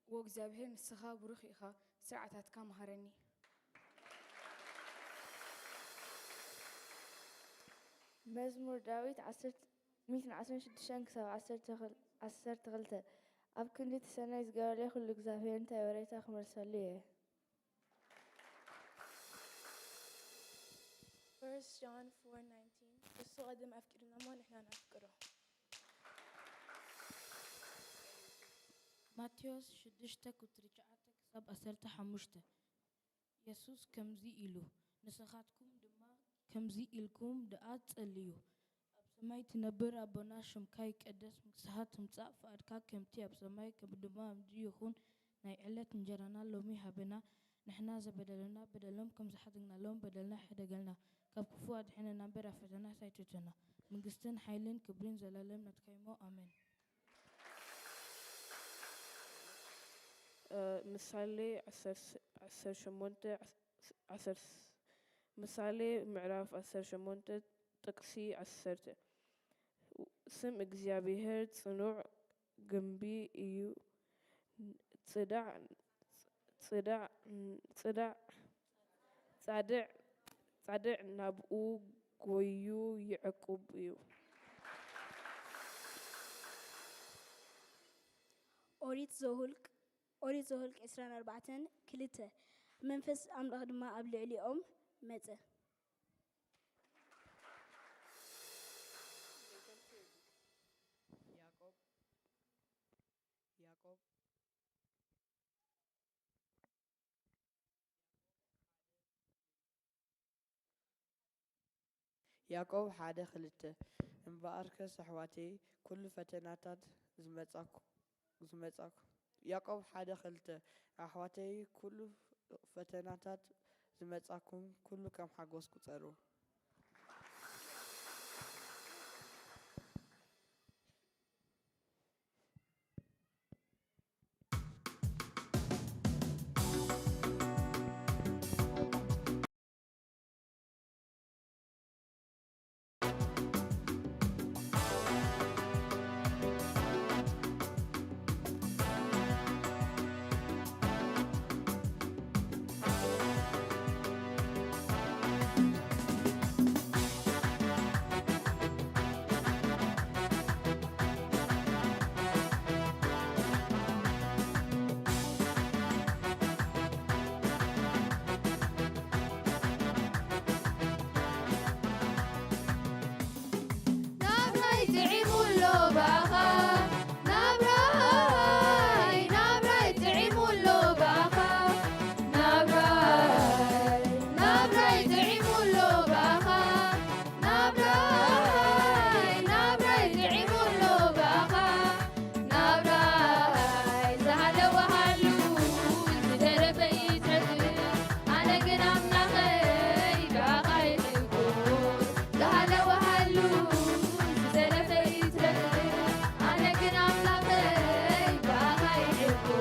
ዎ እግዚኣብሔር ንስኻ ብሩኽ ኢኻ፣ ስርዓታትካ መሃረኒ። መዝሙር ዳዊት ዓሰርተ፣ ሚእትን ዓሰርተ ሽዱሽተን ክሳብ ዓሰርተ ክል-፣ ዓሰርተ ክልተ። ኣብ ክንዲ እቲ ሰናይ ዝገበረለይ ኩሉ እግዚኣብሔር እንታይ ወረይታ ክመልሰሉ እየ። First John four nineteen፣ እሱ ቀደም ኣፍቂሩና እሞ ንሕና ነፍቅሮ። ማቴዎስ ሽዱሽተ ቁጽሪ ትሽዓተ ክሳብ ዓሰርተ ሓሙሽተ። የሱስ ከምዚ ኢሉ፣ ንስኻትኩም ድማ ከምዚ ኢልኩም ደኣ ጸልዩ፣ ኣብ ሰማይ ትነብር ኣቦና፣ ሽምካ ይቀደስ፣ መንግስትኻ ትምጻእ፣ ፍቓድካ ከምቲ ኣብ ሰማይ ከም ድማ ኣብ ምድሪ ይኹን፣ ናይ ዕለት እንጀራና ሎሚ ሃበና፣ ንሕና ዝበደሉና በደሎም ከም ዝሓደግናሎም በደልና ኣይሕደገልና፣ ካብ ክፉእ ኣድሕነና እምበር ኣብ ፈተና ኣይተእትወና፣ መንግስትን ሓይልን ክብርን ዘላለም ናትካ እዩሞ፣ ኣሜን። ምሳሌ ዓሰርተ ሸሞንተ ዓሰርተ ምሳሌ ምዕራፍ ዓሰርተ ሸሞንተ ጥቕሲ ዓሰርተ ስም እግዚኣብሔር ጽኑዕ ግምቢ እዩ፣ ጽዳዕ ጽዳዕ ጽዳዕ ጻድዕ ጻድዕ ናብኡ ጎዩ ይዕቁብ እዩ። ኦሪት ዘኍልቅ ኦሪት ዘኍልቅ ዕስራን ኣርባዕተን ክልተ። መንፈስ ኣምላኽ ድማ ኣብ ልዕሊኦም መጸ። ያዕቆብ ያዕቆብ ያዕቆብ ሓደ ክልተ። እምበኣርከስ ኣሕዋተይ፣ ኩሉ ፈተናታት ዝመጻኩ ዝመጻኩ ያዕቆብ ሓደ ክልተ። ኣሕዋተይ፣ ኩሉ ፈተናታት ዝመጻኩም ኩሉ ከም ሓጎስ ቁጸሩ። ናብራይ ጥዒሙ ኣሎ ብኣኻ ናብራይ ናብራይ ጥዒሙ ኣሎ ብኣኻ ናብራይ ናብራይ ጥዒሙ ኣሎ ብኣኻ ናብራይ ናብራይ ጥዒሙ ኣሎ ብኣኻ ናብራይ ዝሃለወ ሃሉ ዝተረፈ ይትረፍ ኣነ ግን ኣምላኸይ ብኣኻ ይሕጎስ ዝሃለወ ሃሉ ዝተረፈ ይትረፍ ኣነ ግን ኣምላኸይ ብኣኻ ይሕጎስ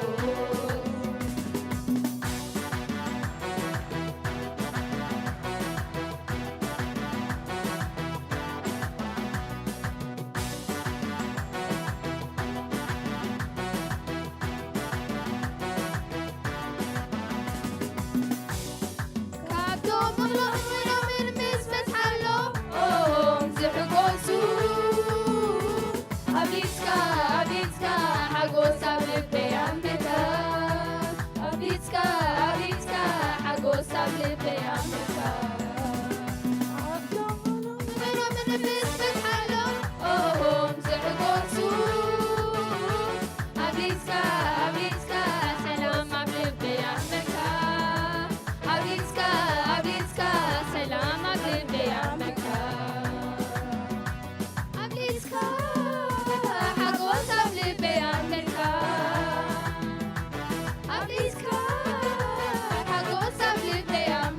ካብቶም እኽሎም እምኖምን ምስ በዝሓሎም ዝሕጎሱ ኣብሊጽካ ኣብሊጽካ ሓጎስ ኣብ ልበይ ኣምካ ኣብሊጽካ ኣብሊጽካ ሓጎስ ኣብ ልበይ ኣምካ ኣብቶም እኽሎም እምኖምን ምስ በዝሓሎም ዝሕጎሱ ኣብሊጽካ ኣብሊጽካ ሰላም ኣብ ልበይ ኣምካ ኣብሊጽካ ኣብሊጽካ ሰላም ኣብ ልበይ ኣምካ ኣብሊጽካ ሓጎስ ኣብ ልበይ ኣምካ ኣብሊጽካ ሓጎስ ኣብ ልበይ ኣምካ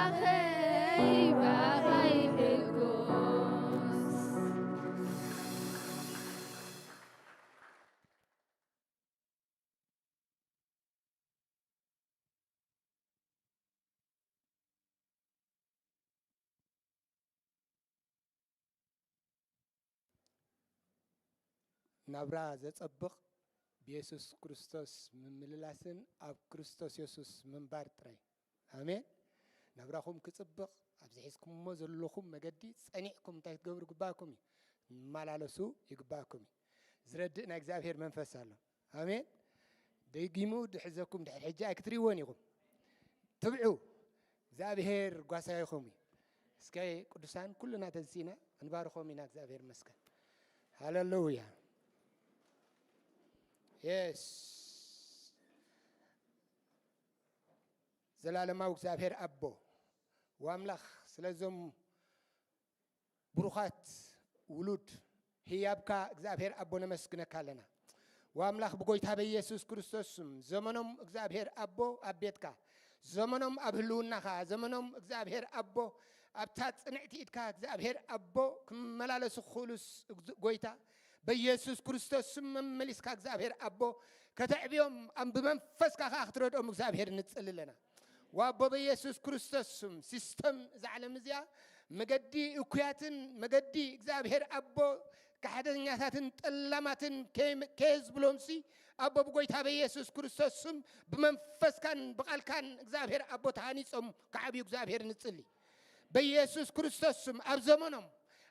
ኣኸይ ባባይ ሕጉስ። ናብራ ዘጸብቕ ብየሱስ ክርስቶስ ምምልላስን ኣብ ክርስቶስ የሱስ ምንባር ጥራይ። ኣሜን። ናብራኹም ክጽብቕ ኣብዚ ሒዝኩምዎ ዘለኹም መገዲ ጸኒዕኩም እንታይ ክትገብሩ ይግባእኩም እዩ? ትመላለሱ ይግባእኩም እዩ። ዝረድእ ናይ እግዚኣብሔር መንፈስ ኣሎ። ኣሜን። ደጊሙ ድሕዘኩም ድሕሪ ሕጂ ኣይክትርእይዎን ኢኹም። ትብዑ። እግዚኣብሔር ጓሳይኹም እዩ። እስከ ቅዱሳን ኩልና ተንሲእና ክንባርኾም ኢና። እግዚኣብሔር ይመስገን። ሃሌሉያ። የስ። ዘላለማዊ እግዚኣብሔር ኣቦ ወኣምላኽ ስለዞም ብሩኻት ውሉድ ህያብካ እግዚኣብሔር ኣቦ ነመስግነካ ኣለና። ወኣምላኽ ብጎይታ በኢየሱስ ክርስቶስ ስም ዘመኖም እግዚኣብሔር ኣቦ ኣብ ቤትካ፣ ዘመኖም ኣብ ህልውናኻ፣ ዘመኖም እግዚኣብሔር ኣቦ ኣብታ ጽንዕቲ ኢድካ እግዚኣብሔር ኣቦ ክመላለሱ ክኽእሉስ እግዝ-፣ ጎይታ በኢየሱስ ክርስቶስ ስም መመሊስካ እግዚኣብሔር ኣቦ ከተዕብዮም፣ ኣብ ብመንፈስካ ከኣ ክትረድኦም እግዚኣብሔር ንጽሊ ኣለና። ወኣቦ በኢየሱስ ክርስቶስ ስም ሲስተም እዛ ዓለም እዚኣ መገዲ እኩያትን መገዲ እግዚኣብሔር ኣቦ ካሕደኛታትን ጠላማትን ከይ-፣ ከየዝብሎምሲ ኣቦ ብጎይታ በኢየሱስ ክርስቶስ ስም ብመንፈስካን ብቓልካን እግዚኣብሔር ኣቦ ተሃኒጾም ክዓብዩ እግዚኣብሔር ንጽሊ። በኢየሱስ ክርስቶስ ስም ኣብ ዘመኖም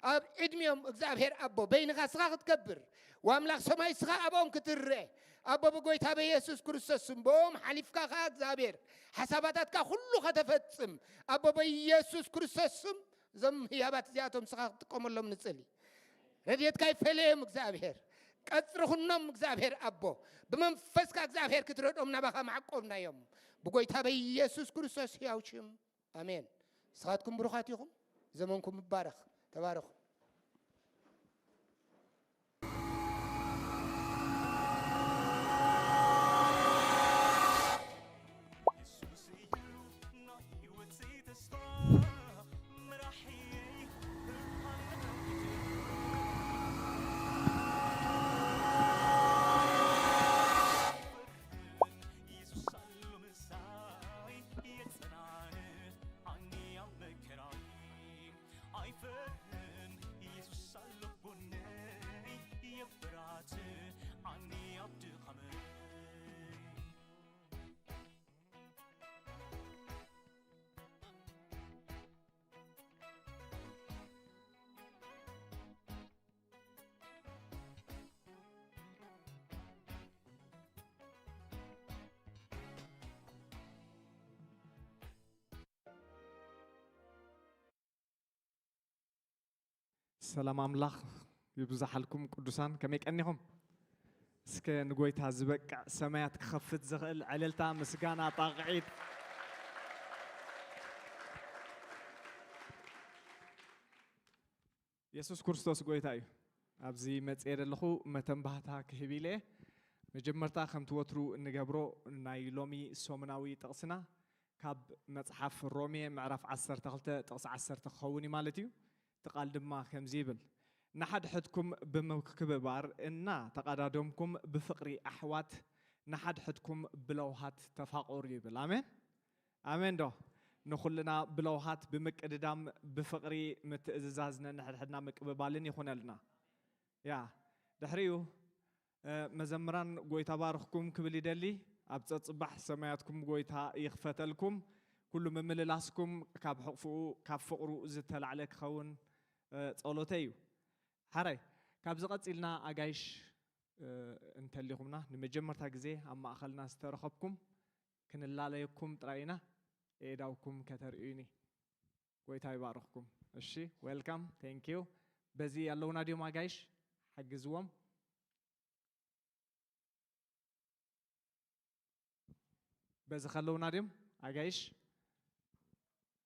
ኣብ ዕድሜኦም እግዚኣብሔር ኣቦ በይንኻ ስኻ ክትከብር ወኣምላኽ ሰማይ ስኻ ኣብኦም ክትርአ ኣቦ ብጎይታ በኢየሱስ ክርስቶስ ስም ብኦም ሓሊፍካ ኸዓ እግዚኣብሔር ሓሳባታትካ ኩሉ ከተፈጽም ኣቦ በኢየሱስ ክርስቶስ ስም እዞም ህያባት እዚኣቶም ስኻ ክትጥቀመሎም ንጽሊ። ረድኤትካ ይፈለዮም እግዚኣብሔር። ቀጽሪ ኩኖም እግዚኣብሔር ኣቦ ብመንፈስካ እግዚኣብሔር ክትረድኦም ናባኻ ማዕቆብናዮም ብጎይታ በኢየሱስ ክርስቶስ ህያው ሽም። ኣሜን። ንስኻትኩም ብሩኻት ኢኹም። ዘመንኩም ይባረኽ። ተባረኹ። ሰላም ኣምላኽ ይብዛሓልኩም ቅዱሳን፣ ከመይ ቀኒኹም? እስከ ንጎይታ ዝበቅዕ ሰማያት ክኸፍት ዝኽእል ዕልልታ፣ ምስጋና፣ ጣቕዒት። የሱስ ክርስቶስ ጎይታ እዩ። ኣብዚ መጽየ ዘለኹ መተንባህታ ክህብ ኢለ እየ። መጀመርታ ከምቲ ወትሩ እንገብሮ ናይ ሎሚ ሰሙናዊ ጥቕስና ካብ መጽሓፍ ሮሜ ምዕራፍ ዓሰርተ ክልተ ጥቕሲ ዓሰርተ ክኸውን እዩ ማለት እዩ። እቲ ቃል ድማ ከምዚ ይብል፣ ንሓድሕድኩም ብምክብባር እና ተቓዳደምኩም ብፍቕሪ ኣሕዋት ንሓድሕድኩም ብለውሃት ተፋቐሩ ይብል። ኣሜን። ኣሜን ዶ? ንኹልና ብለውሃት ብምቅድዳም ብፍቕሪ ምትእዝዛዝ ነንሕድሕድና ምቅብባልን ይኹነልና። ያ፣ ድሕሪኡ፣ እ፣ መዘምራን ጎይታ ባርኽኩም ክብል ይደሊ። ኣብ ጸጽባሕ ሰማያትኩም ጎይታ ይኽፈተልኩም። ኩሉ ምምልላስኩም ካብ ሕቕፍኡ፣ ካብ ፍቕሩ ዝተላዕለ ክኸውን፣ እ፣ ጸሎተይ እዩ። ሓራይ፣ ካብዚ ቀጺልና ኣጋይሽ፣ እ፣ እንተሊኹምና ንመጀመርታ ግዜ ኣብ ማእኸልና ዝተረኸብኩም ክንላለየኩም ጥራይ ኢና። ኣእዳውኩም ከተርእዩኒ። ጎይታ ይባርኽኩም። እሺ፣ ዌልካም፣ ቴንክ ዩ። በዚ ኣለውና ድዮም ኣጋይሽ? ሓግዝዎም። በዚ ከለውና ድዮም ኣጋይሽ?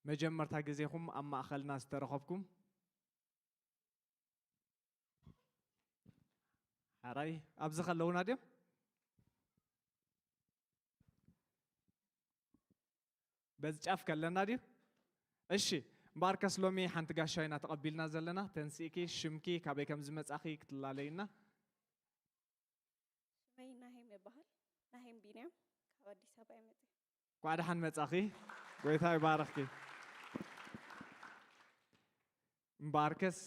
መጀመርታ ግዜኹም ኣብ ማእኸልና ዝተረኸብኩም? ሓራይ፣ ኣብዚ ከለውና ድዮም? በዚ ጫፍ ከለና ድዩ? እሺ፣ እምበኣርከስ ሎሚ ሓንቲ ጋሻ ኢና ተቐቢልና ዘለና። ተንሲእኪ ሽምኪ ካበይ ከም ዝመጻኺ ክትላለይና። ሽመይ ናሄም ይበሃል። ናሄም ቢንያም፣ ካብ ኣዲስ ኣበባ እየ መፅእ። እንኳዕ ደሓን መጻኺ። ጎይታ ይባርኽኪ። እምበኣርከስ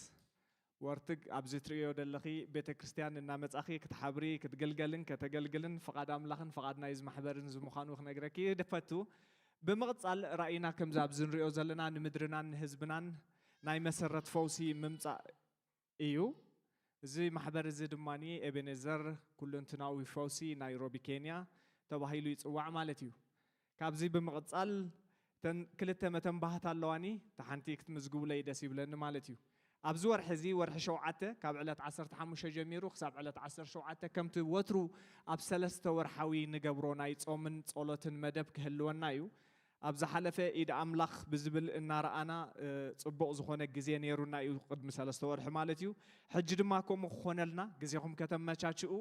ወርትግ ኣብዚ ትርእዮ ዘለኺ ቤተ ክርስቲያን እናመጻኺ ክትሓብሪ ክትግልገልን ከተገልግልን ፍቓድ ኣምላኽን ፍቓድ ናይዚ ማሕበርን ዝምዃኑ ክነግረኪ ደፈቱ። ብምቕጻል ራእይና ከምዚ ኣብዚ ንሪኦ ዘለና ንምድርናን ንህዝብናን ናይ መሰረት ፈውሲ ምምጻእ እዩ። እዚ ማሕበር እዚ ድማ ኤቤኔዘር ኩለንትናዊ ፈውሲ ናይሮቢ ኬንያ ተባሂሉ ይጽዋዕ ማለት እዩ። ካብዚ ብምቕጻል እተን ክልተ መተንባህት ኣለዋኒ፣ እታ ሓንቲ ክትምዝግቡለይ ደስ ይብለኒ ማለት እዩ። ኣብዚ ወርሒ እዚ ወርሒ ሸውዓተ ካብ ዕለት ዓሰርተ ሓሙሽተ ጀሚሩ ክሳብ ዕለት ዓሰርተ ሸውዓተ ከምቲ ወትሩ ኣብ ሰለስተ ወርሓዊ ንገብሮ ናይ ጾምን ጸሎትን መደብ ክህልወና እዩ። ኣብ ዝሓለፈ ኢድ ኣምላኽ ብዝብል እናረኣና ጽቡቕ ዝኾነ ግዜ ነይሩና እዩ ቅድሚ ሰለስተ ወርሒ ማለት እዩ። ሕጂ ድማ ከምኡ ክኾነልና ግዜኹም ከተመቻችኡ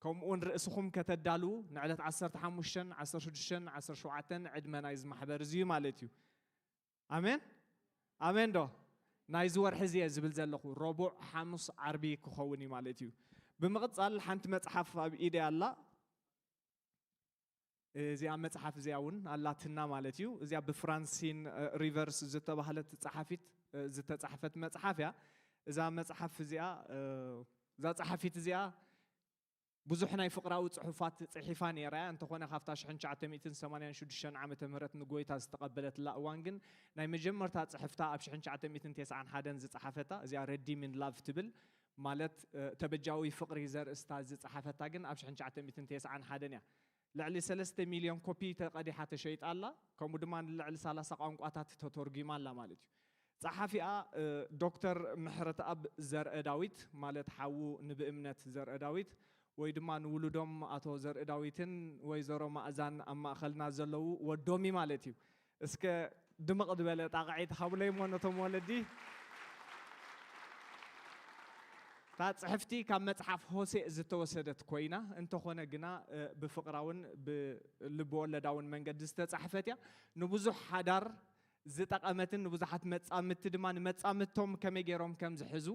ከምኡውን ርእስኹም ከተዳልዉ ንዕለት ዓሰርተ ሓሙሽተን ዓሰርተ ሽዱሽተን ዓሰርተ ሸውዓተን ዕድመ ናይዚ ማሕበር እዚ እዩ ማለት እዩ። ኣሜን ኣሜን ዶ ናይዚ ወርሒ እዚ እየ ዝብል ዘለኹ ረቡዕ ሓሙስ ዓርቢ ክኸውን እዩ ማለት እዩ። ብምቕጻል ሓንቲ መጽሓፍ ኣብ ኢደይ ኣላ። እዚኣ መጽሓፍ እዚኣ እውን ኣላትና ማለት እዩ። እዚኣ ብፍራንሲን ሪቨርስ ዝተባህለት ጸሓፊት ዝተጻሕፈት መጽሓፍ እያ። እዛ መጽሓፍ እዚኣ እዛ ጸሓፊት እዚኣ ብዙሕ ናይ ፍቕራዊ ጽሑፋት ጽሒፋ ነይራ እያ። እንተኾነ ካብታ ሽሕን ትሽዓተ ሚእትን ሰማንያን ሽዱሽተን ዓመተ ምህረት ንጎይታ ዝተቐበለትላ እዋን ግን ናይ መጀመርታ ጽሕፍታ ኣብ ሽሕን ትሽዓተ ሚእትን ተስዓን ሓደን ዝጸሓፈታ እዚኣ ረዲሚን ላቭ ትብል ማለት ተበጃዊ ፍቕሪ ዘርእስታ ዝጸሓፈታ ግን ኣብ ሽሕን ትሽዓተ ሚእትን ተስዓን ሓደን እያ። ልዕሊ ሰለስተ ሚልዮን ኮፒ ተቐዲሓ ተሸይጣ ኣላ። ከምኡ ድማ ንልዕሊ ሰላሳ ቋንቋታት ተተርጒማ ኣላ ማለት እዩ። ጸሓፊኣ ዶክተር ምሕረተኣብ ዘርአ ዳዊት ማለት ሓዉ ንብእምነት ዘርአ ዳዊት ወይ ድማ ንውሉዶም ኣቶ ዘርአ ዳዊትን ወይዘሮ ማእዛን ኣብ ማእኸልና ዘለዉ ወዶም እዩ ማለት እዩ። እስከ ድምቕ ዝበለ ጣቕዒት ሃቡለይ እሞ ነቶም ወለዲ። እታ ጽሕፍቲ ካብ መጽሓፍ ሆሴእ ዝተወሰደት ኮይና እንተኾነ ግና ብፍቕራውን ብልብወለዳውን መንገዲ ዝተጻሕፈት እያ። ንብዙሕ ሓዳር ዝጠቐመትን ንብዙሓት መጻምድቲ ድማ ንመጻምድቶም ከመይ ገይሮም ከም ዝሕዙ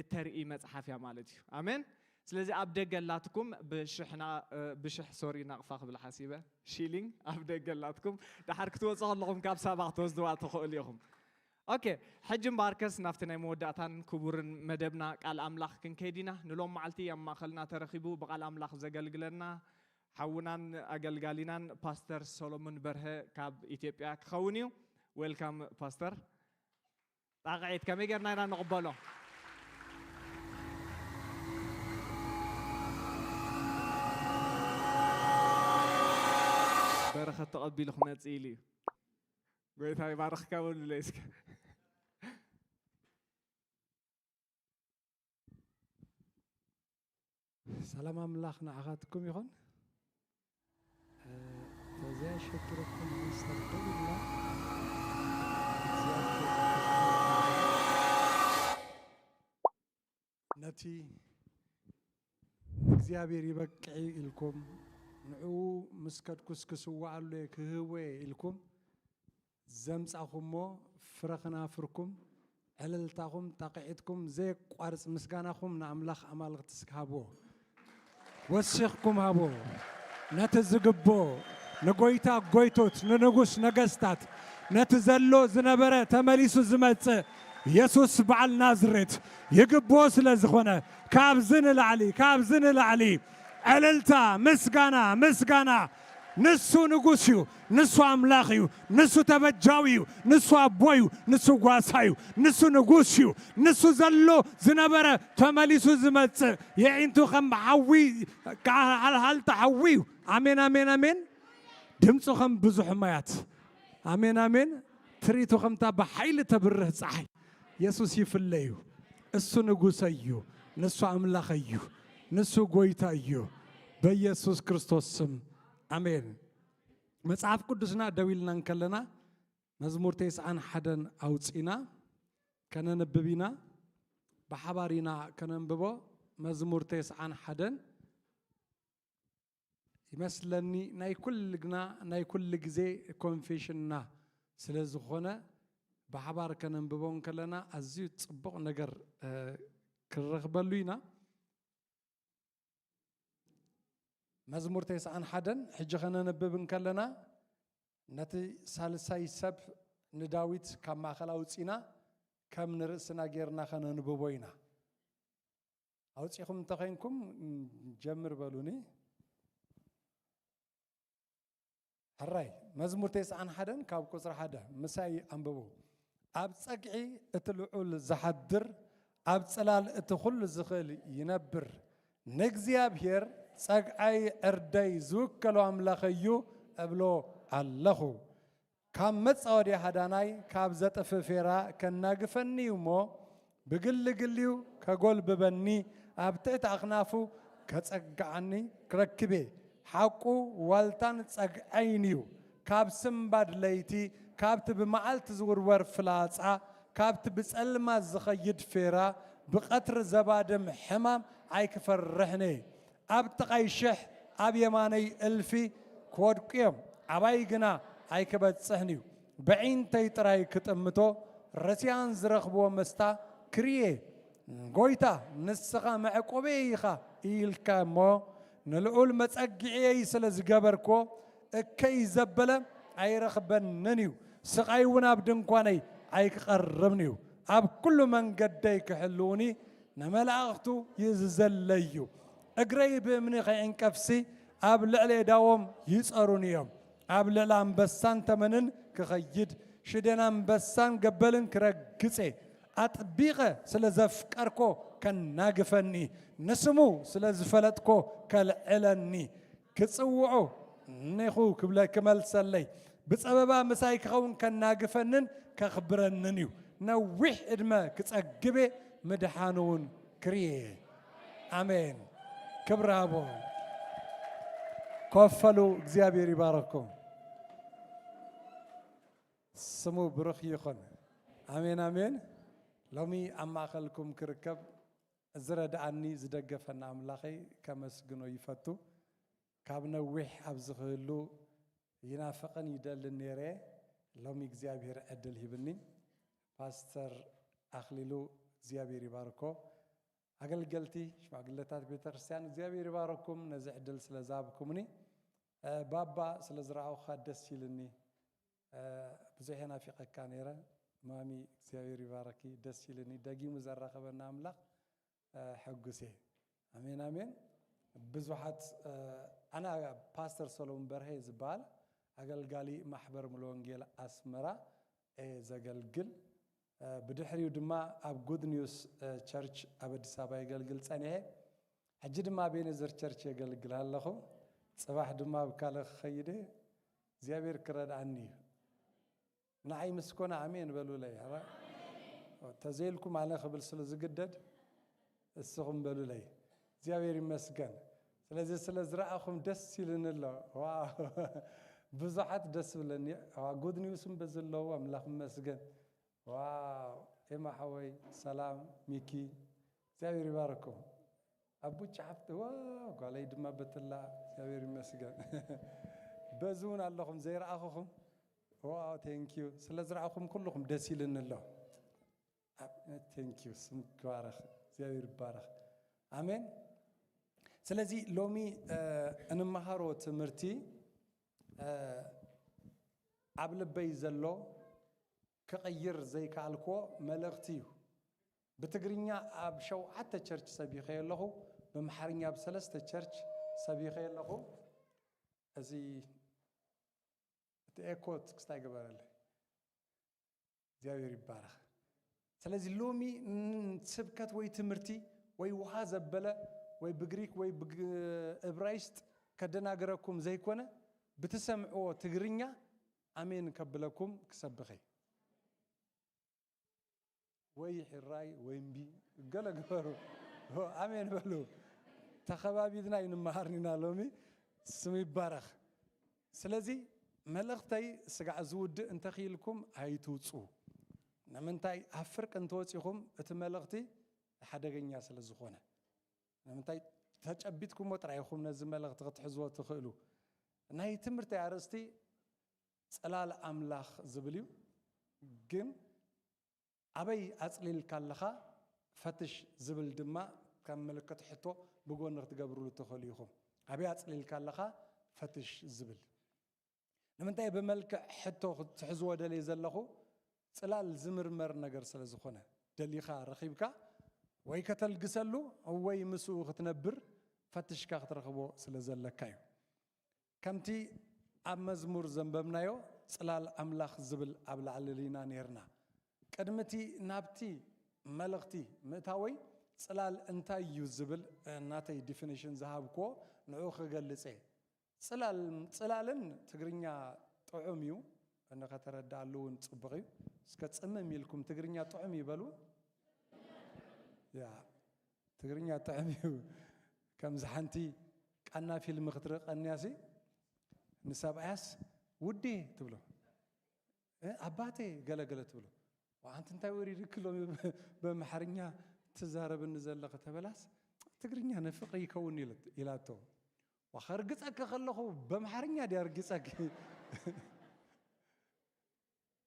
እተርኢ መጽሓፍ እያ ማለት እዩ። ኣሜን። ስለዚ ኣብ ደገ ኣላትኩም ብሽሕና ብሽሕ ሶሪ ናቕፋ ክብል ሓሲበ ሺሊንግ ኣብ ደገ ኣላትኩም ድሓር ክትወፁ ከለኹም ካብ ሳባ ክትወስድዋ ትኽእሉ ኢኹም። ኦኬ፣ ሕጂ እምበኣርከስ ናብቲ ናይ መወዳእታን ክቡርን መደብና ቃል ኣምላኽ ክንከይድ ኢና። ንሎም መዓልቲ ኣብ ማእኸልና ተረኺቡ ብቃል ኣምላኽ ዘገልግለና ሓውናን ኣገልጋሊናን ፓስተር ሰሎሞን በርሀ ካብ ኢትዮጵያ ክኸውን እዩ። ዌልካም ፓስተር። ጣቕዒት ከመይ ጌርና ኢና ንቕበሎ? በረኸት ተቐቢሉ ክመጽእ ኢሉ እዩ። ጎይታ ይባርኽካ በሉለይ እስከ። ሰላም ኣምላኽ ንዓኻትኩም ይኹን። ተዚያ ሸኪረኩም ሚስተር ደብላ ነቲ ንእግዚኣብሔር ይበቅዕ ኢልኩም ንዕኡ ምስ ከድኩስ ክስዋኣሉ እየ ክህቦ እየ ኢልኩም ዘምጻኹሞ ፍረ ክናፍርኩም ዕልልታኹም ጣቕዒትኩም ዘየቋርጽ ምስጋናኹም ንኣምላኽ ኣማልኽቲ እስኪ ሃብዎ። ወሲኽኩም ሃብዎ። ነቲ ዝግብኦ ንጎይታ ጎይቶት ንንጉስ ነገስታት ነቲ ዘሎ ዝነበረ ተመሊሱ ዝመጽእ የሱስ በዓል ናዝሬት ይግብኦ ስለ ዝኾነ ካብዚ ንላዕሊ ካብዚ ንላዕሊ ዕልልታ ምስጋና ምስጋና ንሱ ንጉስ እዩ። ንሱ ኣምላኽ እዩ። ንሱ ተበጃዊ እዩ። ንሱ ኣቦ እዩ። ንሱ ጓሳ እዩ። ንሱ ንጉስ እዩ። ንሱ ዘሎ ዝነበረ ተመሊሱ ዝመጽእ የዒንቱ ከም ሓዊ ሃልሃልቲ ሓዊ እዩ። ኣሜን ኣሜን ኣሜን። ድምፁ ከም ብዙሕ ማያት ኣሜን ኣሜን። ትርኢቱ ከምታ ብሓይሊ ተብርህ ፀሓይ የሱስ ይፍለ እዩ። እሱ ንጉሰይ እዩ። ንሱ ኣምላኸይ እዩ። ንሱ ጎይታ እዩ። በኢየሱስ ክርስቶስ ስም ኣሜን። መጽሓፍ ቅዱስና ደው ኢልና እንከለና መዝሙር ተስዓን ሓደን ኣውጺና ከነንብብ ኢና። ብሓባር ኢና ከነንብቦ። መዝሙር ተስዓን ሓደን ይመስለኒ ናይ ኩልና ናይ ኩሉ ግዜ ኮንፌሽንና ስለ ዝኾነ ብሓባር ከነንብቦ እንከለና ኣዝዩ ጽቡቕ ነገር፣ እ፣ ክንረኽበሉ ኢና። መዝሙር ተስዓን ሓደን ሕጂ ከነንብብ እንከለና፣ ነቲ ሳልሳይ ሰብ ንዳዊት ካብ ማእከል ኣውጺና ከም ንርእስና ጌርና ከነንብቦ ኢና። ኣውጺኹም እንተኾይንኩም ጀምር በሉኒ። ሕራይ፣ መዝሙር ተስዓን ሓደን ካብ ቁጽሪ ሓደ ምሳይ ኣንብቡ። ኣብ ጸግዒ እቲ ልዑል ዝሓድር፣ ኣብ ጽላል እቲ ኹሉ ዝኽእል ይነብር። ንእግዚኣብሔር ጸግዓይ ዕርደይ ዝውከሎ ኣምላኸይ እዩ እብሎ ኣለኹ። ካብ መጻወድያ ሃዳናይ ካብ ዘጥፍእ ፌራ ከናግፈኒ እዩ እሞ፣ ብግሊ ግሊኡ ከጎልብበኒ፣ ኣብ ትሕቲ ኣኽናፉ ከጸግዓኒ ክረክብ እየ። ሓቁ ዋልታን ጸግዐይን እዩ። ካብ ስምባድ ለይቲ፣ ካብቲ ብመዓልቲ ዝውርወር ፍላጻ፣ ካብቲ ብጸልማት ዝኸይድ ፌራ፣ ብቐትሪ ዘባድም ሕማም ኣይክፈርሕን እየ። ኣብ ጥቓይ ሽሕ፣ ኣብ የማነይ እልፊ ክወድቁ እዮም፣ ኣባይ ግና ኣይክበጽሕን እዩ። በዒንተይ ጥራይ ክጥምቶ፣ ረሲኣን ዝረኽብዎ መስታ ክርእየ። ጎይታ፣ ንስኻ መዕቆበይ ኢኻ ኢልካ እሞ፣ ንልዑል መጸግዕየይ ስለ ዝገበርክዎ፣ እከይ ዘበለ ኣይረኽበንን እዩ። ስቓይ እውን ኣብ ድንኳነይ ኣይክቐርብን እዩ። ኣብ ኩሉ መንገደይ ክሕልውኒ ንመላእኽቱ ይእዝዘለይ እዩ። እግረይ ብእምኒ ከይዕንቀፍሲ ኣብ ልዕሊ ኣእዳዎም ይጸሩኒ እዮም። ኣብ ልዕሊ ኣንበሳን ተመንን ክኸይድ፣ ሽደን ኣንበሳን ገበልን ክረግጽ እየ። ኣጥቢቐ ስለ ዘፍቀርኮ ከናግፈኒ፣ ንስሙ ስለ ዝፈለጥኮ ከልዕለኒ። ክጽውዖ እኔኹ ክብለ ክመልሰለይ፣ ብጸበባ ምሳይ ክኸውን ከናግፈንን ከኽብረንን እዩ። ነዊሕ ዕድመ ክጸግብ እየ፣ ምድሓኑ እውን ክርእየ። ኣሜን። ክብሪ ሃቦ። ኮፍ በሉ፣ እግዚኣብሔር ይባረኩም። ስሙ ብሩኽ ይኹን። ኣሜን፣ ኣሜን። ሎሚ ኣብ ማእከልኩም ክርከብ ዝረድኣኒ ዝደገፈኒ ኣምላኸይ ከመስግኖ ይፈቱ። ካብ ነዊሕ ኣብዚ ክህሉ ይናፍቕን ይደልን ነይረ። ሎሚ እግዚኣብሔር ዕድል ሂብኒ። ፓስተር ኣኽሊሉ እግዚኣብሔር ይባርኮ። ኣገልገልቲ፣ ሽማግለታት ቤተክርስትያን እግዚኣብሔር ይባረኩም ነዚ ዕድል ስለ ዝሃብኩምኒ። እ፣ ባባ ስለ ዝረኣኹኻ ደስ ኢልኒ። እ፣ ብዙሕ እየ ናፊቐካ ነይረ። ማሚ እግዚኣብሔር ይባረኪ፣ ደስ ኢልኒ። ደጊሙ ዘራኸበና ኣምላኽ፣ እ፣ ሕጉስ እየ። ኣሜን፣ ኣሜን። ብዙሓት፣ እ፣ ኣነ ፓስተር ሰሎሞን በርሀ እየ ዝበሃል፣ ኣገልጋሊ ማሕበር ሙሉ ወንጌል ኣስመራ እየ ዘገልግል። እ፣ ብድሕሪኡ ድማ ኣብ ጉድ ኒውስ፣ እ፣ ቸርች ኣብ ኣዲስ ኣበባ የገልግል ጸኒሐ። ሕጂ ድማ ኣብ ኤቤኔዘር ቸርች የገልግል ኣለኹ። ጽባሕ ድማ ኣብ ካልእ ክኸይድ እየ። እግዚኣብሔር ክረድኣኒ እዩ። ንዓይ ምስ ኮነ ኣሜን በሉለይ። ኣባ-፣ ተዘይልኩም ኣነ ክብል ስለ ዝግደድ እስኹም በሉለይ። እግዚኣብሔር ይመስገን። ስለዚ ስለ ዝረኣኹም ደስ ኢሉኒ ኣሎ። ዋው! ብዙሓት ደስ ብለኒ። ኣዋ፣ ጉድ ኒውስን በዚ ኣለዉ። ኣምላኽ ይመስገን። ዋው! ኤማ ሓወይ፣ ሰላም፣ ሚኪ፣ እግዚኣብሔር ይባርኩም። ኣቡች ሓፍቲ፣ ዋው! ጓለይ ድማ በትላ፣ እግዚኣብሔር ይመስገን። በዚ እውን ኣለኹም ዘይረኣኹኹም። ዋው፣ ቴንክ ዩ። ስለ ዝረኣኹም ኩልኹም ደስ ኢሉኒ ኣሎ። ኣ-፣ ቴንክ ዩ። ስም ይባረኽ፣ እግዚኣብሔር ይባረኽ። ኣሜን። ስለዚ ሎሚ፣ እ፣ እንመሃሮ ትምህርቲ፣ እ፣ ኣብ ልበይ ዘሎ ክቕይር ዘይከኣልክዎ መልእኽቲ እዩ። ብትግርኛ ኣብ ሸውዓተ ቸርች ሰቢኸ ኣለኹ፣ ብምሓርኛ ኣብ ሰለስተ ቸርች ሰቢኸ ኣለኹ። እዚ እቲ ኤኮ ክስታይ ገበረለይ። እግዚኣብሔር ይባረኽ። ስለዚ ሎሚ ን-፣ ስብከት ወይ ትምህርቲ ወይ ውሃ ዘበለ ወይ ብግሪክ ወይ ብግ-፣ እብራይስጥ ከደናግረኩም ዘይኮነ፣ ብትሰምዕዎ ትግርኛ ኣሜን ከብለኩም ክሰብኸ። ወይ ሕራይ ወይ እምቢ፣ ገለ ግበሩ። ኣሜን በሉ። ተኸባቢትና ይንመሃርኒና ሎሚ። ስም ይባረኽ። ስለዚ መልእኽተይ ስጋዕ ዝውድእ እንተኽኢልኩም ኣይትውፁ። ንምንታይ ኣብ ፍርቂ እንተወፂኹም እቲ መልእኽቲ ሓደገኛ ስለ ዝኾነ። ንምንታይ ተጨቢጥኩሞ ጥራይ ኢኹም ነዚ መልእኽቲ ክትሕዝዎ ትኽእሉ። ናይ ትምህርቲ ኣርእስቲ ጽላል ኣምላኽ ዝብል እዩ። ግን ኣበይ ኣጽሊልካ ኣለኻ ፈትሽ ዝብል ድማ ከም ምልክት ሕቶ ብጎኒ ክትገብርሉ ትኽእሉ ኢኹም። ኣበይ ኣጽሊልካ ኣለኻ ፈትሽ ዝብል። ንምንታይ ብመልክዕ ሕቶ ክትሕዝዎ ደልየ ዘለኹ? ጽላል ዝምርመር ነገር ስለ ዝኾነ፣ ደሊኻ ረኺብካ ወይ ከተልግሰሉ ወይ ምስኡ ክትነብር ፈትሽካ ክትረኽቦ ስለ ዘለካ እዩ። ከምቲ ኣብ መዝሙር ዘንበብናዮ፣ ጽላል ኣምላኽ ዝብል ኣብ ላዕሊ ርኢና ኔርና። ቅድሚ እቲ ናብቲ መልእኽቲ ምእታወይ፣ ጽላል እንታይ እዩ ዝብል፣ እ፣ ናተይ ዲፊኒሽን ዝሃብክዎ ንዕኡ ክገልጽ እየ። ጽላል፣ ጽላልን ትግርኛ ጥዑም እዩ፣ እንከተረድኣሉ እውን ጽቡቕ እዩ። እስከ ጽምም ኢልኩም ትግርኛ ጥዑም እዩ በሉ። ያ፣ ትግርኛ ጥዑም እዩ። ከምዚ ሓንቲ ቃና ፊልም ክትርኢ ቀንያሲ፣ ንሰብኣያስ ውዴ ትብሎ፣ እ፣ ኣባቴ ገለገለ ትብሎ። "ኣንቲ እንታይ ወሪድኪ ሎሚ በምሓርኛ ትዛረብኒ ዘለኺ?" ተበላስ፣ "ትግርኛ ንፍቕሪ ይከውን" ኢለት-፣ ኢላቶ። "ዋ፣ ከርግጸኪ ከለኹ በምሓርኛ ድየ ኣርጊጸኪ?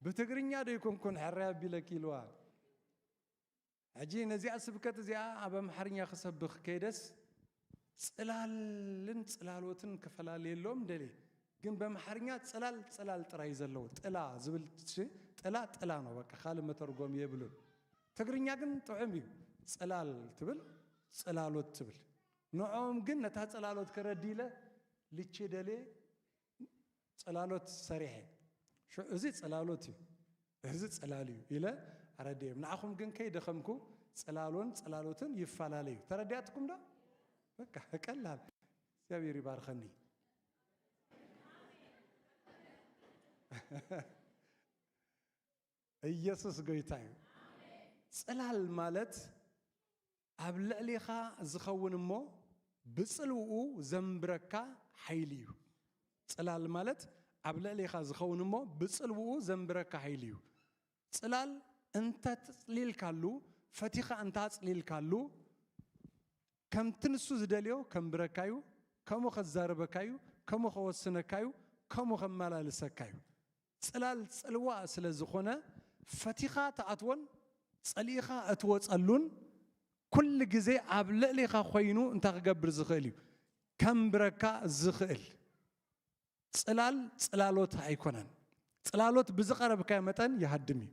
ብትግርኛ ዶ ይኮንኩን ሕራይ ኣቢለኪ?" ኢልዋ። ሕጂ ነዚኣ ስብከት እዚኣ ኣብ ኣምሓርኛ ክሰብኽ ከይደስ፣ ጽላልን ጽላሎትን ክፈላለየሎም ደልየ። ግን በምሓርኛ ጽላል፣ ጽላል ጥራይ ዘለዎ። ጥላ ዝብል ሽ-፣ ጥላ፣ ጥላ ነው በቃ፣ ካልእ መተርጎም የብሉን። ትግርኛ ግን ጥዑም እዩ። ጽላል ትብል፣ ጽላሎት ትብል። ንዕኦም ግን ነታ ጽላሎት ከረድእ ኢለ ልቼ ደልየ ጽላሎት ሰሪሐ። ሽ-፣ እዚ ጽላሎት እዩ፣ እዚ ጽላል እዩ ኢለ ኣረድኤም። ንዓኹም ግን ከይደኸምኩ ጽላሎን ጽላሎትን ይፈላለዩ። ተረዲኣትኩም ዶ? በቃ ቀላል። እግዚኣብሔር ይባርከኒ። ኢየሱስ ጎይታ እዩ። ጽላል ማለት ኣብ ልዕሌኻ ዝኸውን እሞ ብጽልውኡ ዘንብረካ ሓይሊ እዩ። ጽላል ማለት ኣብ ልዕሌኻ ዝኸውን እሞ ብጽልውኡ ዘንብረካ ሓይሊ እዩ። ጽላል እንተ ተጽሊልካሉ፣ ፈቲኻ እንተ ኣጽሊልካሉ፣ ከምቲ ንሱ ዝደልዮ ከንብረካ እዩ፣ ከምኡ ከዛርበካ እዩ፣ ከምኡ ከወስነካ እዩ፣ ከምኡ ከመላልሰካ እዩ። ጽላል ጽልዋ ስለ ዝኾነ፣ ፈቲኻ ትኣትዎን ጸሊእኻ እትወጸሉን፣ ኩሉ ግዜ ኣብ ልዕሌኻ ኮይኑ እንታይ ክገብር ዝኽእል እዩ? ከንብረካ ዝኽእል። ጽላል ጽላሎት ኣይኮነን። ጽላሎት ብዝቐረብካዮ መጠን ይሃድም እዩ።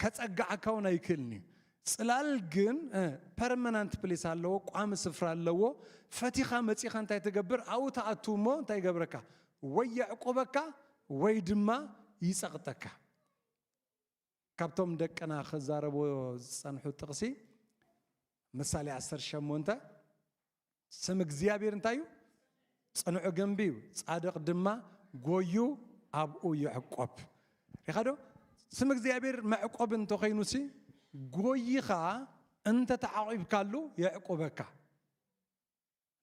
ከጸግዓካ እውን ኣይክእልን እዩ። ጽላል ግን፣ እ፣ ፐርመናንት ፕሌስ ኣለዎ፣ ቋሚ ስፍራ ኣለዎ። ፈቲኻ መጺኻ እንታይ ትገብር? ኣብኡ ትኣቱ እሞ እንታይ ይገብረካ? ወይ የዕቁበካ ወይ ድማ ይጸቕጠካ። ካብቶም ደቅና ክዛረብዎ ዝጸንሑ ጥቕሲ ምሳሌ ዓሰርተ ሸሞንተ፣ ስም እግዚኣብሔር እንታይ እዩ? ጽኑዕ ግንቢ እዩ፣ ጻድቕ ድማ ጎዩ ኣብኡ ይዕቆብ። ሪኻ ዶ? ስም እግዚኣብሔር መዕቆቢ እንተኾይኑሲ፣ ጎይኻ እንተ ተዓቂብካሉ የዕቁበካ።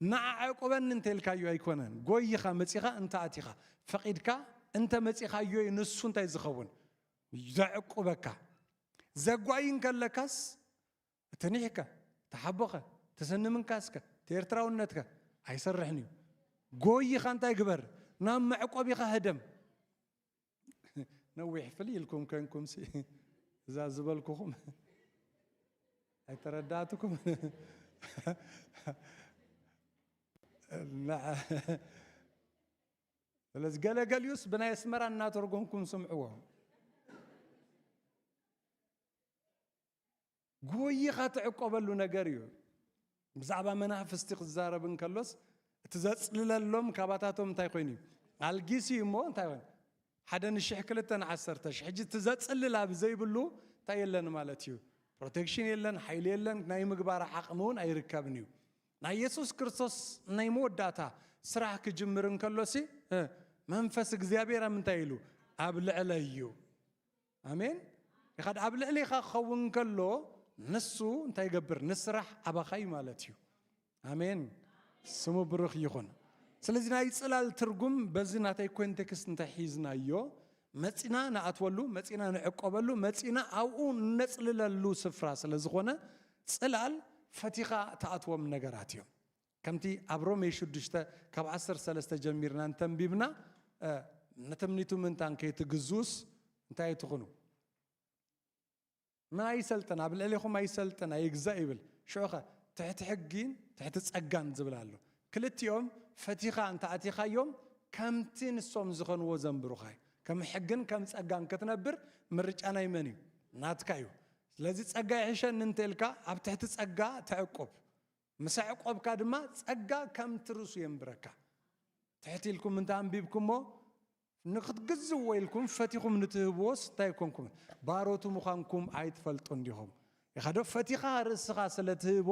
ንዓ ዕቁበኒ እንተ ኢልካዮ ኣይኮነን። ጎይኻ መጺኻ እንተ ኣቲኻ፣ ፈቒድካ እንተ መጺኻዮ እዩ ንሱ እንታይ ዝኸውን? ዘዕቁበካ። ዘጓይ እንከለካስ፣ ትኒሕከ፣ ተሓቦኸ፣ ተሰንምንካስከ፣ ተኤርትራውነትከ ኣይሰርሕን እዩ። ጎይኻ እንታይ ግበር? ናብ መዕቆቢኻ ህደም። ነዊሕ ፍልይ ኢልኩም ኮንኩምሲ፣ እዛ ዝበልኩኹም ኣይተረዳእትኩም። ንዓ-፣ ስለዚ ገለገሊኡስ ብናይ ኣስመራ እናተርጎምኩም ስምዕዎ። ጎይኻ ትዕቆበሉ ነገር እዩ። ብዛዕባ መናፍስቲ ክዛረብ እንከሎስ፣ እቲ ዘጽልለሎም ካባታቶም እንታይ ኮይኑ እዩ? ኣልጊስ እዩ እሞ እንታይ ኮይኑ? ሓደ ንሽሕ ክልተ ንዓሰርተ ሽሕ። ሕጂ እቲ ዘጽልል ኣብ ዘይብሉ እንታይ የለን ማለት እዩ? ፕሮቴክሽን የለን፣ ሓይሊ የለን፣ ናይ ምግባር ዓቕሚ እውን ኣይርከብን እዩ። ናይ የሱስ ክርስቶስ ናይ መወዳእታ ስራሕ ክጅምር እንከሎሲ፣ እ፣ መንፈስ እግዚኣብሔር ኣብ ምንታይ ኢሉ? ኣብ ልዕለይ እዩ። ኣሜን። ኢኻ ኣብ ልዕሌኻ ክኸውን ከሎ፣ ንሱ እንታይ ይገብር? ንስራሕ ኣባኻ እዩ ማለት እዩ። ኣሜን። ስሙ ብሩኽ ይኹን። ስለዚ ናይ ጽላል ትርጉም በዚ ናተይ ኮንቴክስት እንታይ ሒዝናዮ፣ መጺና ንኣትወሉ፣ መጺና ንዕቆበሉ፣ መጺና ኣብኡ ነጽልለሉ ስፍራ ስለ ዝኾነ፣ ጽላል ፈቲኻ ትኣትዎም ነገራት እዮም። ከምቲ ኣብ ሮሜ ሽዱሽተ ካብ ዓሰርተ ሰለስተ ጀሚርና እንተንቢብና፣ እ፣ ነተምኒቱ ምንታን ከይትግዝኡስ እንታይ ትኹኑ? ምን ኣይሰልጥን፣ ኣብ ልዕሌኹም ኣይሰልጥን ኣይግዛእ ይብል። ሽዑኸ ትሕቲ ሕጊን ትሕቲ ጸጋን ዝብል ኣሎ። ክልቲኦም ፈቲኻ እንተ ኣቲኻዮም ከምቲ ንሶም ዝኾንዎ ዘንብሩኻ እዩ። ከም ሕግን ከም ጸጋን ክትነብር ምርጫ ናይ መን እዩ? ናትካ እዩ። ስለዚ ጸጋ ይሕሸኒ እንተ ኢልካ ኣብ ትሕቲ ጸጋ ተዕቁብ። ምስ ኣዕቆብካ ድማ ጸጋ ከምቲ ርእሱ የንብረካ። ትሕት ኢልኩም እንተ ኣንቢብኩሞ ንክትግዝዎ ኢልኩም ፈቲኹም ንትህብዎስ እንታይ ኮንኩም? ባሮቱ ምዃንኩም ኣይትፈልጡ እንዲኹም? ኢኻ ዶ ፈቲኻ ርእስኻ ስለ ትህቦ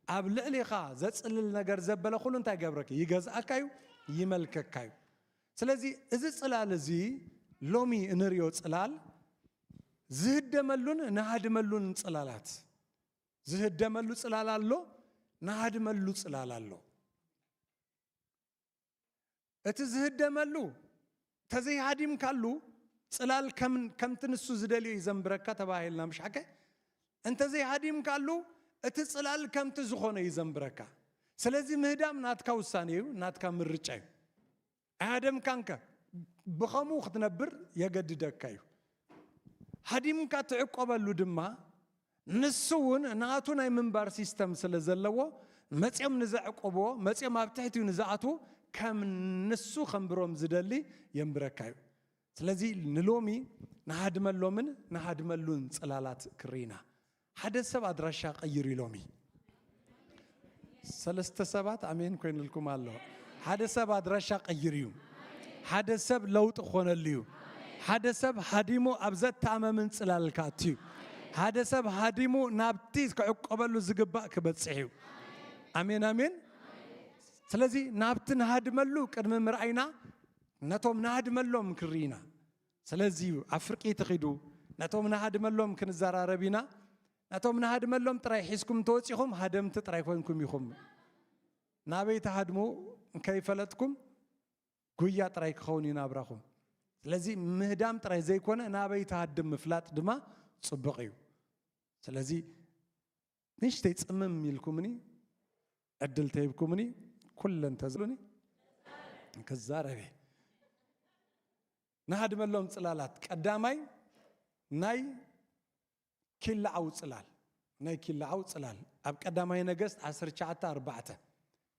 ኣብ ልዕሊኻ ዘጽልል ነገር ዘበለ ኩሉ እንታይ ገብረካ? ይገዝኣካ እዩ፣ ይመልከካ እዩ። ስለዚ እዚ ጽላል እዚ ሎሚ እንርእዮ ጽላል ዝህደመሉን ንሃድመሉን ጽላላት። ዝህደመሉ ጽላል ኣሎ፣ ንሃድመሉ ጽላል ኣሎ። እቲ ዝህደመሉ ተዘይሃዲምካሉ ጽላል ከም-፣ ከምቲ ንሱ ዝደልዮ እዩ ዘንብረካ ተባሂልና ምሽ ሓቀ? እንተዘይሃዲምካሉ እቲ ጽላል ከምቲ ዝኾነ እዩ ዘንብረካ። ስለዚ ምህዳም ናትካ ውሳኔ እዩ፣ ናትካ ምርጫ እዩ። ኣያደምካንከ ብኸምኡ ክትነብር የገድደካ እዩ። ሃዲምካ ትዕቆበሉ ድማ ንሱ እውን ናቱ ናይ ምንባር ሲስተም ስለ ዘለዎ መጺኦም ንዘዕቆብዎ፣ መጺኦም ኣብ ትሕቲኡ ንዝኣትዉ ከም ንሱ ከንብሮም ዝደሊ የንብረካ እዩ። ስለዚ ንሎሚ ንሃድመሎምን ንሃድመሉን ጽላላት ክርኢና። ሓደ ሰብ ኣድራሻ ቀይሩ እዩ ሎሚ። ሰለስተ ሰባት ኣሜን ኮይኑልኩም ኣሎ። ሓደ ሰብ ኣድራሻ ቀይሩ እዩ። ሓደ ሰብ ለውጢ ክኾነሉ እዩ። ሓደ ሰብ ሃዲሙ ኣብ ዘተኣማምን ጽላል ክኣቱ እዩ። ሓደ ሰብ ሃዲሙ ናብቲ ክዕቆበሉ ዝግባእ ክበጽሕ እዩ። ኣሜን ኣሜን። ስለዚ ናብቲ ንሃድመሉ ቅድሚ ምርኣይና ነቶም ንሃድመሎም ክርኢና። ስለዚ እዩ ኣብ ፍርቂ ትኺዱ ነቶም ንሃድመሎም ክንዘራረብ ኢና። ነቶም ንሃድመሎም ጥራይ ሒዝኩም እንተወጺኹም ሃደምቲ ጥራይ ኮይንኩም ኢኹም። ናበይ ትሃድሙ ከይፈለጥኩም ጉያ ጥራይ ክኸውን እዩ ናብራኹም። ስለዚ ምህዳም ጥራይ ዘይኮነ ናበይ ትሃድም ምፍላጥ ድማ ጽቡቕ እዩ። ስለዚ ንእሽተይ ጽምም ኢልኩምኒ ዕድል ተሂብኩምኒ ኩለን ተዝሉኒ ክዛረብ እየ። ንሃድመሎም ጽላላት ቀዳማይ ናይ ኪልዓው ጽላል፣ ናይ ኪልዓው ጽላል ኣብ ቀዳማይ ነገስት ዓሰርተ ትሽዓተ ኣርባዕተ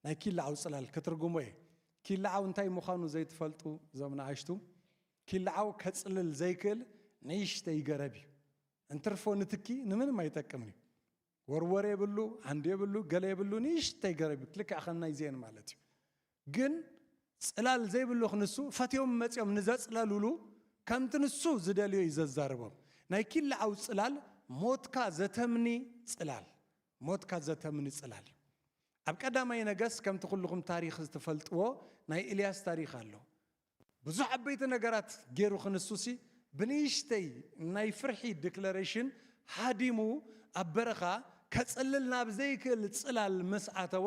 ናይ ኪልዓው ጽላል ክትርጉሞ እየ። ኪልዓው እንታይ ምዃኑ ዘይትፈልጡ እዞም ንኣሽቱ፣ ኪልዓው ከጽልል ዘይክእል ንእሽተይ ገረብ እዩ። እንትርፎ ንትኪ ንምንም ኣይጠቅምን እዩ። ወርወር የብሉ፣ ዓንዲ የብሉ፣ ገለ የብሉ፣ ንእሽተይ ገረብ እዩ። ልክዕ ከም ናይዚኤን ማለት እዩ። ግን ጽላል ዘይብሉ ክንሱ ፈትዮም መጺኦም ንዘጽለሉሉ ከምቲ ንሱ ዝደልዮ እዩ ዘዛርቦም። ናይ ኪልዓው ጽላል ሞትካ ዘተምኒ ጽላል፣ ሞትካ ዘተምኒ ጽላል እዩ። ኣብ ቀዳማይ ነገስ ከምቲ ኩልኹም ታሪኽ ዝትፈልጥዎ ናይ ኤልያስ ታሪኽ ኣሎ። ብዙሕ ዓበይቲ ነገራት ገይሩ ክንሱሲ ብንእሽተይ ናይ ፍርሒ ዲክለሬሽን ሃዲሙ ኣብ በረኻ ከጽልል ናብ ዘይክእል ጽላል ምስ ኣተወ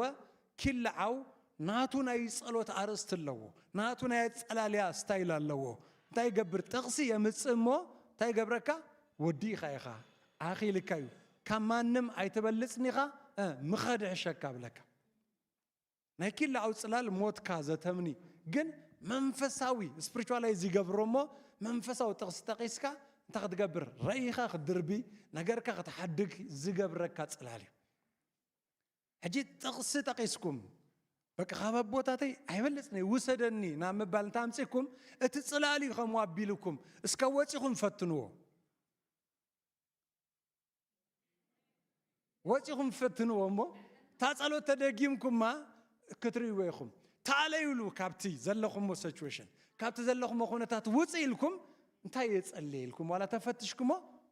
ኪልዓው ናቱ ናይ ጸሎት ኣርእስቲ ኣለዎ። ናቱ ናይ ኣጸላልያ ስታይል ኣለዎ። እንታይ ይገብር? ጥቕሲ የምጽእ እሞ እንታይ ይገብረካ? ወዲእኻ ኢኻ፣ ኣኺልካ እዩ። ካብ ማንም ኣይትበልጽን ኢኻ፣ እ፣ ምኸድሕሸካ ብለካ። ናይ ኪላኣው ጽላል ሞትካ ዘተምኒ፣ ግን መንፈሳዊ ስፕሪቹዋላይዝ ይገብሮ እሞ መንፈሳዊ ጥቕሲ ጠቒስካ እንታይ ክትገብር? ራእይኻ ክትድርቢ፣ ነገርካ ክትሓድግ ዝገብረካ ጽላል እዩ። ሕጂ ጥቕሲ ጠቒስኩም፣ በቃ ካብ ኣቦታተይ ኣይበልጽን እየ ውሰደኒ ናብ ምባል እንተ ኣምጺእኩም፣ እቲ ጽላል እዩ ከምኡ ኣቢልኩም። እስከ ወጺኹም ፈትንዎ። ወጺኹም ፈትንዎ እሞ፣ እታ ጸሎት ተደጊምኩማ ክትርእይዎ ኢኹም። ተኣለዩሉ ካብቲ ዘለኹሞ ሲቹዌሽን፣ ካብቲ ዘለኹሞ ኩነታት ውጽእ ኢልኩም፣ እንታይ እየ ጸልየ ኢልኩም ዋላ ተፈትሽኩሞ፣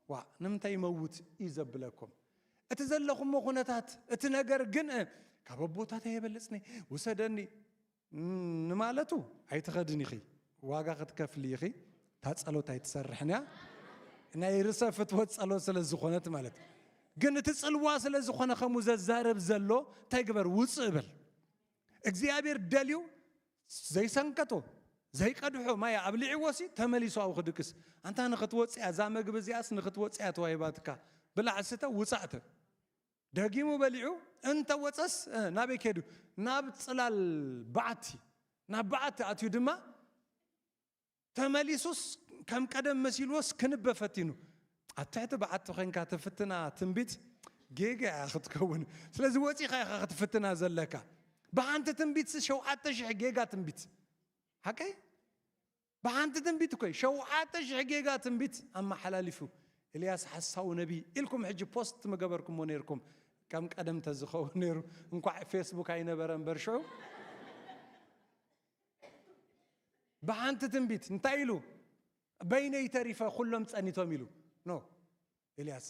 ዋእ፣ ንምንታይ ይመውት እዩ ዘብለኩም። እቲ ዘለኹሞ ኩነታት፣ እቲ ነገር ግን፣ እ፣ ካብ ኣቦታተይ የበልጽኒ፣ ውሰደኒ፣ ን-፣ ንማለቱ ኣይትኸድን ኢኺ፣ ዋጋ ክትከፍሊ ኢኺ። እታ ጸሎት ኣይትሰርሕን እያ፣ ናይ ርእሰ ፍትወት ጸሎት ስለ ዝኾነት ማለት። ግን እቲ ጽልዋ ስለ ዝኾነ ከምኡ ዘዛርብ ዘሎ እንታይ ግበር? ውጽእ በል። እግዚኣብሔር ደልዩ ዘይሰንከቶ፣ ዘይቀድሖ ማይ ኣብሊዕዎሲ ተመሊሱ ኣብኡ ክድቅስ። ኣንታ ንኽትወጽእ እያ፣ እዛ መግቢ እዚኣስ ንኽትወጽእ እያ ተዋሂባትካ። ብላዕ ስተ ውጻእ ተ-፣ ደጊሙ በሊዑ እንተ ወጸስ፣ እ፣ ናበይ ከይዱ? ናብ ጽላል በዓቲ። ናብ በዓቲ ኣትዩ ድማ ተመሊሱስ ከም ቀደም መሲልዎስ ክንበ ፈቲኑ። ኣብ ትሕቲ በዓቲ ኮንካ ትፍትና ትንቢት ጌጋ እያ ክትከውን። ስለዚ ወፂኻ ኢኻ ክትፍትና ዘለካ። ብሓንቲ ትንቢት ሸውዓተ ሽሕ ጌጋ ትንቢት። ሓቀይ? ብሓንቲ ትንቢት እኮ እዩ። ሸውዓተ ሽሕ ጌጋ ትንቢት ኣመሓላሊፉ። ኤልያስ ሓሳዊ ነቢይ ኢልኩም ሕጂ ፖስት ምገበርኩሞ ነይርኩም። ከም ቀደም ተዝኸውን ነይሩ። እንኳዕ ፌስቡክ ኣይነበረ እምበር ሽዑ። ብሓንቲ ትንቢት እንታይ ኢሉ? በይነይ ተሪፈ ኩሎም ጸኒቶም ኢሉ። ኖ። ኤልያስ፣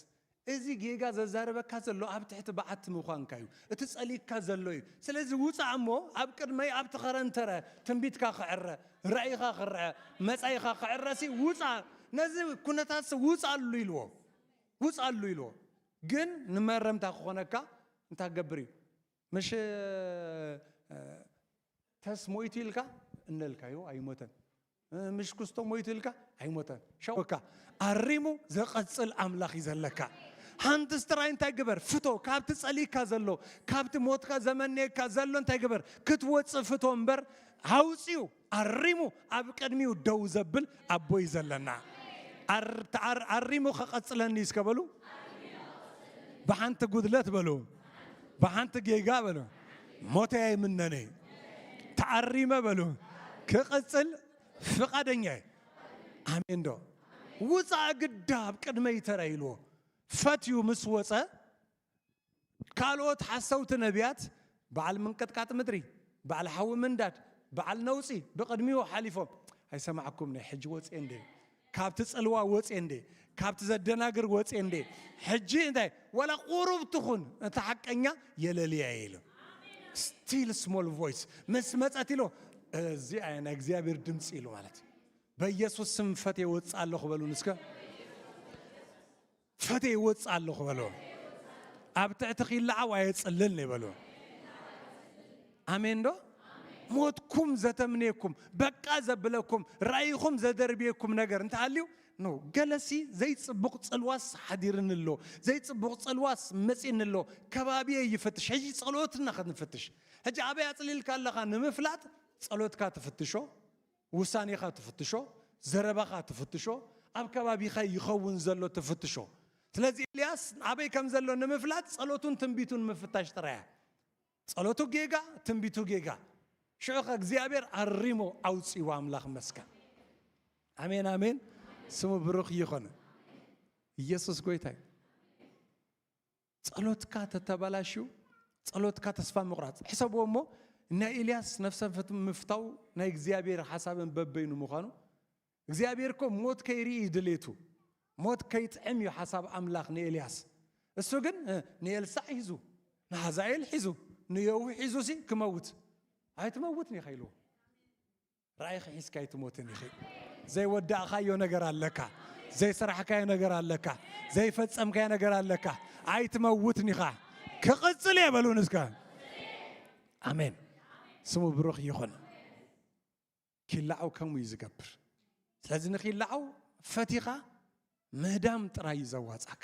እዚ ጌጋ ዘዛረበካ ዘሎ ኣብ ትሕቲ በዓቲ ምዃንካ እዩ። እቲ ጸሊእካ ዘሎ እዩ። ስለዚ ውጻእ እሞ ኣብ ቅድመይ ኣብቲ ኸረንተረ ትንቢትካ ክዕረ፣ ራእይኻ ክርአ፣ መጻኢኻ ክዕረሲ ውጻእ። ነዚ ኩነታትሲ ውጻሉ ኢልዎ። ውጻሉ ኢልዎ። ግን ንመረምታ ክኾነካ እንታይ ክገብር እዩ? ምሽ፣ እ፣ ተስ ሞይቱ ኢልካ እነልካዮ ኣይሞተን። እ፣ ምሽ ክስቶ ሞይቱ ኢልካ ኣይሞተን። ሸውካ ኣሪሙ ዘቐጽል ኣምላኽ እዩ ዘለካ። ሓንቲ ስትራይ እንታይ ግበር? ፍቶ። ካብቲ ጸሊእካ ዘሎ፣ ካብቲ ሞትካ ዘመንየካ ዘሎ እንታይ ግበር? ክትወጽእ ፍቶ እምበር፣ ኣውጺኡ ኣሪሙ ኣብ ቅድሚኡ ደው ዘብል ኣቦ እዩ ዘለና። ኣር-፣ ተኣር-፣ ኣሪሙ ከቐጽለኒ እዩ እስከ በሉ። ብሓንቲ ጉድለት በሉ። ብሓንቲ ጌጋ በሉ። ሞተ ኣይምነነ። ተኣሪመ በሉ። ክቕጽል ፍቓደኛ እየ። ኣሜን ዶ? ውጻእ ግዳ ኣብ ቅድመይ ተራ ኢልዎ። ፈትዩ ምስ ወጸ፣ ካልኦት ሓሰውቲ ነቢያት በዓል ምንቅጥቃጥ ምድሪ፣ በዓል ሓዊ ምንዳድ፣ በዓል ነውጺ ብቕድሚኡ ሓሊፎም፣ "ኣይሰማዕኩምኒ፣ ሕጂ ወጽየ እንደ፣ ካብቲ ጽልዋ ወጽየ እንደ፣ ካብቲ ዘደናግር ወጽየ እንደ፣ ሕጂ እንታይ፣ ዋላ ቁሩብ ትኹን፣ እታ ሓቀኛ የለልያ" ኢሉ። ስቲል ስሞል ቮይስ ምስ መጸት ኢሉ፣ "እዚኣ እያ ናይ እግዚኣብሔር ድምፂ" ኢሉ ማለት እዩ። በኢየሱስ ስም ፈትየ ወጽእ ኣለኹ በሉን እስከ። ፈትየ ይወፅእ ኣለኹ በሎ። ኣብ ትሕቲ ክይለዓው ኣየፅልልን እዩ በሎ። ኣሜን ዶ? ሞትኩም ዘተምኔኩም፣ በቃ ዘብለኩም፣ ራእይኹም ዘደርብየኩም ነገር እንተሃልዩ፣ ኖ፣ ገለሲ ዘይፅቡቕ ፅልዋስ ሓዲርኒ ኣሎ፣ ዘይፅቡቕ ፅልዋስ መፂኒ ኣሎ፣ ከባቢየ ይፍትሽ። ሕጂ ፀሎትና ክንፍትሽ። ሕጂ ኣበይ ኣፅሊልካ ኣለኻ ንምፍላጥ ፀሎትካ ትፍትሾ፣ ውሳኔኻ ትፍትሾ፣ ዘረባኻ ትፍትሾ፣ ኣብ ከባቢኻ ይኸውን ዘሎ ትፍትሾ። ስለዚ ኤልያስ ኣበይ ከም ዘሎ ንምፍላጥ ጸሎቱን ትንቢቱን ምፍታሽ ጥራይ እያ። ጸሎቱ ጌጋ፣ ትንቢቱ ጌጋ። ሽዑ ኸ እግዚኣብሔር ኣሪሞ ኣውጺዎ ኣምላኽ መስከን። ኣሜን፣ ኣሜን። ስሙ ብሩኽ ይኹን። ኢየሱስ ጎይታ እዩ። ጸሎትካ ተተበላሽዩ፣ ጸሎትካ ተስፋ ምቑራጽ። ሕሰብዎ እሞ፣ ናይ ኤልያስ ነፍሰ ፍት-፣ ምፍታው ናይ እግዚኣብሔር ሓሳብን በበይኑ ምዃኑ። እግዚኣብሔር እኮ ሞት ከይርኢ እዩ ድሌቱ። ሞት ከይጥዕም እዩ ሓሳብ ኣምላኽ ንኤልያስ። እሱ ግን፣ እ፣ ንኤልሳዕ ሒዙ፣ ንሃዛኤል ሒዙ፣ ንየሁ ሒዙ ሲ ክመውት። "ኣይትመውትን ኢኻ" ኢልዎ። ራእይኺ ሒዝካ ኣይትሞትን ኢኺ። ዘይወዳእኻዮ ነገር ኣለካ። ዘይሰራሕካዮ ነገር ኣለካ። ዘይፈጸምካዮ ነገር ኣለካ። ኣይትመውትን ኢኻ። ክቕጽል እየ በሉን እስከ። ኣሜን። ስሙ ብሩኽ ይኹን። ኪላዓው ከምኡ እዩ ዝገብር። ስለዚ ንኺላዓው ፈቲኻ ምህዳም ጥራይ እዩ ዘዋጻካ።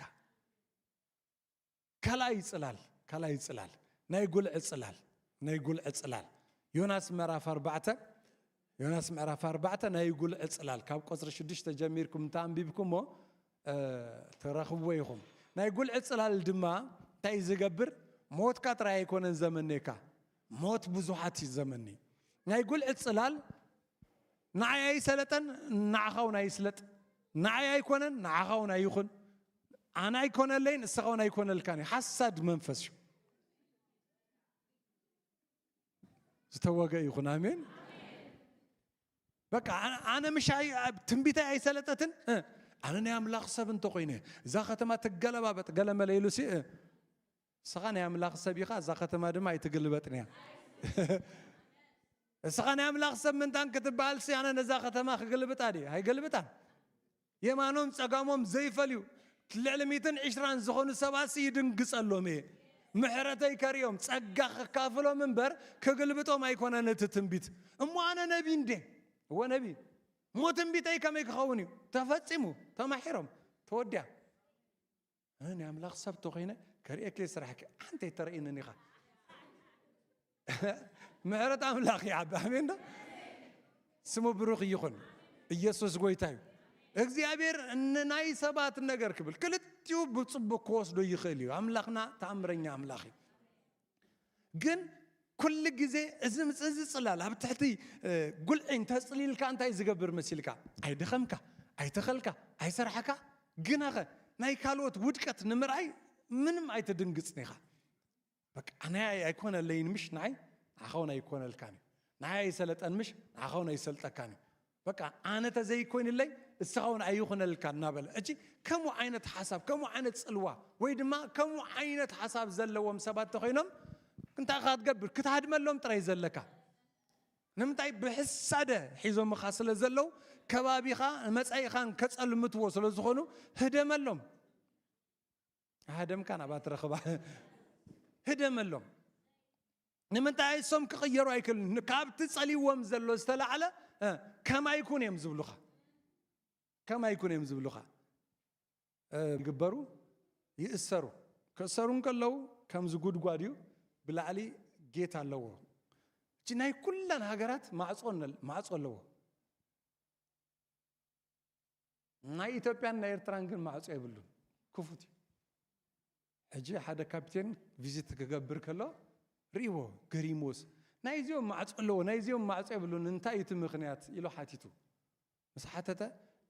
ካልኣይ ጽላል፣ ካልኣይ ጽላል፣ ናይ ጉልዒ ጽላል፣ ናይ ጉልዒ ጽላል። ዮናስ ምዕራፍ ኣርባዕተ፣ ዮናስ ምዕራፍ ኣርባዕተ ናይ ጉልዒ ጽላል፣ ካብ ቁጽሪ ሽዱሽተ ጀሚርኩም እንተ ኣንቢብኩሞ፣ እ፣ ትረኽብዎ ኢኹም። ናይ ጉልዒ ጽላል ድማ እንታይ እዩ ዝገብር? ሞትካ ጥራይ ኣይኮነን ዘመኔካ፣ ሞት ብዙሓት እዩ ዘመኒ። ናይ ጉልዒ ጽላል ንዓይ ኣይሰለጠን፣ ንዓኻ እውን ኣይስለጥ። ንዓይ ኣይኮነን፣ ንዓኻ እውን ኣይኹን። ኣነ ኣይኮነለይን፣ እስኻ እውን ኣይኮነልካን እዩ። ሓሳድ መንፈስ እዩ። ዝተወገ ይኹን። ኣሜን። በቃ፣ ኣነ፣ ኣነ ምሽ ኣይ-፣ ኣብ ትንቢተይ ኣይሰለጠትን። እ፣ ኣነ ናይ ኣምላኽ ሰብ እንተኾይነ፣ እዛ ከተማ ትገለባበጥ፣ ገለመለ ኢሉ ሲ፣ እ፣ እስኻ ናይ ኣምላኽ ሰብ ኢኻ፣ እዛ ከተማ ድማ ኣይትግልበጥን እያ። እስኻ ናይ ኣምላኽ ሰብ ምንታን ክትበሃል ሲ፣ ኣነ ነዛ ከተማ ክግልብጣ ድየ? ኣይገልብጣን። የማኖም ጸጋሞም ዘይፈልዩ ልዕሊ ሚእትን ዕስራን ዝኾኑ ሰባት ሲ ይድንግጸሎም እየ። ምሕረተይ ከርእዮም፣ ጸጋ ከካፍሎም እምበር ክግልብጦም ኣይኮነን እቲ ትንቢት። እሞ ኣነ ነቢ እንዴ? እወ ነቢ። እሞ ትንቢተይ ከመይ ክኸውን እዩ? ተፈጺሙ፣ ተማሒሮም፣ ተወዲያ። ኣነ ናይ ኣምላኽ ሰብ ተኾይነ ከርእየኪ እየ ስራሕኪ። ኣንተ ኣይተርእየንን ኢኻ። ምሕረት ኣምላኽ ይዓቢ። ኣሜን ዶ? ስሙ ብሩኽ ይኹን። ኢየሱስ ጎይታ እዩ። እግዚኣብሔር ንናይ ሰባት ነገር ክብል ክልቲኡ ብጽቡቅ ክወስዶ ይኽእል እዩ። ኣምላኽና ተኣምረኛ ኣምላኽ እዩ። ግን ኩሉ ግዜ እዚ ምጽ-፣ እዚ ጽላል ኣብ ትሕቲ፣ እ፣ ጉልዒ እንተጽሊልካ እንታይ ዝገብር መሲልካ? ኣይደኸምካ፣ ኣይተኸልካ፣ ኣይሰራሕካ፣ ግናኸ ናይ ካልኦት ውድቀት ንምርኣይ ምንም ኣይትድንግጽን ኢኻ። በቃ ኣነ ኣይኮነለይን ምሽ ንዓይ፣ ንዓኻ እውን ኣይኮነልካን እዩ። ንዓይ ኣይሰለጠን ምሽ ንዓኻ እውን ኣይሰልጠካን እዩ። በቃ ኣነ ተዘይኮይንለይ እስኻ እውን ኣይኹነልካ እናበለ። እጂ ከምኡ ዓይነት ሓሳብ፣ ከምኡ ዓይነት ጽልዋ ወይ ድማ ከምኡ ዓይነት ሓሳብ ዘለዎም ሰባት ተኾይኖም እንታይ ኢኻ ክትገብር? ክትሃድመሎም ጥራይ ዘለካ። ንምንታይ? ብሕሳደ ሒዞምኻ ስለ ዘለዉ ከባቢኻ መጻኢኻን ከጸልምትዎ ስለ ዝኾኑ ህደመሎም። ሃደምካ ናብኣ ትረኽባ። ህደመሎም። ንምንታይ እሶም ክቕየሩ ኣይክእሉን? ካብቲ ጸሊዎም ዘሎ ዝተላዕለ፣ እ፣ ከማይ ኩን እዮም ዝብሉኻ። ከማይ ኩን እዮም ዝብሉኻ። እ፣ ይግበሩ፣ ይእሰሩ። ክእሰሩ እንከለዉ ከምዚ ጉድጓድ እዩ፣ ብላዕሊ ጌት ኣለዎ። እቲ ናይ ኩለን ሃገራት ማዕጾ ነል-፣ ማዕጾ ኣለዎ። ናይ ኢትዮጵያን ናይ ኤርትራን ግን ማዕጾ የብሉን። ክፉት እዩ። ሕጂ ሓደ ካፕቴን ቪዚት ክገብር ከሎ ርእይዎ፣ ገሪምዎስ፣ "ናይ እዚኦም ማዕጾ ኣለዎ፣ ናይ እዚኦም ማዕጾ የብሉን፣ እንታይ እዩ እቲ ምኽንያት?" ኢሉ ሓቲቱ። ምስ ሓተተ፣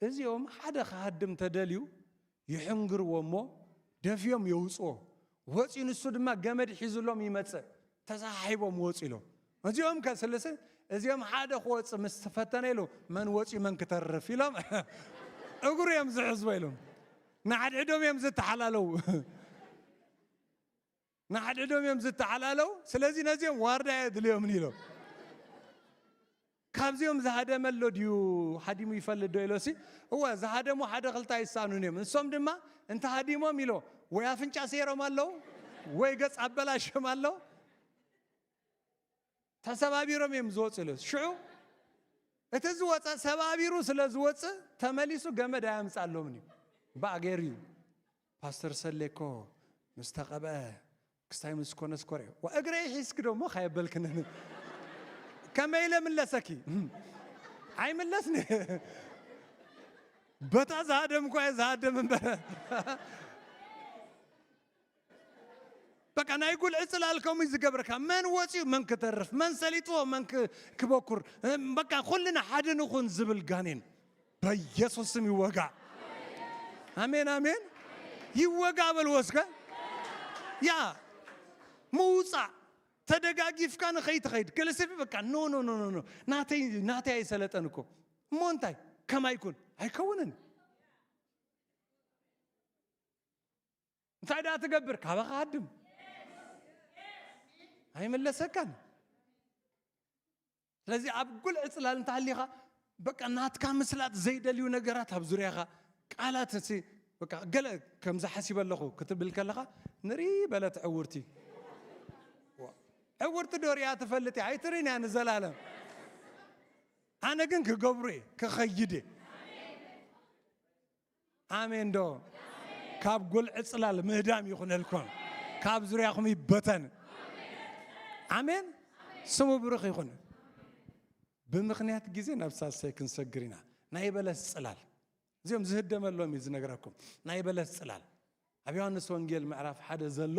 "እዚኦም ሓደ ክሃድም ተደልዩ ይሕንግርዎ እሞ ደፍዮም የውጽዎ። ወጺኡ ንሱ ድማ ገመድ ሒዙሎም ይመጽእ። ተሰሓሒቦም ወጹ" ኢሎም። እዚኦም ከስልስ፣ እዚኦም ሓደ ክወጽእ ምስ ተፈተነ ኢሉ፣ "መን ወጺኡ መን ክተርፍ?" ኢሎም እግሩ እዮም ዝሕዝቦ ኢሎም። ንሓድሕዶም እዮም ዝተሓላለዉ። ንሓድሕዶም እዮም ዝተሓላለዉ። ስለዚ ነዚኦም ዋርዳ የድልዮምን ኢሎም። "ካብዚኦም ዝሃደመ ኣሎ ድዩ? ሃዲሙ ይፈልጥ ዶ?" ኢሎሲ፣ "እወ፣ ዝሃደሙ ሓደ ክልተ ኣይሳኑን እዮም። ንሶም ድማ እንተ ሃዲሞም" ኢሎ፣ "ወይ ኣፍንጫ ሰይሮም ኣለዉ፣ ወይ ገጽ ኣበላሽዮም ኣለዉ። ተሰባቢሮም እዮም ዝወጹ" ኢሎ። ሽዑ እቲ ዝወጸ ሰባቢሩ ስለ ዝወጽእ ተመሊሱ ገመድ ኣያምጻሎምን እዩ። ባእ ገይሩ እዩ። ፓስተር ሰሌ እኮ ምስ ተቐብአ ክስታይ ምስ ኮነስ ኮርዮ። ዋ፣ እግረይ ሒዝኪ ዶ እሞ ካየበልክንን? ከመይ ኢለ ምለሰኪ? ኣይምለስኒ። በታ ዝሃደምኳ እየ ዝሃደም እምበር። በቃ ናይ ጉልዒ ጽላል ከምኡ እዩ ዝገብረካ። መን ወጺኡ መን ክተርፍ፣ መን ሰሊጥዎ መን ክ-፣ ክበኩር። እም፣ በቃ ኩልና ሓደ ንኹን ዝብል ጋኔን በኢየሱስ ስም ይወጋእ። ኣሜን፣ ኣሜን። ይወጋእ በልዎ እስከ። ያ ምውጻእ፣ ተደጋጊፍካ ንኸይትኸይድ። ክልስፊ በቃ፣ ኖ፣ ኖ፣ ኖ፣ ኖ፣ ኖ። ናተይ፣ ናተይ ኣይሰለጠን እኮ። እሞ እንታይ? ከማይ ኩን። ኣይከውንን። እንታይ ደኣ ትገብር? ካባኻ ሃድም። ኣይምለሰካን። ስለዚ ኣብ ጉልዒ ጽላል እንተሃሊኻ፣ በቃ ናትካ ምስላጥ ዘይደልዩ ነገራት ኣብ ዙርያኻ፣ ቃላት እሲ፣ በቃ ገለ ከምዚ ሓሲበ ኣለኹ ክትብል ከለኻ፣ ንርኢ በለት ዕውርቲ። ዋ፣ ዕውርቲ ዶ ሪኣ ትፈልጥ እያ? ኣይትርእን እያ ንዘላለም። ኣነ ግን ክገብሮ እየ፣ ክኸይድ እየ። ኣሜን ዶ? ካብ ጉልዒ ጽላል ምህዳም ይኹነልኩም። ካብ ዙርያኹም ይበተን። ኣሜን። ስሙ ብሩኽ ይኹን። ብምኽንያት ግዜ ናብ ሳልሳይ ክንሰግር ኢና። ናይ በለስ ጽላል። እዚኦም ዝህደመሎም እዩ ዝነግረኩም። ናይ በለስ ጽላል። ኣብ ዮሃንስ ወንጌል ምዕራፍ ሓደ ዘሎ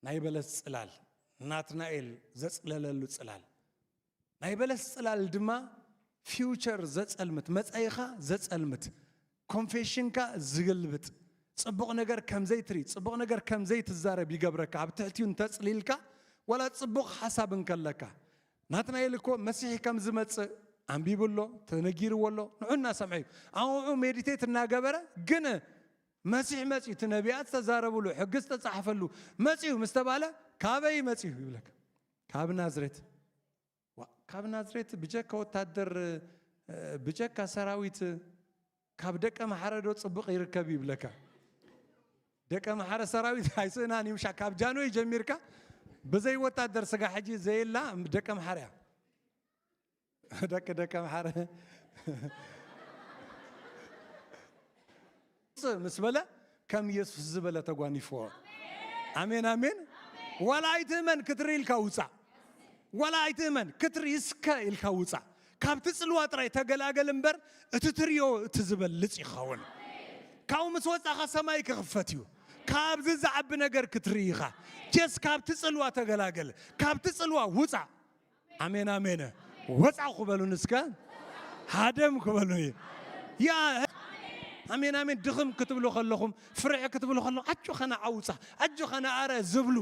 ናይ በለስ ጽላል፣ ናትናኤል ዘጽለለሉ ጽላል። ናይ በለስ ጽላል ድማ ፊውቸር ዘጸልምት፣ መጻኢኻ ዘጸልምት፣ ኮንፌሽንካ ዝግልብጥ፣ ጽቡቕ ነገር ከም ዘይትርኢ፣ ጽቡቕ ነገር ከም ዘይትዛረብ ይገብረካ። ኣብ ትሕቲኡ እንተጽሊልካ፣ ዋላ ጽቡቕ ሓሳብ እንከለካ፣ ናትናኤል እኮ መሲሕ ከም ዝመጽእ ኣንቢቡ ኣሎ፣ ተነጊርዎ ኣሎ፣ ንዑ እናሰምዐ እዩ። ኣብኡ ሜዲቴት እናገበረ ግን መሲሕ መጺኡ፣ እቲ ነቢያት ዝተዛረብሉ፣ ሕጊ ዝተጻሕፈሉ መጺኡ ምስ ተባለ፣ "ካበይ መጺኡ?" ይብለካ። "ካብ ናዝሬት።" ዋ፣ ካብ ናዝሬት ብጀካ ወታደር፣ እ፣ ብጀካ ሰራዊት፣ ካብ ደቀ መሓረ ዶ ጽቡቕ ይርከብ ይብለካ። ደቀ መሓረ ሰራዊት ኣይስእናን እዩ፣ ምሻ ካብ ጃንሆይ ጀሚርካ ብዘይ ወታደር ስጋ ሕጂ ዘየላ ደቀ መሓረ እያ። ደቂ ደቀ መሓረ ምስ በለ ከም ኢየሱስ ዝበለ ተጓኒፍዎ። ኣሜን፣ ኣሜን። ዋላ ኣይትእመን ክትርኢ ኢልካ ውጻእ። ዋላ ኣይትእመን ክትርኢ እስከ ኢልካ ውጻእ። ካብቲ ጽልዋ ጥራይ ተገላገል እምበር፣ እቲ ትርእዮ እቲ ዝበልጽ ይኸውን። ካብኡ ምስ ወጻኻ ሰማይ ክኽፈት እዩ። ካብዚ ዝዓቢ ነገር ክትርኢ ኢኻ። ጀስ ካብቲ ጽልዋ ተገላገል። ካብቲ ጽልዋ ውጻእ። ኣሜን፣ ኣሜን። ወጻ ክበሉን እስከ ሃደም ክበሉን። ያ፣ ኣሜን፣ ኣሜን። ድኽም ክትብሉ ከለኹም፣ ፍርሒ ክትብሉ ከለኹም፣ ኣጆኻ ንዓ ውጻ፣ ኣጆኻ ንዓ ኣረ ዝብሉ።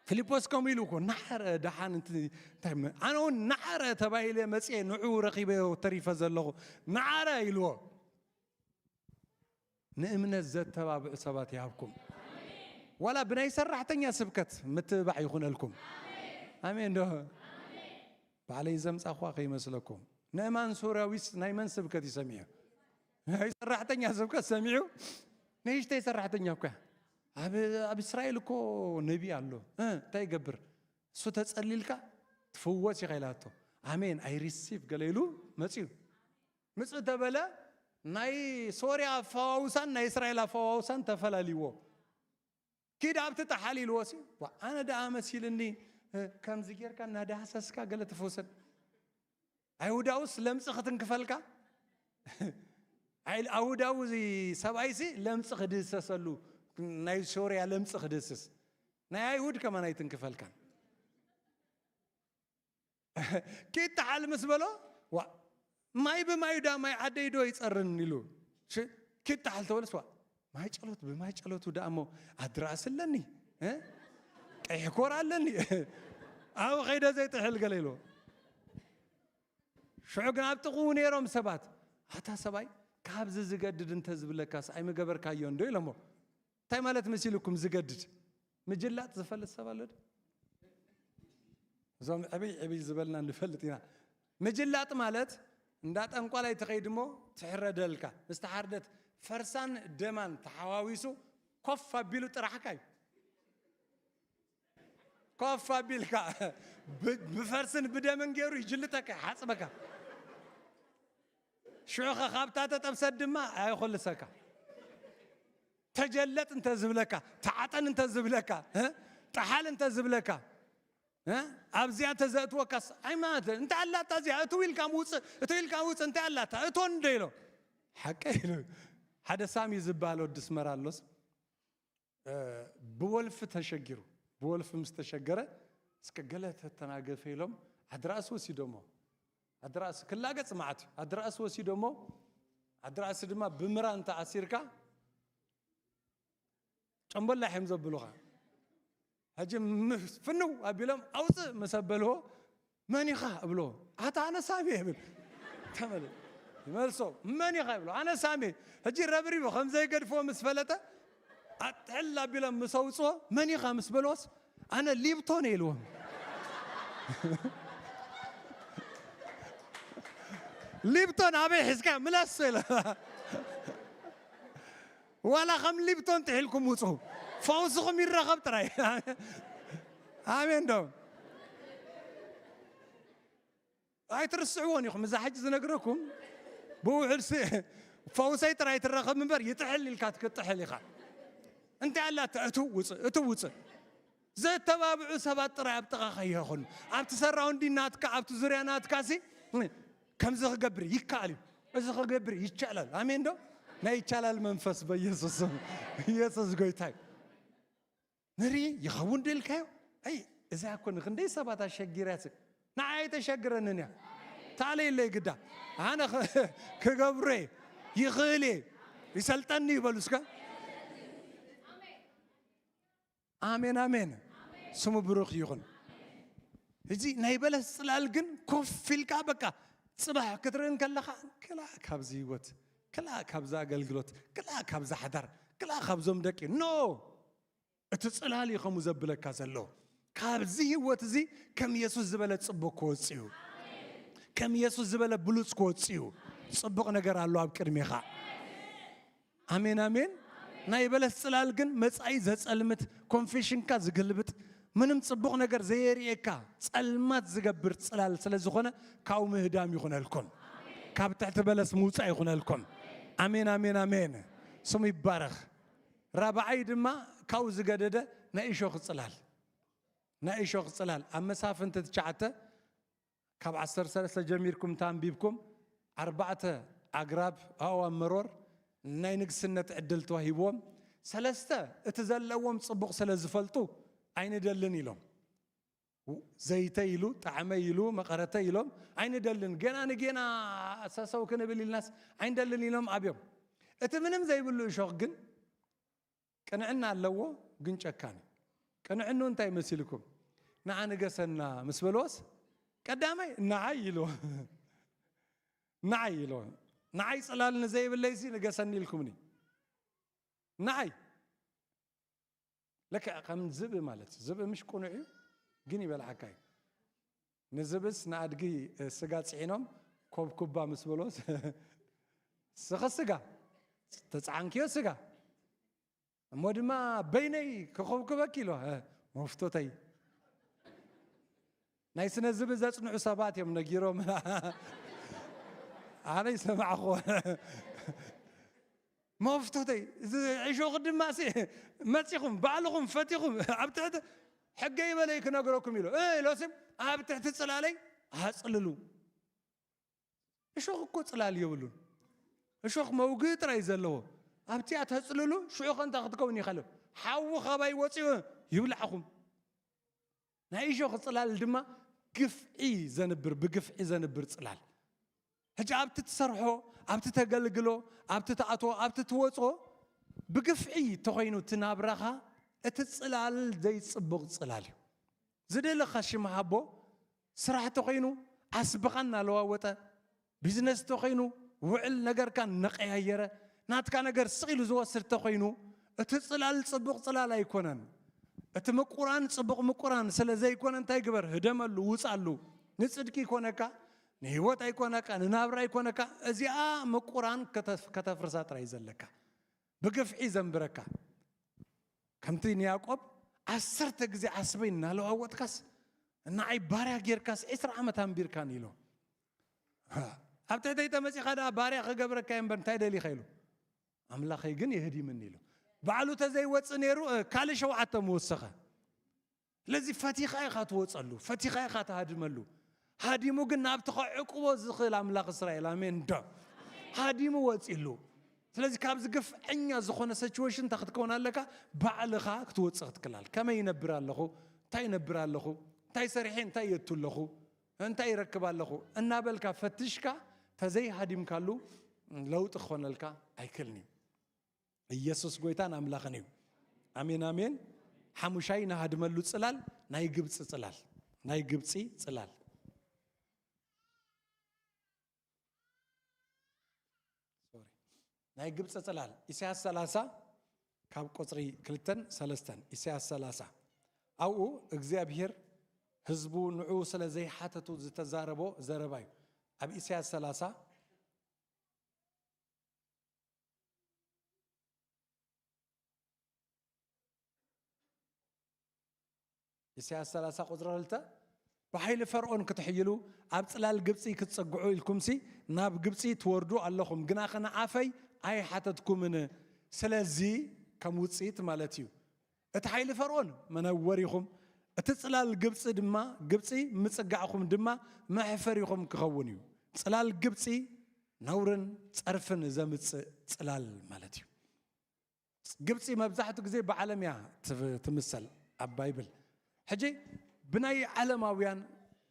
ፊልጶስ ከምኡ ኢሉ እኮ፣ ናዕረ ደሓን እንት-፣ እንታይ መ-፣ ኣነ እውን ናዕረ ተባሂለ መጽየ ንዑ ረኺበዮ ተሪፈ ዘለኹ፣ ናዕረ ኢልዎ። ንእምነት ዘተባብዑ ሰባት ይሃብኩም። ዋላ ብናይ ሰራሕተኛ ስብከት ምትብባዕ ይኹነልኩም። ኣሜን ዶ? ባዕለይ ዘምጻኹዋ ከይመስለኩም። ንእማን ሶርያዊስ ናይ መን ስብከት እዩ ሰሚዑ? ናይ ሰራሕተኛ ስብከት ሰሚዑ። ንእሽተይ ሰራሕተኛ እኮ እያ። ኣብ፣ ኣብ እስራኤል እኮ ነቢ ኣሎ። እ፣ እንታይ ይገብር? እሱ ተጸሊልካ ትፍወስ ኢኻ ኢላቶ። ኣሜን፣ ኣይ ሪሲቭ ገለ ኢሉ መጽዩ። ምጽእ ተበለ፣ ናይ ሶርያ ኣፈዋውሳን ናይ እስራኤል ኣፈዋውሳን ተፈላልይዎ። ኪድ ኣብቲ ጠሓል ኢልዎ ሲ፣ ዋ፣ ኣነ ደኣ መሲልኒ፣ እ፣ ከምዚ ጌርካ እናዳህሰስካ ገለ ትፍውሰን። ኣይሁዳውስ ለምጽ ክትንክፈልካ? ኣይ-፣ ኣይሁዳዊ እዚ ሰብኣይሲ ለምጽ ክድህሰሰሉ፣ ናይ ሶርያ ለምጽ ክድህስስ። ናይ ኣይሁድ ከማን ኣይትንክፈልካን። ኪድ ተሓል ምስ በሎ፣ ዋ፣ ማይ ብማዩ ዳ ማይ ዓደይ ዶ ይጸርን ኢሉ። ሽ-፣ ኪድ ተሓል ተበለስ፣ ዋ፣ ማይ ጸሎት ብማይ ጸሎቱ ዳ እሞ ኣድራእስ ኣለኒ፣ እ? ቀይሕ ኮር ኣለኒ። ኣብ ኸይደ ዘይጥሕል ገለ ኢልዎ። ሽዑ ግን ኣብ ጥቕኡ ነይሮም ሰባት፣ ኣታ ሰብኣይ፣ ካብዚ ዝገድድ እንተ ዝብለካስ ኣይምገበርካዮን ዶ ኢሎሞ። እንታይ ማለት መሲልኩም ዝገድድ? ምጅላጥ ዝፈልጥ ሰብ ኣሎ ዶ? እዞም ዕብይ ዕብይ ዝበልና ንፈልጥ ኢና። ምጅላጥ ማለት እንዳ ጠንቋላይ ትኸይድ እሞ ትሕረደልካ። ምስ ተሓርደት ፈርሳን ደማን ተሓዋዊሱ ኮፍ ኣቢሉ ጥራሕካ እዩ። ኮፍ ኣቢልካ ብ-፣ ብፈርስን ብደምን ገይሩ ይጅልጠካ፣ ሓጽበካ። ሽዑ ኸ ካብታ ተጠብሰት ድማ ኣይኾልሰካ። ተጀለጥ እንተ ዝብለካ፣ ተዓጠን እንተ ዝብለካ፣ እ? ጠሓል እንተ ዝብለካ፣ እ? ኣብዚኣ እንተ ዘእትወካስ፣ ኣይማት፣ እንታይ ኣላታ እዚኣ? እትው ኢልካ ምውፅእ፣ እትው ኢልካ ምውፅእ፣ እንታይ ኣላታ? እቶ እንዶ ኢሎ። ሓቀ ኢሉ። ሓደ ሳሚ ዝበሃል ወዲ ኣስመራ ኣሎስ፣ እ፣ ብወልፊ ተሸጊሩ። ብወልፊ ምስ ተሸገረ፣ እስከ ገለ ተተናገፈ ኢሎም፣ ዓዲ ራእሲ ወሲዶሞ። ዓዲ ራእሲ ክላገጽ መዓት እዩ። ዓዲ ራእሲ ወሲዶሞ፣ ዓዲ ራእሲ ድማ ብምራ እንተ ኣሲርካ፣ ጨምበላሕ እዮም ዘብሉኻ። ሕጂ ምስ ፍንው ኣቢሎም ኣውፅእ ምስ ኣበልዎ፣ "መን ኢኻ?" እብሎ። "ኣታ ኣነ ሳሚ እየ" ይብል። ተመለ-፣ ይመልሶ፣ "መን ኢኻ?" ይብሎ። "ኣነ ሳሚ እየ።" ሕጂ ረብሪቡ ከም ዘይገድፍዎ ምስ ፈለጠ፣ ኣጥሕል ኣቢሎም ምስ ኣውፅዎ፣ "መን ኢኻ?" ምስ በልዎስ፣ "ኣነ ሊብቶን እየ" ኢልዎም። "ሊብቶን ኣበይ ሒዝካ?" "ምለስ" ኢለ። ዋላ ከም ሊብቶን ጥሒልኩም ውጹ፣ ፈውስኹም ይረኸብ ጥራይ። ኣሜን ዶ? ኣይትርስዕዎን ኢኹም። እዛ ሕጂ ዝነግረኩም ብውሕድ ሲ-፣ ፈውሰይ ጥራይ ትረኸብ እምበር፣ ይጥሕል ኢልካ ክትጥሕል ኢኻ። እንታይ ኣላታ? እቱ ውጽእ፣ እቱ ውጽእ። ዘተባብዑ ሰባት ጥራይ ኣብ ጥቓኻ ይኹን። ኣብቲ ሰራውንዲ ናትካ፣ ኣብቲ ዙርያ ናትካ ሲ፣ ከምዚ ክገብር ይከኣል እዩ፣ እዚ ክገብር ይቻላል። ኣሜን ዶ? ናይ ይቻላል መንፈስ በኢየሱስ ስም። ኢየሱስ ጎይታ እዩ። ንርኢ ይኸውን ዶ ኢልካዮ? ኣይ፣ እዛ እኮ ንኽንደይ ሰባት ኣሸጊራያ ሲ፣ ንዓይ ኣይተሸግረንን እያ። ታለየለይ ግዳ። ኣነ ኽ-፣ ክገብሮ እየ፣ ይኽእል እየ፣ ይሰልጠኒ ይበሉ እስከ። ኣሜን፣ ኣሜን። ስሙ ብሩኽ ይኹን። እዚ ናይ በለስ ጽላል ግን ኮፍ ኢልካ በቃ ጽባሕ ክትርኢ እንከለኻ፣ ክላ ካብዚ ህይወት፣ ክላ ካብዚ ኣገልግሎት፣ ክላ ካብዚ ሓዳር፣ ክላ ካብዞም ደቂ፣ ኖ! እቲ ጽላል እዩ ከምኡ ዘብለካ ዘሎ። ካብዚ ህይወት እዚ ከም የሱስ ዝበለ ጽቡቕ ክወጽእ እዩ። ከም የሱስ ዝበለ ብሉጽ ክወጽእ እዩ። ጽቡቕ ነገር ኣሎ ኣብ ቅድሜኻ። ኣሜን፣ ኣሜን። ናይ በለስ ጽላል ግን መጻኢ ዘጸልምት፣ ኮንፌሽንካ ዝገልብጥ፣ ምንም ጽቡቕ ነገር ዘየርእየካ፣ ጸልማት ዝገብር ጽላል ስለ ዝኾነ፣ ካብኡ ምህዳም ይኹነልኩም። ካብ ትሕቲ በለስ ምውጻእ ይኹነልኩም። ኣሜን፣ ኣሜን፣ ኣሜን። ስሙ ይባረኽ። ራብዓይ ድማ ካብኡ ዝገደደ ናይ እሾኽ ጽላል። ናይ እሾኽ ጽላል ኣብ መሳፍንቲ ትሽዓተ ካብ ዓሰርተ ሰለስተ ጀሚርኩም እንተ ኣንቢብኩም፣ ኣርባዕተ ኣግራብ ኣእዋም መሮር ናይ ንግስነት ዕድል ተዋሂብዎም። ሰለስተ፣ እቲ ዘለዎም ጽቡቕ ስለ ዝፈልጡ ኣይንደልን ኢሎም። ዘይተ ኢሉ፣ ጣዕመ ኢሉ፣ መቐረተ ኢሎም ኣይንደልን። ገና ንጌና ሰሰው ክንብል ኢልናስ ኣይንደልን ኢሎም ኣብዮም። እቲ ምንም ዘይብሉ እሾኽ ግን ቅንዕና ኣለዎ፣ ግን ጨካን እዩ። ቅንዕኑ እንታይ መሲልኩም? ንዓ ንገሰና ምስ በልዎስ፣ ቀዳማይ ንዓይ ኢልዎ። ንዓይ ኢልዎ። ንዓይ ጽላል ንዘይብለይሲ ንገሰኒ ኢልኩምኒ። ንዓይ። ልክዕ ከም ዝብኢ ማለት እዩ። ዝብኢ ምሽ ቅኑዕ እዩ፣ ግን ይበልዓካ እዩ። ንዝብእስ ንኣድጊ፣ እ፣ ስጋ ጽዒኖም ኮብኩባ ምስ በልዎስ፣ ስኺ ስጋ፣ ተጻዓንክዮ ስጋ፣ እሞ ድማ በይነይ ክኹብኩበኪ ኢሎ፣ እ፣ መፍቶተይ። ናይ ስነ ዝብኢ ዘጽንዑ ሰባት እዮም ነጊሮም። ኣነ ይሰማዕኹ። መፍቶተይ፣ እዚ ዕሾኽ ድማ ሲ መጺኹም፣ ባዕልኹም ፈቲኹም፣ ኣብ ትሕቲ ሕገ ይበለይ ክነግረኩም ኢሎ። እ፣ ኢሎሲ ኣብ ትሕቲ ጽላለይ ኣጽልሉ። እሾኽ እኮ ጽላል የብሉን። እሾኽ መውግኢ ጥራይ ዘለዎ። ኣብቲኣ ተጽልሉ፣ ሽዑ ከ እንታይ ክትከውን ይኸእል? ሓዊ ካባይ ወጺኡ ይብላዕኹም። ናይ እሾኽ ጽላል ድማ ግፍዒ ዘንብር፣ ብግፍዒ ዘንብር ጽላል። ሕጂ ኣብቲ ትሰርሖ፣ ኣብቲ ተገልግሎ፣ ኣብቲ ትኣትዎ፣ ኣብቲ ትወጽኦ፣ ብግፍዒ ተኾይኑ እቲ ናብራኻ፣ እቲ ጽላል ዘይጽቡቕ ጽላል እዩ። ዝደለኻ ሽም ሃቦ፣ ስራሕ ተኾይኑ ዓስብኻ እናለዋወጠ፣ ቢዝነስ ተኾይኑ ውዕል ነገርካ እናቀያየረ፣ ናትካ ነገር ስቕ ኢሉ ዝወስድ ተኾይኑ፣ እቲ ጽላል ጽቡቕ ጽላል ኣይኮነን። እቲ ምቁራን ጽቡቕ ምቁራን ስለ ዘይኮነ እንታይ ግበር? ህደመሉ፣ ውጻሉ። ንጽድቂ ይኮነካ፣ ንህይወት ኣይኮነካ፣ ንናብራ ኣይኮነካ። እዚኣ ምቁራን ከተፍ-፣ ከተፍርሳ ጥራይ ዘለካ። ብግፍዒ ዘንብረካ። ከምቲ ንያዕቆብ ዓሰርተ ግዜ ዓስበይ እናለዋወጥካስ፣ ንዓይ ባርያ ጌርካስ ዕስራ ዓመት ኣንቢርካኒ ኢሎ። ኣብ ትሕተይ ተመጺኻ ደኣ ባርያ ክገብረካ እየ እምበር እንታይ ደሊኻ ኢሉ። ኣምላኸይ ግን የህዲምኒ ኢሉ። ባዕሉ ተዘይወጽእ ነይሩ፣ እ፣ ካልእ ሸውዓተ ምወሰኸ። ስለዚ ፈቲኻ ኢኻ ትወጸሉ፣ ፈቲኻ ኢኻ ትሃድመሉ። ሃዲሙ ግን ናብቲ ከዕቅቦ ዝኽእል ኣምላኽ እስራኤል፣ ኣሜን ዶ? ሃዲሙ ወጺሉ። ስለዚ ካብዚ ግፍዐኛ ዝኾነ ሲቹዌሽን እንታይ ክትከውን ኣለካ? ባዕልኻ ክትወጽእ ክትክእል ኣለካ። ከመይ ይነብር ኣለኹ? እንታይ ይነብር ኣለኹ? እንታይ ሰሪሐ? እንታይ የቱ ኣለኹ? እንታይ ይረክብ ኣለኹ? እናበልካ ፈትሽካ ተዘይሃዲምካሉ ለውጢ ክኾነልካ ኣይክእልን እዩ። ኢየሱስ ጎይታን ኣምላኽን እዩ። ኣሜን፣ ኣሜን። ሓሙሻይ ንሃድመሉ ጽላል ናይ ግብጺ ጽላል፣ ናይ ግብጺ ጽላል። ሶሪ። ናይ ግብጺ ጽላል። ኢሳያስ ሰላሳ ካብ ቁጽሪ ክልተን ሰለስተን። ኢሳያስ ሰላሳ። ኣብኡ እግዚኣብሔር ህዝቡ ንዑ ስለ ዘይሓተቱ ዝተዛረቦ ዘረባ እዩ። ኣብ ኢሳያስ ሰላሳ ኢሳያስ ሰላሳ ቁጽሪ ክልተ፣ ብሓይሊ ፈርዖን ክትሕይሉ፣ ኣብ ጽላል ግብጺ ክትጸግዑ ኢልኩምሲ ናብ ግብጺ ትወርዱ ኣለኹም፣ ግናኸ ንዓፈይ ኣይሓተትኩምን። ስለዚ ከም ውጽኢት ማለት እዩ። እቲ ሓይሊ ፈርዖን መነወሪኹም፣ እቲ ጽላል ግብጺ ድማ፣ ግብጺ ምጽጋዕኹም ድማ መሕፈሪኹም ክኸውን እዩ። ጽላል ግብጺ ነውርን ጸርፍን ዘምጽእ ጽላል ማለት እዩ። ግብጺ መብዛሕትኡ ግዜ ብዓለም እያ ትፍ-፣ ትምሰል ኣብ ባይብል። ሕጂ ብናይ ዓለማውያን፣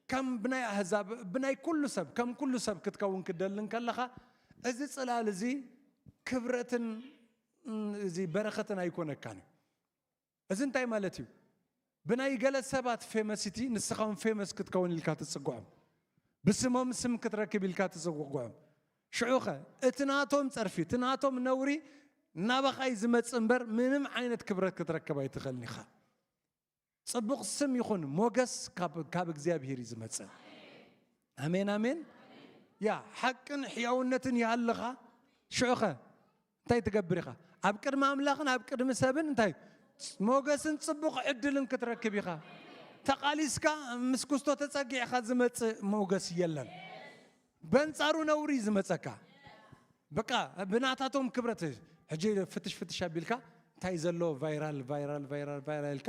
ከም ብናይ ኣህዛብ፣ ብናይ ኩሉ ሰብ፣ ከም ኩሉ ሰብ ክትከውን ክደሊ እንከለኻ፣ እዚ ጽላል እዚ ክብረትን፣ ም፣ እዚ በረኸትን ኣይኮነካን እዩ። እዚ እንታይ ማለት እዩ? ብናይ ገለ ሰባት ፌመሲቲ ንስኻ እውን ፌመስ ክትከውን ኢልካ ትጽግዖም። ብስሞም ስም ክትረክብ ኢልካ ትጽግዖም። ሽዑኸ እቲ ናቶም ጸርፊ፣ እቲ ናቶም ነውሪ ናባኻ እዩ ዝመጽእ እምበር ምንም ዓይነት ክብረት ክትረክብ ኣይትኽእልን ኢኻ። ጽቡቕ ስም ይኹን ሞገስ ካብ፣ ካብ እግዚኣብሄር እዩ ዝመጽእ። ኣሜን፣ ኣሜን። ያ፣ ሓቅን ሕያውነትን ይሃልኻ። ሽዑኸ እንታይ ትገብር ኢኻ? ኣብ ቅድሚ ኣምላኽን ኣብ ቅድሚ ሰብን እንታይ? ሞገስን ጽቡቕ ዕድልን ክትረክብ ኢኻ። ተቓሊስካ ምስ ኩስቶ ተጸጊዕካ ዝመጽእ ሞገስ የለን። በንጻሩ ነውሪ እዩ ዝመጸካ። በቃ ብናታቶም ክብረት ሕጂ ፍትሽ ፍትሽ ኣቢልካ እንታይ ዘሎ ቫይራል፣ ቫይራል፣ ቫይራል፣ ቫይራል ኢልካ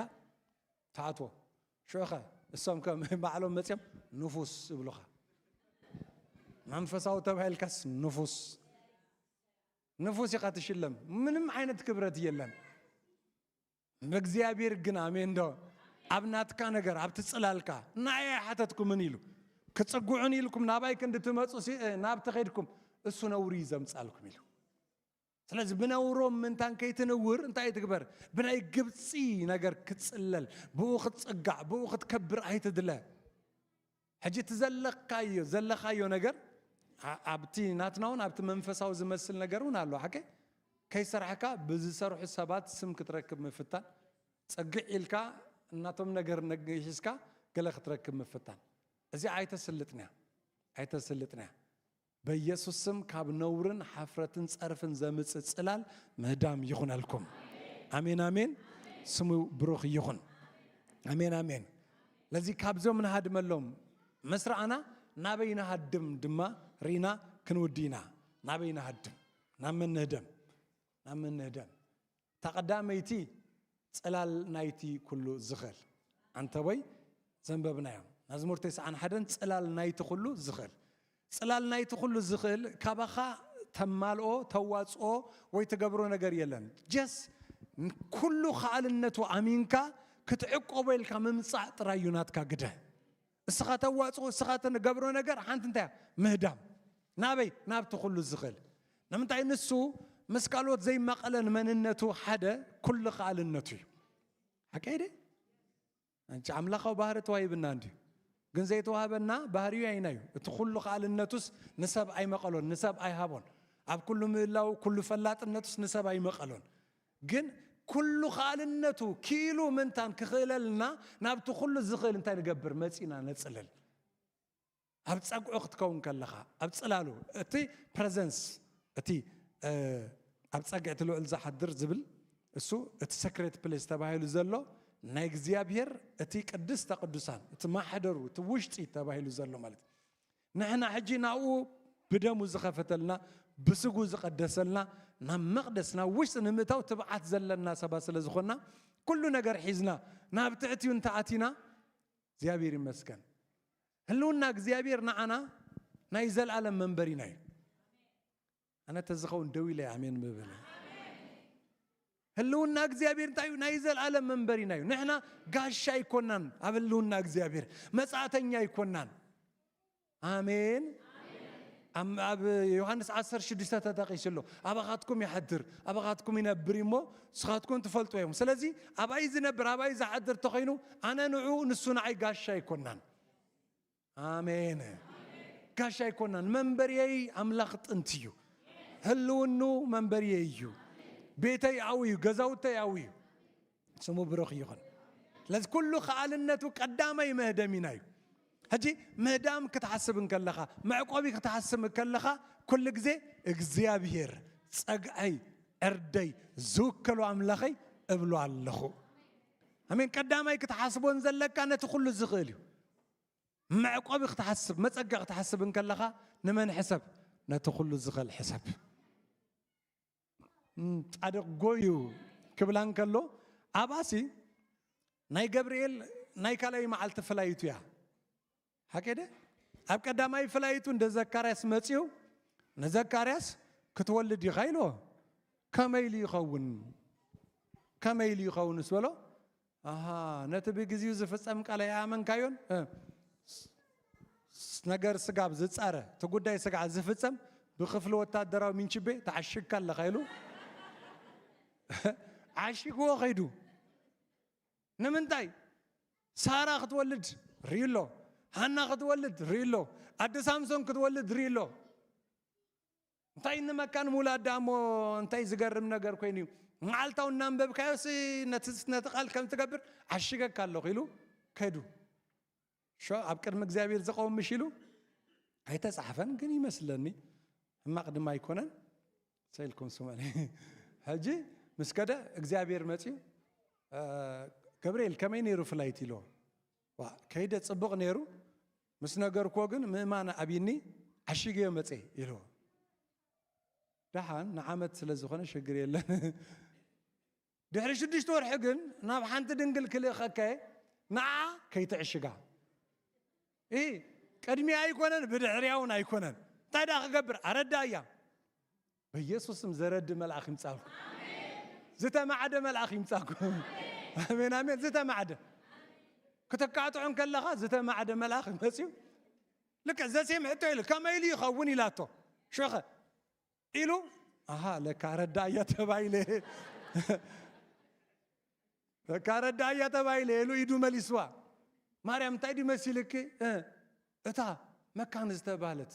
ትኣትዎ። ሽዑኸ እሶም ከም ባዕሎም መጺኦም ንፉስ ይብሉኻ። መንፈሳዊ ተባሂልካስ ንፉስ ንፉስ ኢኻ ትሽለም። ምንም ዓይነት ክብረት የለን። ብእግዚኣብሔር ግን፣ ኣሜን ዶ? ኣብ ናትካ ነገር፣ ኣብቲ ጽላልካ፣ ንኣይ ኣይሓተትኩምን ኢሉ። ክጽግዑን ኢልኩም ናባይ ክንዲ ትመጹ ሲ-፣ እ፣ ናብቲ ኸድኩም፣ እሱ ነውሪ እዩ ዘምጻልኩም ኢሉ። ስለዚ ብነውሮም ምንታን ከይትንውር እንታይ ትግበር? ብናይ ግብጺ ነገር ክትጽለል፣ ብኡ ክትጽጋዕ፣ ብኡ ክትከብር ኣይትድለ። ሕጂ እቲ ዘለካዮ፣ ዘለኻዮ ነገር ኣ-፣ ኣብቲ ናትና እውን ኣብቲ መንፈሳዊ ዝመስል ነገር እውን ኣሎ። ሓቂ ከይሰራሕካ ብዝሰርሑ ሰባት ስም ክትረክብ ምፍታን፣ ጸግዕ ኢልካ እናቶም ነገር ነግ-፣ ሒዝካ ገለ ክትረክብ ምፍታን። እዚ ኣይተስልጥንያ፣ ኣይተስልጥንያ። በኢየሱስ ስም ካብ ነውርን ሓፍረትን ጸርፍን ዘምጽእ ጽላል ምህዳም ይኹነልኩም። ኣሜን፣ ኣሜን። ስሙ ብሩኽ ይኹን። ኣሜን፣ ኣሜን። ለዚ ካብዞም ንሃድመሎም ምስ ረኣና ናበይ ንሃድም ድማ ርኢና ክንውዲ ኢና። ናበይ ንሃድም? ናብ መን ንህደም? ናብ መን ንህደም? እታ ቀዳመይቲ ጽላል ናይቲ ኩሉ ዝኽእል። ኣንተ ወይ ዘንበብናዮም። መዝሙር ተስዓን ሓደን ጽላል ናይቲ ኩሉ ዝኽእል። ጽላል ናይቲ ኩሉ ዝኽእል ካባኻ ተማልኦ፣ ተዋጽኦ ወይ ትገብሮ ነገር የለን። ጀስ ኩሉ ከኣልነቱ ኣሚንካ ክትዕቆቦ ኢልካ ምምጻእ ጥራይ እዩ ናትካ ግደ። እስኻ ተዋጽኦ፣ እስኻ ትገብሮ ነገር ሓንቲ እንታይ እያ? ምህዳም። ናበይ? ናብቲ ኩሉ ዝኽእል። ንምንታይ? ንሱ ምስ ካልኦት ዘይመቐለን መንነቱ ሓደ ኩሉ ከኣልነቱ እዩ። ሓቀይ ደ? እንጂ ኣምላኻዊ ባህሪ ተዋሂብና እንድዩ። ግን ዘይተዋህበና ባህሪዩ ኣይናዩ። እቲ ኩሉ ከኣልነቱስ ንሰብ ኣይመቐሎን፣ ንሰብ ኣይሃቦን። ኣብ ኩሉ ምህላው፣ ኩሉ ፈላጥነቱስ ንሰብ ኣይመቐሎን። ግን ኩሉ ከኣልነቱ ክኢሉ ምንታን ክኽእለልና ናብቲ ኩሉ ዝኽእል እንታይ ንገብር? መጺና ነጽልል። ኣብ ጸግዑ ክትከውን ከለኻ፣ ኣብ ጽላሉ፣ እቲ ፕረዘንስ፣ እቲ፣ እ፣ ኣብ ጸግዒ እቲ ልዑል ዝሓድር ዝብል፣ እሱ እቲ ሰክሬት ፕሌስ ተባሂሉ ዘሎ ናይ እግዚኣብሔር እቲ ቅድስተ ቅዱሳን፣ እቲ ማሕደሩ፣ እቲ ውሽጢ ተባሂሉ ዘሎ ማለት እዩ። ንሕና ሕጂ ናብኡ ብደሙ ዝኸፈተልና፣ ብስጉ ዝቐደሰልና፣ ናብ መቕደስ፣ ናብ ውሽጢ ንምእታው ትብዓት ዘለና ሰባት ስለ ዝኾንና፣ ኩሉ ነገር ሒዝና ናብ ትሕቲኡ እንተኣቲና፣ እግዚኣብሔር ይመስገን። ህልውና እግዚኣብሔር ንዓና ናይ ዘልኣለም መንበሪና እዩ። ኣነ ተዝኸውን ደው ኢለ ኣሜን ምብል። ህልውና እግዚኣብሔር እንታይ እዩ? ናይ ዘልኣለም መንበሪና እዩ። ንሕና ጋሻ ኣይኮናን ኣብ ህልውና እግዚኣብሔር፣ መጻእተኛ ኣይኮናን። ኣሜን። ኣብ፣ ኣብ ዮሃንስ ዓሰርተ ሽዱሽተ ተጠቒሱ ኣሎ። ኣባኻትኩም ይሓድር፣ ኣባኻትኩም ይነብር እዩ እሞ ንስኻትኩም ትፈልጡ እዮም። ስለዚ ኣባይ ዝነብር፣ ኣባይ ዝሓድር ተኾይኑ ኣነ ንዑ፣ ንሱ ንዓይ ጋሻ ኣይኮናን። ኣሜን። ጋሻ ኣይኮናን። መንበርየይ ኣምላኽ ጥንቲ እዩ። ህልውኑ መንበርየይ እዩ። ቤተይ ኣብኡ እዩ፣ ገዛውተይ ኣብኡ እዩ። ስሙ ብሩኽ ይኹን። ስለዚ ኩሉ ከኣልነቱ ቀዳማይ መህደሚና እዩ። ሕጂ ምህዳም ክትሓስብ እንከለኻ፣ መዕቆቢ ክትሓስብ እንከለኻ፣ ኩሉ ግዜ እግዚኣብሔር ጸግዐይ፣ ዕርደይ፣ ዝውከሎ ኣምላኸይ እብሎ ኣለኹ። ኣሜን። ቀዳማይ ክትሓስቦን ዘለካ ነቲ ኩሉ ዝኽእል እዩ። መዕቆቢ ክትሓስብ፣ መጸጋ ክትሓስብ እንከለኻ ንመን ሕሰብ? ነቲ ኩሉ ዝኽእል ሕሰብ። እም፣ ጻድቕ ጎዩ ክብላ እንከሎ፣ ኣብኣሲ ናይ ገብርኤል ናይ ካልኣይ መዓልቲ ፍላይቱ እያ። ሓቂ ደ? ኣብ ቀዳማይ ፍላይቱ እንደ ዘካርያስ መጺኡ፣ ንዘካርያስ፣ "ክትወልድ ኢኻ?" ኢልዎ። "ከመይ ኢሉ ይኸውን? ከመይ ኢሉ ይኸውን?" ምስ በሎ፣ "ኣሃ፣ ነቲ ብግዜኡ ዝፍጸም ቃል ኣይኣመንካዮን? እ፣ ስ-፣ ስ-፣ ነገር ስጋብ ዝጻረ፣ እቲ ጉዳይ ስጋ ዝፍጸም ብክፍሊ ወታደራዊ ሚንችቤ ተዓሽግካ ኣለኻ" ኢሉ ዓሽግዎ ኸይዱ። ንምንታይ? ሳራ ክትወልድ ርእዩ ኣሎ፣ ሃና ክትወልድ ርእዩ ኣሎ፣ ኣደ ሳምሶን ክትወልድ ርእዩ ኣሎ። እንታይ ንመካን ምውላድ ደኣ እሞ እንታይ ዝገርም ነገር ኮይኑ እዩ? መዓልታዊ እናንበብካዮሲ ነቲ፣ ነቲ ቃል ከም ትገብር ዓሽገካ ኣለኹ ኢሉ ከዱ። ሾ ኣብ ቅድሚ እግዚኣብሔር ዝቐውም ምሽ ኢሉ ኣይተጻሕፈን፣ ግን ይመስለኒ ሕማቕ ድማ ኣይኮነን። ሰኢልኩም ስሙኒ። ሕጂ ምስ ከደ እግዚኣብሔር መጺኡ፣ "እ፣ ገብርኤል ከመይ ነይሩ ፍላይት?" ኢልዎ። "ዋ፣ ከይደ ጽቡቕ ነይሩ፣ ምስ ነገርክዎ ግን ምእማን ኣብይኒ፣ ዓሽግዮ መጸ" ኢልዎ። "ደሓን ንዓመት ስለ ዝኾነ ሽግር የለን።" ድሕሪ ሽዱሽተ ወርሒ ግን ናብ ሓንቲ ድንግል ክልእኸከ፣ ንዓ ከይትዕሽጋ። እ፣ ቅድሚያ ኣይኮነን፣ ብድሕሪያ እውን ኣይኮነን። እንታይ ደኣ ክገብር? ኣረዳእያ። በኢየሱስ ስም ዘረድእ መልኣኽ ይምጻልኩም። ዝተማዕደ መልኣኽ ይምጻኩም። ኣሜን፣ ኣሜን። ዝተማዕደ ክተካትዖ እንከለኻ ዝተማዕደ መልኣኽ መጽዩ፣ ልክዕ ዘሴም ሕቶ ኢሉ፣ "ከመይ ኢሉ ይኸውን?" ኢላቶ። ሸኸ ኢሉ፣ "ኣሃ፣ ለካ ኣረዳእያ ተባይለ። ለካ ኣረዳእያ ተባይለ" ኢሉ ኢዱ መሊስዋ። "ማርያም፣ እንታይ ድዩ መሲልኪ?" "እ፣ እታ መካን ዝተባህለት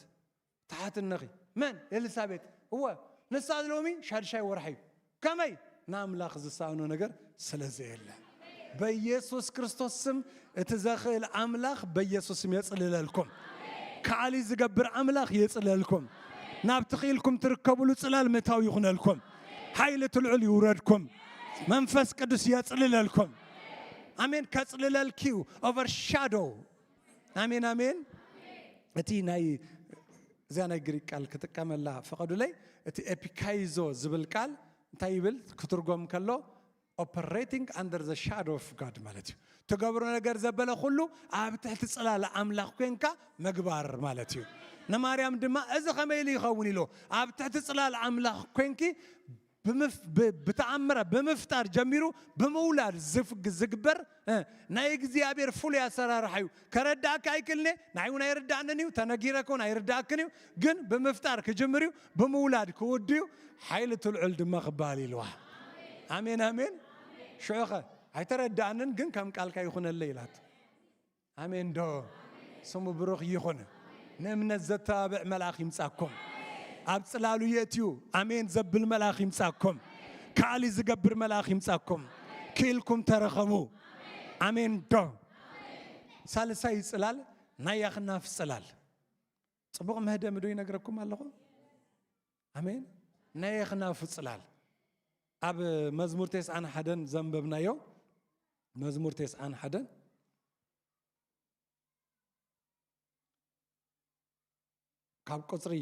ትሓትነኺ መን?" "ኤልሳቤጥ?" "እወ፣ ንሳ ሎሚ ሻድሻይ ወርሓ እዩ።" "ከመይ?" "ንኣምላኽ ዝሳእኖ ነገር ስለ ዘየለ። በኢየሱስ ክርስቶስ ስም እቲ ዘኽእል ኣምላኽ በኢየሱስ ስም የጽልለልኩም። ከኣሊ ዝገብር ኣምላኽ የጽልለልኩም። ናብቲ ኽኢልኩም ትርከቡሉ ጽላል ምእታው ይኹነልኩም። ሓይሊ እቲ ልዑል ይውረድኩም። መንፈስ ቅዱስ የጽልለልኩም።" ኣሜን። ከጽልለልኪ እዩ። ኦቨርሻዶ። ኣሜን፣ ኣሜን። እቲ ናይ፣ እዚኣ ናይ ግሪክ ቃል ክጥቀመላ ፍቐዱለይ። እቲ ኤፒካይዞ ዝብል ቃል እንታይ ይብል? ክትርጎም ከሎ፣ ኦፐሬቲንግ ኣንደር ዘ ሻዶ ኦፍ ጋድ ማለት እዩ። ትገብሮ ነገር ዘበለ ኩሉ ኣብ ትሕቲ ጽላል ኣምላኽ ኮንካ ምግባር ማለት እዩ። ንማርያም ድማ፣ "እዚ ከመይ ኢሉ ይኸውን?" ኢሉ፣ ኣብ ትሕቲ ጽላል ኣምላኽ ኮንኪ ብምፍ-፣ ብ-፣ ብተኣምራት ብምፍጣር ጀሚሩ ብምውላድ ዝፍ-፣ ዝግበር፣ እ፣ ናይ እግዚኣብሔር ፍሉይ ኣሰራርሓ እዩ። ከረዳእካ ኣይክእልን እየ፣ ንዓይ እውን ኣይርዳእንን እዩ፣ ተነጊረካ እውን ኣይርዳእክን እዩ። ግን ብምፍጣር ክጅምር እዩ፣ ብምውላድ ክውድ እዩ፣ ሓይሊ እቲ ልዑል ድማ ክበሃል ኢልዋ። ኣሜን፣ ኣሜን። ሽዑኸ ኣይተረዳእንን፣ ግን ከም ቃልካ ይኹነለይ ኢላት። ኣሜን ዶ? ስሙ ብሩኽ ይኹን። ንእምነት ዘተባብዕ መልኣኽ ይምጻኩም። ኣብ ጽላሉ የእትዩ ኣሜን ዘብል መልኣኽ ይምጻኩም። ከኣሊ ዝገብር መልኣኽ ይምጻኩም። ክኢልኩም ተረኸቡ። ኣሜን ዶ? ሳልሳይ ጽላል ናይ ኣኽናፍ ጽላል። ጽቡቕ መህደሚ ዶ ይነግረኩም ኣለኹ? ኣሜን። ናይ ኣኽናፉ ጽላል። ኣብ መዝሙር ተስዓን ሓደን ዘንበብናዮ፣ መዝሙር ተስዓን ሓደን ካብ ቁጽሪ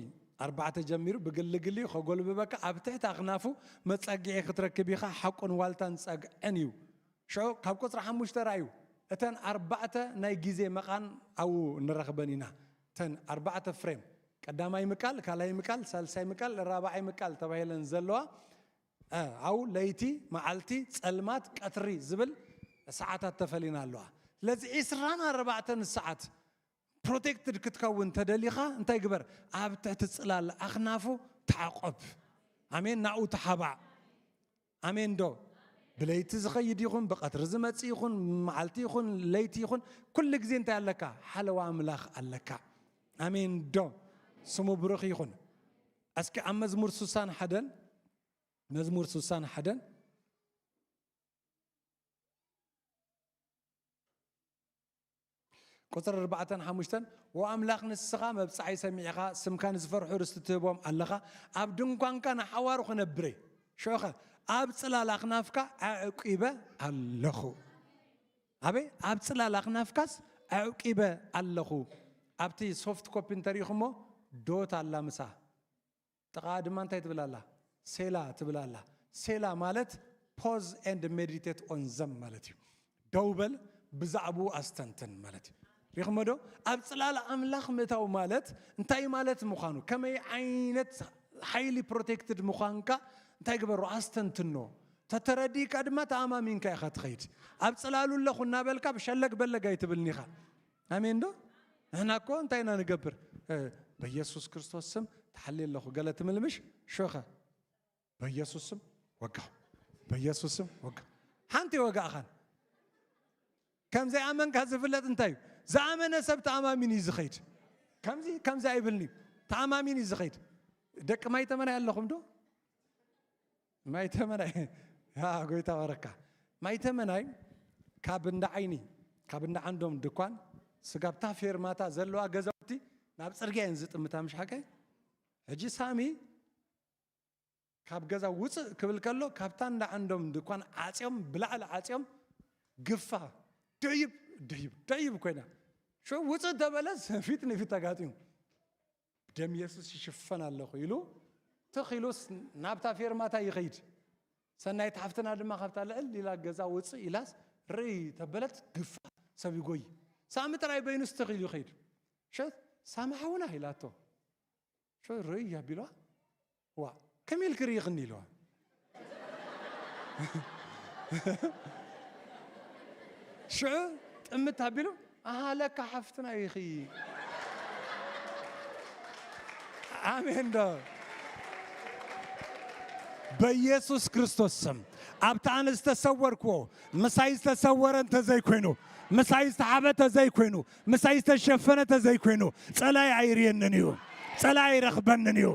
ኣርባዕተ ጀሚሩ ብግልግልዩ ከጎልብበካ፣ ኣብ ትሕቲ ኣኽናፉ መጸግዒ ክትረክብ ኢኻ፣ ሓቁን ዋልታን ጸግዕን እዩ። ሽዑ ካብ ቁጽሪ ሓሙሽተ ርኣዩ፣ እተን ኣርባዕተ ናይ ግዜ መቓን ኣብኡ ንረኽበን ኢና። እተን ኣርባዕተ ፍሬም፣ ቀዳማይ ምቃል፣ ካልኣይ ምቃል፣ ሳልሳይ ምቃል፣ ራብዓይ ምቃል ተባሂለን ዘለዋ፣ እ፣ ኣብኡ ለይቲ፣ መዓልቲ፣ ጸልማት፣ ቀትሪ ዝብል ሰዓታት ተፈሊና ኣለዋ። ስለዚ ዒስራን ኣርባዕተን ሰዓት ፕሮቴክትድ ክትከውን ተደሊኻ እንታይ ግበር? ኣብ ትሕቲ ጽላል ኣኽናፉ ተዓቆብ። ኣሜን። ናኡ ተሓባእ። ኣሜን ዶ? ብለይቲ ዝኸይድ ይኹን፣ ብቐትሪ ዝመጽእ ይኹን፣ መዓልቲ ይኹን፣ ለይቲ ይኹን፣ ኩሉ ግዜ እንታይ ኣለካ? ሓለዋ ኣምላኽ ኣለካ። ኣሜን ዶ? ስሙ ብሩኽ ይኹን። እስኪ ኣብ መዝሙር ስሳን ሓደን፣ መዝሙር ስሳን ሓደን ቁጽሪ ኣርባዕተን ሓሙሽተን፣ "ወኣምላኽ ንስኻ መብጽዓይ ሰሚዕኻ፣ ስምካ ንዝፈርሑ ርስቲ ትህቦም ኣለኻ፣ ኣብ ድንኳንካ ንሓዋሩ ክነብር እየ። ሽዑኸ ኣብ ጽላል ኣኽናፍካ ኣዕቂበ ኣለኹ።" ኣበይ? ኣብ ጽላል ኣኽናፍካስ ኣዕቂበ ኣለኹ። ኣብቲ ሶፍት ኮፒ እንተሪኢኹሞ ዶት ኣላ ምሳ። ጥቓ ድማ እንታይ ትብል ኣላ? ሴላ ትብል ኣላ። ሴላ ማለት ፖዝ ኤንድ ሜዲቴት ኦን ዘም ማለት እዩ። ደው በል፣ ብዛዕባኡ ኣስተንትን ማለት እዩ። ሪኽሞ ዶ? ኣብ ጽላል ኣምላኽ ምእታው ማለት እንታይ ማለት ምዃኑ፣ ከመይ ዓይነት ሓይሊ ፕሮቴክትድ ምዃንካ እንታይ ግበሮ? ኣስተንትኖ። ተተረዲእካ ድማ ተኣማሚንካ ኢኻ ትኸይድ። ኣብ ጽላሉ ኣለኹ እናበልካ ብሸለግ በለግ ኣይትብልን ኢኻ። ኣሜን ዶ? ንሕና እኮ እንታይ ኢና ንገብር? እ፣ "በኢየሱስ ክርስቶስ ስም ተሓልየ ኣለኹ" ገለ ትምልምሽ፣ ሸኸ "በኢየሱስ ስም ወጋው፣ በኢየሱስ ስም ወጋው።" ሓንቲ ወጋእኻን። ከም ዘይኣመንካ ዝፍለጥ እንታይ እዩ? ዝኣመነ ሰብ ተኣማሚን እዩ ዝኸይድ። ከምዚ፣ ከምዚ ኣይብልን እዩ። ተኣማሚን እዩ ዝኸይድ። ደቂ ማይ ተመናይ ኣለኹም ዶ? ማይ ተመናይ። ያ፣ ጎይታ ባረካ። ማይ ተመናይ ካብ እንዳ ዓይኒ፣ ካብ እንዳ ዓንዶም ድኳን፣ ስጋብታ ፌርማታ ዘለዋ ገዛውቲ ናብ ጽርግያ እየን ዝጥምታ፣ ምሽ ሓቀይ? ሕጂ ሳሚ ካብ ገዛ ውጽእ ክብል ከሎ፣ ካብታ እንዳ ዓንዶም ድኳን ዓጽዮም፣ ብላዕሊ ዓጽዮም፣ ግፋ፣ ደይብ፣ ደይብ፣ ደይብ ኮይና። ሸው ውጽእ ተበለስ ፊት ንፊት ተጋጢሙ። "ብደም ኢየሱስ ይሽፈን ኣለኹ" ኢሉ ትኽ ኢሉስ ናብታ ፌርማታ ይኸይድ። ሰናይት ሓፍትና ድማ ካብታ ልዕል ኢላ ገዛ ውጽእ ኢላስ ርእይ ተበለት ግፋ ሰብ ይጎይ። ሳሚ ጥራይ በይኑስ ትኽ ኢሉ ይኸይድ። ሸት ሳሚ ሓውና ኢላቶ። ሽዑ ርእይ ኣቢልዋ። ዋ፣ ከመይ ኢልኪ ርኢኽኒ ኢልዋ። ሽዑ ጥምት ኣቢሉ፣ ኣሃ ለካ ሓፍትና ኢኺ። ኣሜን ዶ? በኢየሱስ ክርስቶስ ስም ኣብቲ ኣነ ዝተሰወርክዎ ምሳይ ዝተሰወረ እንተዘይኮይኑ፣ ምሳይ ዝተሓበ እንተዘይኮይኑ፣ ምሳይ ዝተሸፈነ እንተዘይኮይኑ፣ ጸላይ ኣይርእየንን እዩ፣ ጸላይ ኣይረኽበንን እዩ።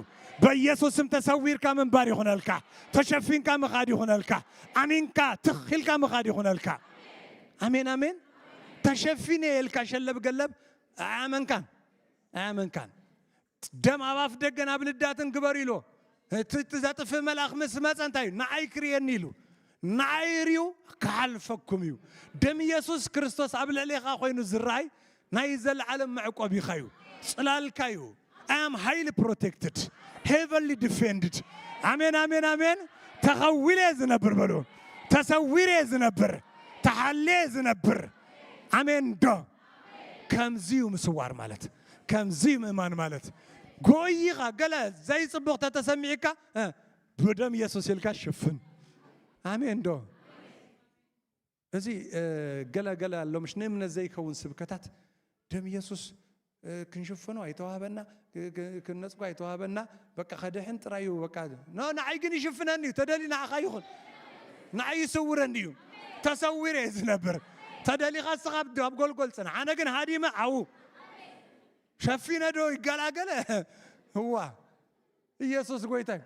በኢየሱስ ስም ተሰዊርካ ምንባር ይኹነልካ፣ ተሸፊንካ ምኻድ ይኹነልካ፣ ኣሚንካ ትኽ ኢልካ ምኻድ ይኹነልካ። ኣሜን ኣሜን። ተሸፊነ ኢልካ ሸለብ ገለብ ኣያመንካን ኣያመንካን። ደም ኣብ ኣፍ ደገን ኣብ ልዳትን ግበሩ ኢልዎ። እቲ እቲ ዘጥፍእ መልኣኽ ምስ መጸ እንታይ እዩ? ንዓይ ክርእየኒ ኢሉ። ንዓይ ርእዩ ክሓልፈኩም እዩ። ደም ኢየሱስ ክርስቶስ ኣብ ልዕሌኻ ኮይኑ ዝረኣይ ናይ ዘለዓለም መዕቆቢኻ እዩ። ጽላልካ እዩ። I am highly protected, heavenly defended. ኣሜን ኣሜን ኣሜን። ተኸዊለ ዝነብር በሉ። ተሰዊረ ዝነብር፣ ተሓልየ ዝነብር። ኣሜን ዶ? ከምዚ እዩ ምስዋር ማለት፣ ከምዚ እዩ ምእማን ማለት። ጎይኻ ገለ ዘይጽቡቕ ተተሰሚዕካ፣ እ፣ ብደም ኢየሱስ ኢልካ ሽፍን። ኣሜን ዶ? እዚ፣ እ፣ ገለ ገለ ኣሎ፣ ምሽ ንእምነት ዘይከውን ስብከታት። ደም ኢየሱስ፣ እ፣ ክንሽፍኖ ኣይተዋህበና፣ ክ-፣ ክ-፣ ክንነጽጎ ኣይተዋህበና፣ በቃ ከድሕን ጥራይ እዩ፣ በቃ። ኖ፣ ንዓይ ግን ይሽፍነኒ እዩ፣ ተደሊ ንዓኻ ይኹን። ንዓይ ይስውረኒ እዩ። ተሰዊረ እየ ዝነብር። ተደሊኻ እስኻ ኣብ፣ ኣብ ጎልጎል ጽናሕ። ኣነ ግን ሃዲመ ዓው። ሸፊነ ዶ ይገላገለ? እዋ። ኢየሱስ ጎይታ እዩ።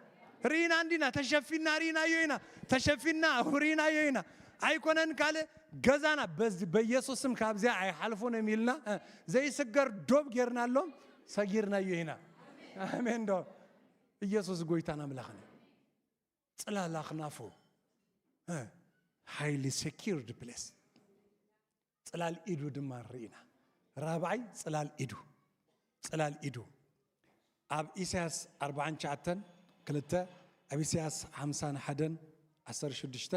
ርኢና እንዲና፣ ተሸፊና ርኢናዮ ኢና። ተሸፊና ርኢናዮ ኢና። ኣይኮነን ካልእ ገዛና በዚ በኢየሱስ ስም ካብዚኣ ኣይሓልፉን እዮም ኢልና፣ እ፣ ዘይስገር ዶብ ጌርናሎም ሰጊርናዮ ኢና። ኣሜን ዶ? ኢየሱስ ጎይታን ኣምላኽን እዩ። ጽላል ኣኽናፉ፣ እ፣ highly secured place። ጽላል ኢዱ ድማ ንርኢ ኢና። ራብዓይ ጽላል ኢዱ፣ ጽላል ኢዱ። ኣብ ኢሳያስ ኣርባዓን ትሽዓተን ክልተ፣ ኣብ ኢሳያስ ሓምሳን ሓደን ዓሰርተ ሽዱሽተ፣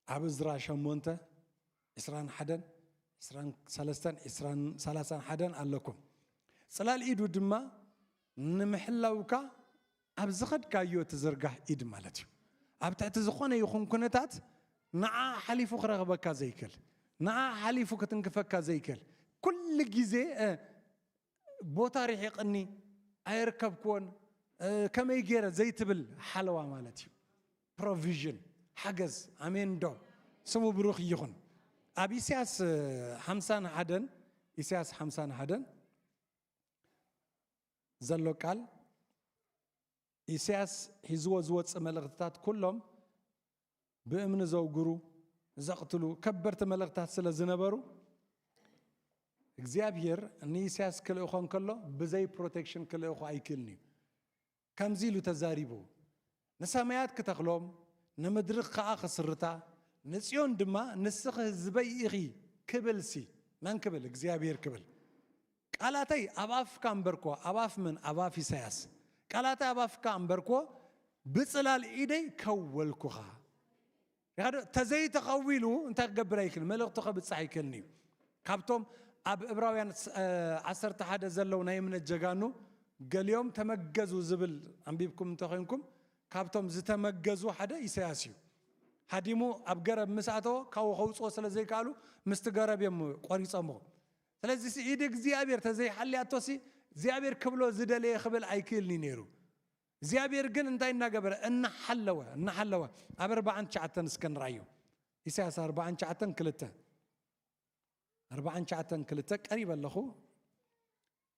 ኣብ እዝራ ሸሞንተ ዕስራን ሓደን፣ ዕስራን ሰለስተን፣ ዕስራን፣ ሰላሳን ሓደን ኣለኩም። ጽላል ኢዱ ድማ ንምሕላውካ ኣብ ዝኸድካዮ ትዝርጋሕ ኢድ ማለት እዩ። ኣብ ትሕቲ ዝኾነ ይኹን ኩነታት ንዓ ሓሊፉ ክረኽበካ ዘይክእል፣ ንዓ ሓሊፉ ክትንክፈካ ዘይክእል፣ ኩሉ ግዜ፣ እ፣ ቦታ ርሒቕኒ፣ ኣየርከብክዎን፣ እ፣ ከመይ ገይረ ዘይትብል ሓለዋ ማለት እዩ። ፕሮቪዥን፣ ሓገዝ። ኣሜን ዶ? ስሙ ብሩኽ ይኹን። ኣብ ኢሳያስ፣ እ፣ ሓምሳን ሓደን፣ ኢሳያስ ሓምሳን ሓደን ዘሎ ቃል፣ ኢሳያስ ሒዝዎ ዝወጽእ መልእኽትታት ኩሎም ብእምኒ ዘውግሩ፣ ዘቕትሉ ከበድቲ መልእኽትታት ስለ ዝነበሩ፣ እግዚኣብሔር ንኢሳያስ ክልእኾ እንከሎ ብዘይ ፕሮቴክሽን ክልእኾ ኣይክእልን እዩ። ከምዚ ኢሉ ተዛሪቡ፣ "ንሰማያት ክተኽሎም፣ ንምድሪ ኸኣ ክስርታ፣ ንጽዮን ድማ ንስኺ ህዝበይ ኢኺ" ክብልሲ፣ መን ክብል? እግዚኣብሔር ክብል። "ቃላተይ ኣብ ኣፍካ እምበርኮ"፣ ኣብ ኣፍ መን? ኣብ ኣፍ ኢሳያስ። "ቃላተይ ኣብ ኣፍካ እምበርኮ፣ ብጽላል ኢደይ ከወልኩኻ።" ኢኻ ዶ? ተዘይተኸዊሉ እንታይ ክገብር ኣይክእልን፣ መልእኽቱ ከብጽሕ ኣይክእልን እዩ። ካብቶም ኣብ ዕብራውያን ስ-፣ እ፣ ዓሰርተ ሓደ ዘለዉ ናይ እምነት ጀጋኑ፣ ገሊኦም ተመገዙ ዝብል ኣንቢብኩም እንተኾይንኩም፣ ካብቶም ዝተመገዙ ሓደ ኢሳያስ እዩ። ሃዲሙ ኣብ ገረብ ምስ ኣተወ፣ ካብኡ ከውጽኦ ስለ ዘይከኣሉ፣ ምስቲ ገረብ እዮም ቆሪጾምዎ። ስለዚ ሲ ኢድ እግዚኣብሔር ተዘይሓልያቶሲ፣ እግዚኣብሔር ክብሎ ዝደለየ ክብል ኣይክእልን እዩ ነይሩ። እግዚኣብሔር ግን እንታይ እናገበረ? እናሓለወ፣ እናሓለወ። ኣብ ኣርባዓን ትሽዓተን እስከ ንርኣዮ። ኢሳያስ ኣርባዓን ትሽዓተን ክልተ። ኣርባዓን ትሽዓተን ክልተ ቀሪበ ኣለኹ።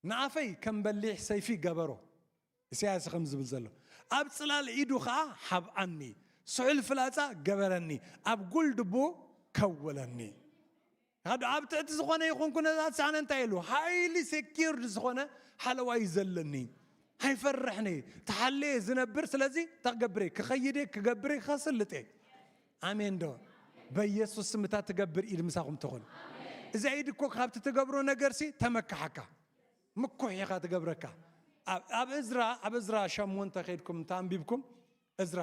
"ንኣፈይ ከም በሊሕ ሰይፊ ገበሮ"፣ ኢሳያስ ከም ዝብል ዘሎ፣ "ኣብ ጽላል ኢዱ ኸኣ ሓብኣኒ፣ ስሑል ፍላጻ ገበረኒ፣ ኣብ ጉልድቡ ከወለኒ።" ሃዶ ኣብ ትሕቲ ዝኾነ ይኹን ኩነታት ሳነ እንታይ ኢሉ? ሃይሊ ሴኪርድ ዝኾነ ሓለዋ እዩ ዘለኒ። ኣይፈርሕን እየ። ተሓልየ ዝነብር፣ ስለዚ እንታይ ክገብር እየ? ክኸይድ እየ፣ ክገብር እየ፣ ከስልጥ እየ። ኣሜን ዶ? በኢየሱስ ስም እታ ትገብር ኢድ ምሳኹም ትኹን። እዛ ኢድ እኮ ካብቲ ትገብሮ ነገርሲ ተመካሓካ። ምኩሕ ኢኻ ትገብረካ። ኣብ፣ ኣብ እዝራ፣ ኣብ እዝራ ሸሞንተ ከይድኩም እንተ ኣንቢብኩም፣ እዝራ፣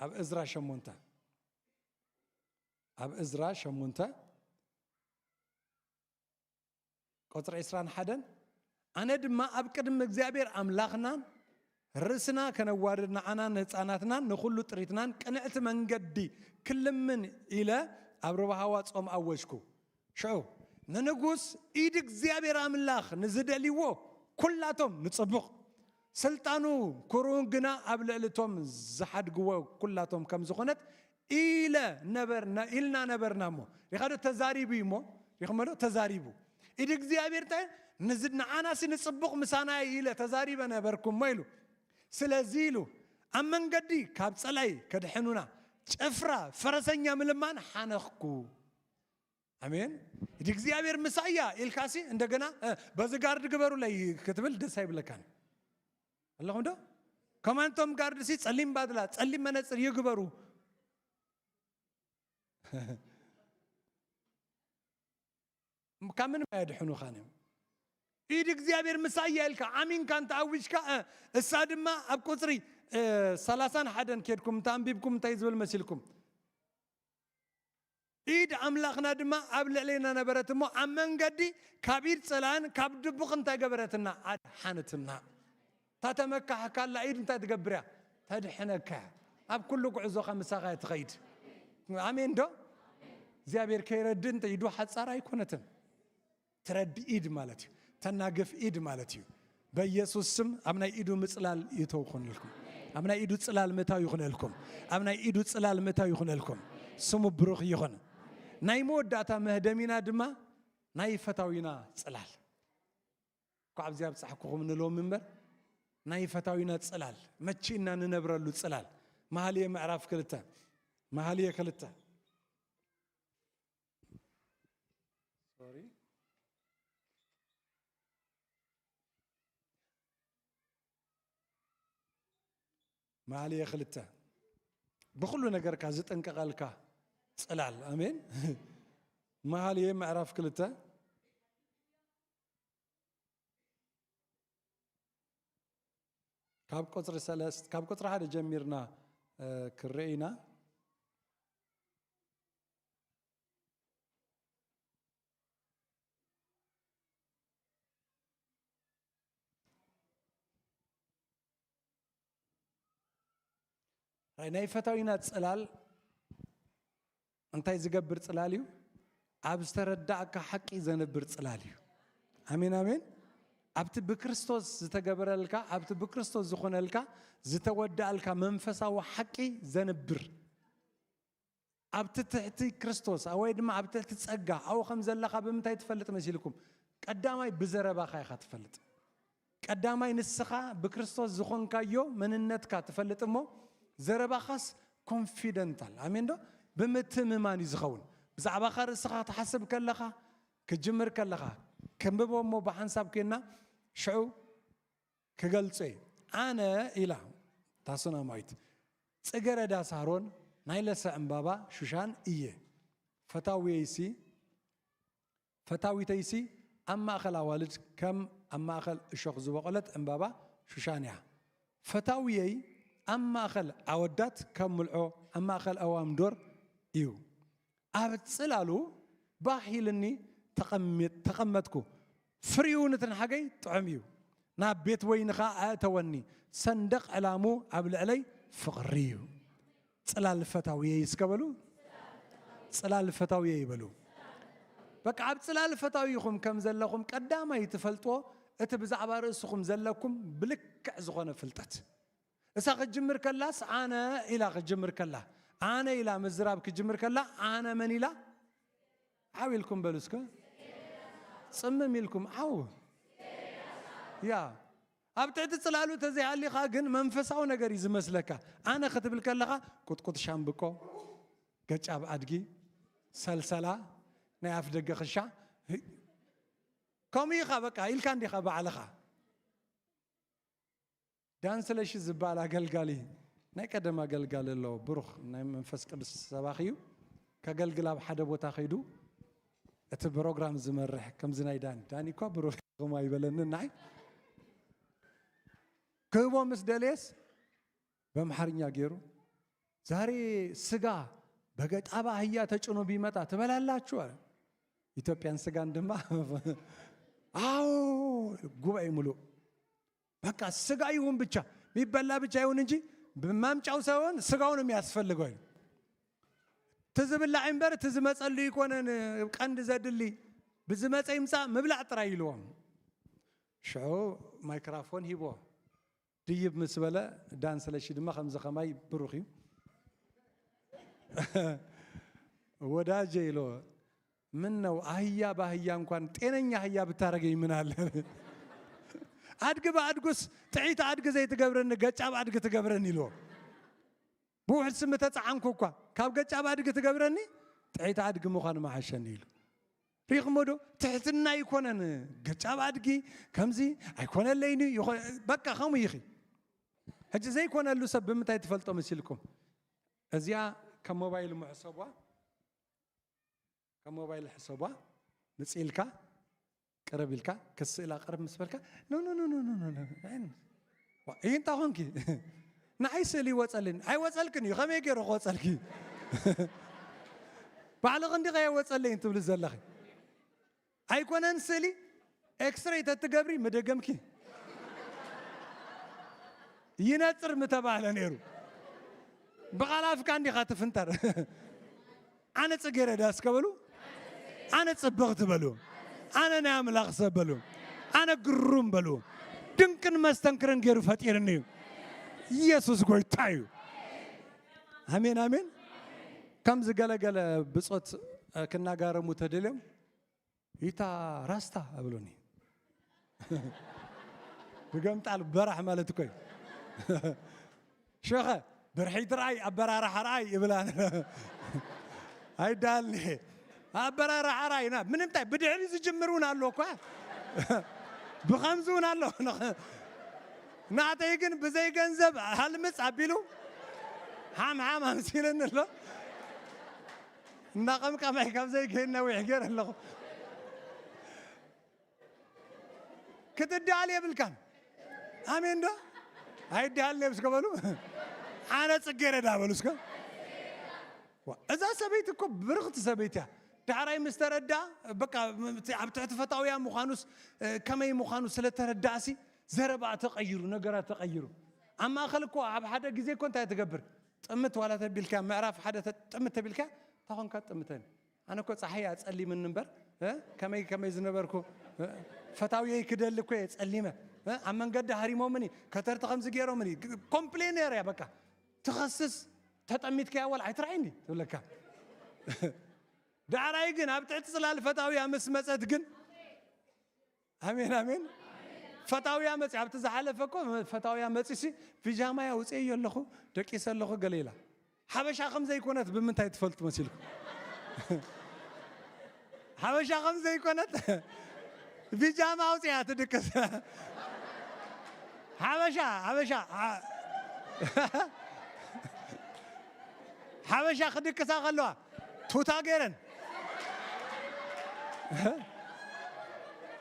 ኣብ እዝራ ሸሞንተ፣ ኣብ እዝራ ሸሞንተ፣ ቁጽሪ ዕስራን ሓደን፣ ኣነ ድማ ኣብ ቅድሚ እግዚኣብሔር ኣምላኽናን ርእስና ከነዋርድ ንዓናን ንህፃናትናን ንኹሉ ጥሪትናን ቅንዕቲ መንገዲ ክልምን ኢለ ኣብ ሩባ ሃዋ ጾም ኣወጅኩ። ሽዑ ንንጉስ ኢድ እግዚኣብሔር ኣምላኽ ንዝደልይዎ ኩላቶም ንጽቡቕ፣ ስልጣኑ ክሩን ግና ኣብ ልዕሊ እቶም ዝሓድግዎ ኩላቶም ከም ዝኾነት ኢለ ነበር-፣ ነ-፣ ኢልና ነበርና እሞ። ሪኻ ዶ ተዛሪቡ እዩ እሞ? ሪኽሞ ዶ ተዛሪቡ? ኢድ እግዚኣብሔር እንታይ? ንዝ-፣ ንዓናሲ ንጽቡቕ ምሳና እዩ ኢለ ተዛሪበ ነበርኩ እሞ ኢሉ። ስለዚ ኢሉ ኣብ መንገዲ ካብ ጸላይ ከድሕኑና ጭፍራ ፈረሰኛ ምልማን ሓነኽኩ። ኣሜን። ኢድ እግዚኣብሔር ምሳያ ኢልካሲ እንደገና፣ እ፣ በዚ ጋርድ ግበሩለይ ክትብል ደስ ኣይብለካን። ኣለኹም ዶ? ከማንቶም ጋርድሲ ጸሊም ባድላ፣ ጸሊም መነጽር ይግበሩ። ካብ ምንም ኣየድሕኑኻን እዮም። ኢድ እግዚኣብሔር ምሳያ ኢልካ ኣሚንካ እንተ ኣዊጅካ፣ እ፣ እሳ ድማ ኣብ ቁጽሪ፣ እ፣ ሰላሳን ሓደን ኬድኩም እንተ ኣንቢብኩም እንታይ ዝብል መሲልኩም? ኢድ ኣምላኽና ድማ ኣብ ልዕሌና ነበረት እሞ ኣብ መንገዲ ካብ ኢድ ጸላእን ካብ ድቡቕ እንታይ ገበረትና? ኣድሓነትና። እታ ተመካሕካላ ኢድ እንታይ ትገብር እያ? ተድሕነካ እያ። ኣብ ኩሉ ጉዕዞኻ ምሳኻ እያ ትኸይድ። ኣሜን ዶ? እግዚኣብሔር ከይረድእ እንተ ኢዱ ሓጻር ኣይኮነትን። ትረዲ ኢድ ማለት እዩ። ተናግፍ ኢድ ማለት እዩ። በኢየሱስ ስም ኣብ ናይ ኢዱ ምጽላል ይተው ይኹንልኩም። ኣብ ናይ ኢዱ ጽላል ምእታው ይኹነልኩም። ኣብ ናይ ኢዱ ጽላል ምእታው ይኹነልኩም። ስሙ ብሩኽ ይኹን። ናይ መወዳእታ መህደሚና ድማ ናይ ፈታዊና ጽላል። እኳ ኣብዚ ኣብጻሕኩኹም ንሎም እምበር፣ ናይ ፈታዊና ጽላል፣ መቺእና ንነብረሉ ጽላል። መሃልየ ምዕራፍ ክልተ፣ መሃልየ ክልተ። ሶሪ። መሃልየ ክልተ። ብኹሉ ነገርካ ዝጥንቀቐልካ ጽላል። ኣሜን። መሃልየ ምዕራፍ ክልተ። ካብ ቁጽሪ ሰለስተ፣ ካብ ቁጽሪ ሓደ ጀሚርና፣ እ፣ ክርኢ ኢና። ራይ ናይ ፈታዊና ጽላል እንታይ ዝገብር ጽላል እዩ? ኣብ ዝተረዳእካ ሓቂ ዘንብር ጽላል እዩ። ኣሜን፣ ኣሜን። ኣብቲ ብክርስቶስ ዝተገበረልካ፣ ኣብቲ ብክርስቶስ ዝኾነልካ፣ ዝተወዳእልካ መንፈሳዊ ሓቂ ዘንብር። ኣብቲ ትሕቲ ክርስቶስ፣ ወይ ድማ ኣብ ትሕቲ ጸጋ፣ ኣብኡ ከም ዘለኻ ብምንታይ ትፈልጥ መሲልኩም? ቀዳማይ ብዘረባኻ ኢኻ ትፈልጥ። ቀዳማይ ንስኻ ብክርስቶስ ዝኾንካዮ መንነትካ ትፈልጥ እሞ፣ ዘረባኻስ ኮንፊደንታል፣ ኣሜን ዶ? ብምትምማን እዩ ዝኸውን። ብዛዕባኻ ርእስኻ ትሓስብ ከለኻ፣ ክጅምር ከለኻ፣ ከንብቦ እሞ ብሓንሳብ ኮይንና፣ ሽዑ ክገልጾ እየ። ኣነ ኢላ እታ ሱናማዊት፣ ጽገረዳ ሳሮን ናይ ለሰ ዕምባባ ሹሻን እየ። ፈታውየይሲ፣ ፈታዊተይሲ ኣብ ማእከል ኣዋልድ ከም ኣብ ማእከል እሾኽ ዝበቖለት ዕምባባ ሹሻን እያ። ፈታውየይ ኣብ ማእከል ኣወዳት ከም ምልዖ ኣብ ማእከል ኣእዋም ዶር እዩ። ኣብ ጽላሉ ባህ ኢልኒ ተቐሚጥ-፣ ተቐመጥኩ። ፍሪኡ ንትንሓገይ ጥዑም እዩ። ናብ ቤት ወይኒ ኸኣ ኣእተወኒ። ሰንደቕ ዕላሙ ኣብ ልዕለይ ፍቕሪ እዩ። ጽላል ፈታውየይ እስከ በሉ። ጽላል ፈታውየይ በሉ። በቃ ኣብ ጽላል ፈታዊኹም ከም ዘለኹም ቀዳማይ ትፈልጥዎ እቲ ብዛዕባ ርእስኹም ዘለኩም ብልክዕ ዝኾነ ፍልጠት። እሳ ክትጅምር ከላስ ኣነ ኢላ ክትጅምር ከላ፣ ኣነ ኢላ ምዝራብ ክትጅምር ከላ፣ ኣነ መን ኢላ? ዓው ኢልኩም በሉ እስከ። ጽምም ኢልኩም ዓው። ያ። ኣብ ትሕቲ ጽላሉ ተዘይሃሊኻ ግን መንፈሳዊ ነገር እዩ ዝመስለካ። ኣነ ክትብል ከለኻ ቁጥቁጥ ሻምብቆ፣ ገጫብ ኣድጊ፣ ሰልሰላ፣ ናይ ኣፍ ደገ ክሻ፣ ከምኡ ኢኻ በቃ ኢልካ እንዲኻ ባዕልኻ። ዳን ስለሺ ዝበሃል ኣገልጋሊ፣ ናይ ቀደም ኣገልጋሊ ኣሎ፣ ብሩኽ ናይ መንፈስ ቅዱስ ሰባኺ እዩ። ከገልግል ኣብ ሓደ ቦታ ከይዱ እቲ ፕሮግራም ዝመርሕ ከምዚ ናይ ዳኒ፣ ዳኒ እኳ ብሩኽ ኢኹም ኣይበለንን ንዓይ። ክህቦ ምስ ደልየስ በምሓርኛ ገይሩ ዛሬ ስጋ በገጣባ አህያ ተጭኖ ቢመጣ ትበላላችሁ አለ። ኢትዮጵያን ስጋን ድማ አዎ ጉባኤ ሙሉ በቃ ስጋ ይሁን ብቻ የሚበላ ብቻ ይሁን እንጂ በማምጫው ሳይሆን ስጋው ነው የሚያስፈልገው። ትዝብላዕ እምበር ትዝመፀሉ ይኮነን ቀንድ ዘድሊ ብዝመፀ ይምፃእ ምብላዕ ጥራይ ኢልዎም። ሽዑ ማይክራፎን ሂቦ ድይብ ምስ በለ ዳን ስለሺ ድማ ከምዚ ከማይ ብሩኽ እዩ። ወዳጀ ኢሎ ምን ነው አህያ በአህያ እንኳን ጤነኛ አህያ ብታረገኝ ምን አለ? አድግ በአድጉስ ጥዒት አድግ ዘይትገብረኒ ገጫብ አድግ ትገብረኒ ኢልዎ። ብውሕድ ስም ተፀዓንኩ እኳ ካብ ገጫብ አድግ ትገብረኒ ጥዒት አድግ ምዃን መሓሸኒ ኢሉ። ሪኽሞ ዶ? ትሕትና ኣይኮነን። ገጫብ ኣድጊ ከምዚ ኣይኮነለይን እዩ። ይኾ- በቃ ከምኡ ይኺ። ሕጂ ዘይኮነሉ ሰብ ብምንታይ ትፈልጦ መሲልኩም? እዚኣ ከም ሞባይል ምሕሰቧ፣ ከም ሞባይል ሕሰቧ። ምጽእ ኢልካ ቅረብ ኢልካ ክስእላ ቅረብ ምስ በልካ ኖ ኖ ኖ ኖ ኖ ኖ ኖ። ዋ፣ ይህ እንታይ ኾንኪ? ንዓይ ስእሊ ይወጸልኝ። ኣይወጸልክን እዩ። ከመይ ገይሩ ክወጸልኪ? ባዕልኺ እንዲኺ ኣይወጸለይን ትብሊ ዘለኺ። ኣይኮነን ስእሊ ኤክስሬይ ተትገብሪ ምደገምኪ ይነጽር ምተባህለ ነይሩ። ብቓል ኣፍካ እንዲኻ ትፍንጠር። ኣነ ጽጌረዳ እስከ በሉ፣ ኣነ ጽብቕቲ በሉ፣ ኣነ ናይ ኣምላኽ ሰብ በሉ፣ ኣነ ግሩም በሉ። ድንቅን መስተንክርን ገይሩ ፈጢርኒ እዩ። ኢየሱስ ጎይታ እዩ። ኣሜን፣ ኣሜን። ከምዚ ገለገለ ብጾት ክናጋረሙ ተደልዮም፣ "ይታ ራስታ" ኣብሎኒ። ብገምጣል በራሕ ማለት እኮ እዩ። ሸኸ ብርሒት ረኣይ፣ ኣበራርሓ ረኣይ ይብላ። ኣይዳልኒ። ኣበራርሓ ረኣይ፣ ና፣ ምንም ታይ ብድሕሪ ዝጅምር እውን ኣሎ እኳ። ብኸምዚ እውን ኣሎ። ናተይ ግን ብዘይ ገንዘብ ሃልምፅ ኣቢሉ ሓም ሓም ኣምሲልኒ ኣሎ። እናቐምቀማይ ካብ ዘይገይን ነዊሕ ገይረ ኣለኹ። ክትዳል የብልካን። ኣሜን ዶ? ኣይዳልን እዮም እስከ በሉ። ኣነ ጽጌረዳ በሉ እስከ። ዋ፣ እዛ ሰበይቲ እኮ ብርኽቲ ሰበይቲ እያ። ዳሕራይ ምስ ተረዳ፣ በቃ፣ እቲ ኣብ ትሕቲ ፈታውያ ምዃኑስ፣ እ፣ ከመይ ምዃኑ ስለ ተረዳእሲ፣ ዘረባ ተቐይሩ፣ ነገራት ተቐይሩ። ኣብ ማእከል እኮ ኣብ ሓደ ግዜ እኮ እንታይ ትገብር? ጥምት ዋላ ተቢልካ፣ ምዕራፍ ሓደ ተ-፣ ጥምት ተቢልካ፣ እንታይ ኾንካ ጥምተን? ኣነ እኮ ጸሓይ ኣጸሊምኒ እምበር፣ እ? ከመይ ከመይ ዝነበርኩ፣ እ? ፈታውየይ ክደሊ እኮ እየ ጸሊመ፣ እ? ኣብ መንገዲ ሃሪሞምኒ፣ ከተርቲ ከምዚ ገይሮምኒ፣ ግ-፣ ኮምፕሌነር እያ በቃ። ትኸስስ፣ ተጠሚትካያ ዋላ ኣይትርኣይኒ ትብለካ። ዳዕራይ ግን ኣብ ትሕቲ ጽላል ፈታውያ ምስ መጸት ግን፣ ኣሜን፣ ኣሜን። ፈታውያ መጺ-፣ ኣብቲ ዝሓለፈ እኮ ፈታውያ መጺሲ፣ ፒጃማይ ኣውጽኤዮ ኣለኹ፣ ደቂሰ ኣለኹ ገለ ኢላ። ሓበሻ ከም ዘይኮነት ብምንታይ ትፈልጡ መሲልኩም? ሓበሻ ከም ዘይኮነት ፒጃማ ኣውጽያ ትድቅስ። ሓበሻ፣ ሓበሻ፣ ሓ-፣ ሓበሻ ክድቅሳ ከለዋ ቱታ ገይረን፣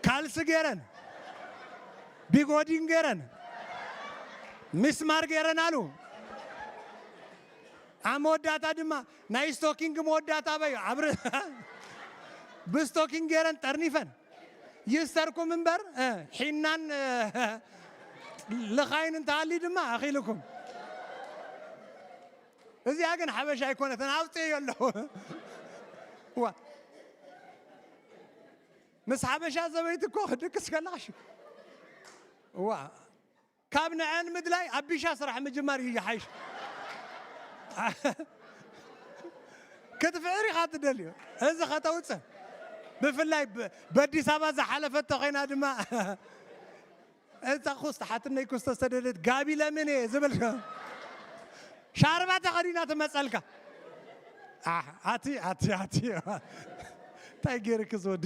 ካልሲ ገይረን፣ ቢጎዲን ገይረን፣ ሚስማር ገይረን ኣሉ። ኣብ መወዳእታ ድማ ናይ ስቶኪንግ መወዳእታ በዩ። ኣብ ር-፣ ብስቶኪንግ ገይረን ጠርኒፈን። ይስተርኩም እምበር፣ እ፣ ሒናን፣ እ፣ ልኻይን እንተሃልዩ ድማ ኣኺልኩም። እዚኣ ግን ሓበሻ ኣይኮነትን፣ ኣውፅእዮ ኣለኹ። ዋ። ምስ ሓበሻ ሰበይቲ እኮ ክድቅስ ከለኻ ሽ-፣ ዋ። ካብ ንዐን ምድላይ ኣብ ቢሻ ስራሕ ምጅማር እዩ ይሓይሽ። ክትፍዕር ኢኻ ትደልዮ። እዚ ከተውፅእ። ብፍላይ ብ-፣ በኣዲስ ኣበባ ዝሓለፈቶ ኮይና ድማ እዛ ኩስተ ሓትነይ ኩስተ ዝተደደት ጋቢ ለምን እየ ዝብል ሻርባ ተኸዲና ትመፀልካ። ኣሕ፣ ኣቲ፣ ኣቲ፣ ኣቲ። እንታይ ገይርክ ዝወዲ?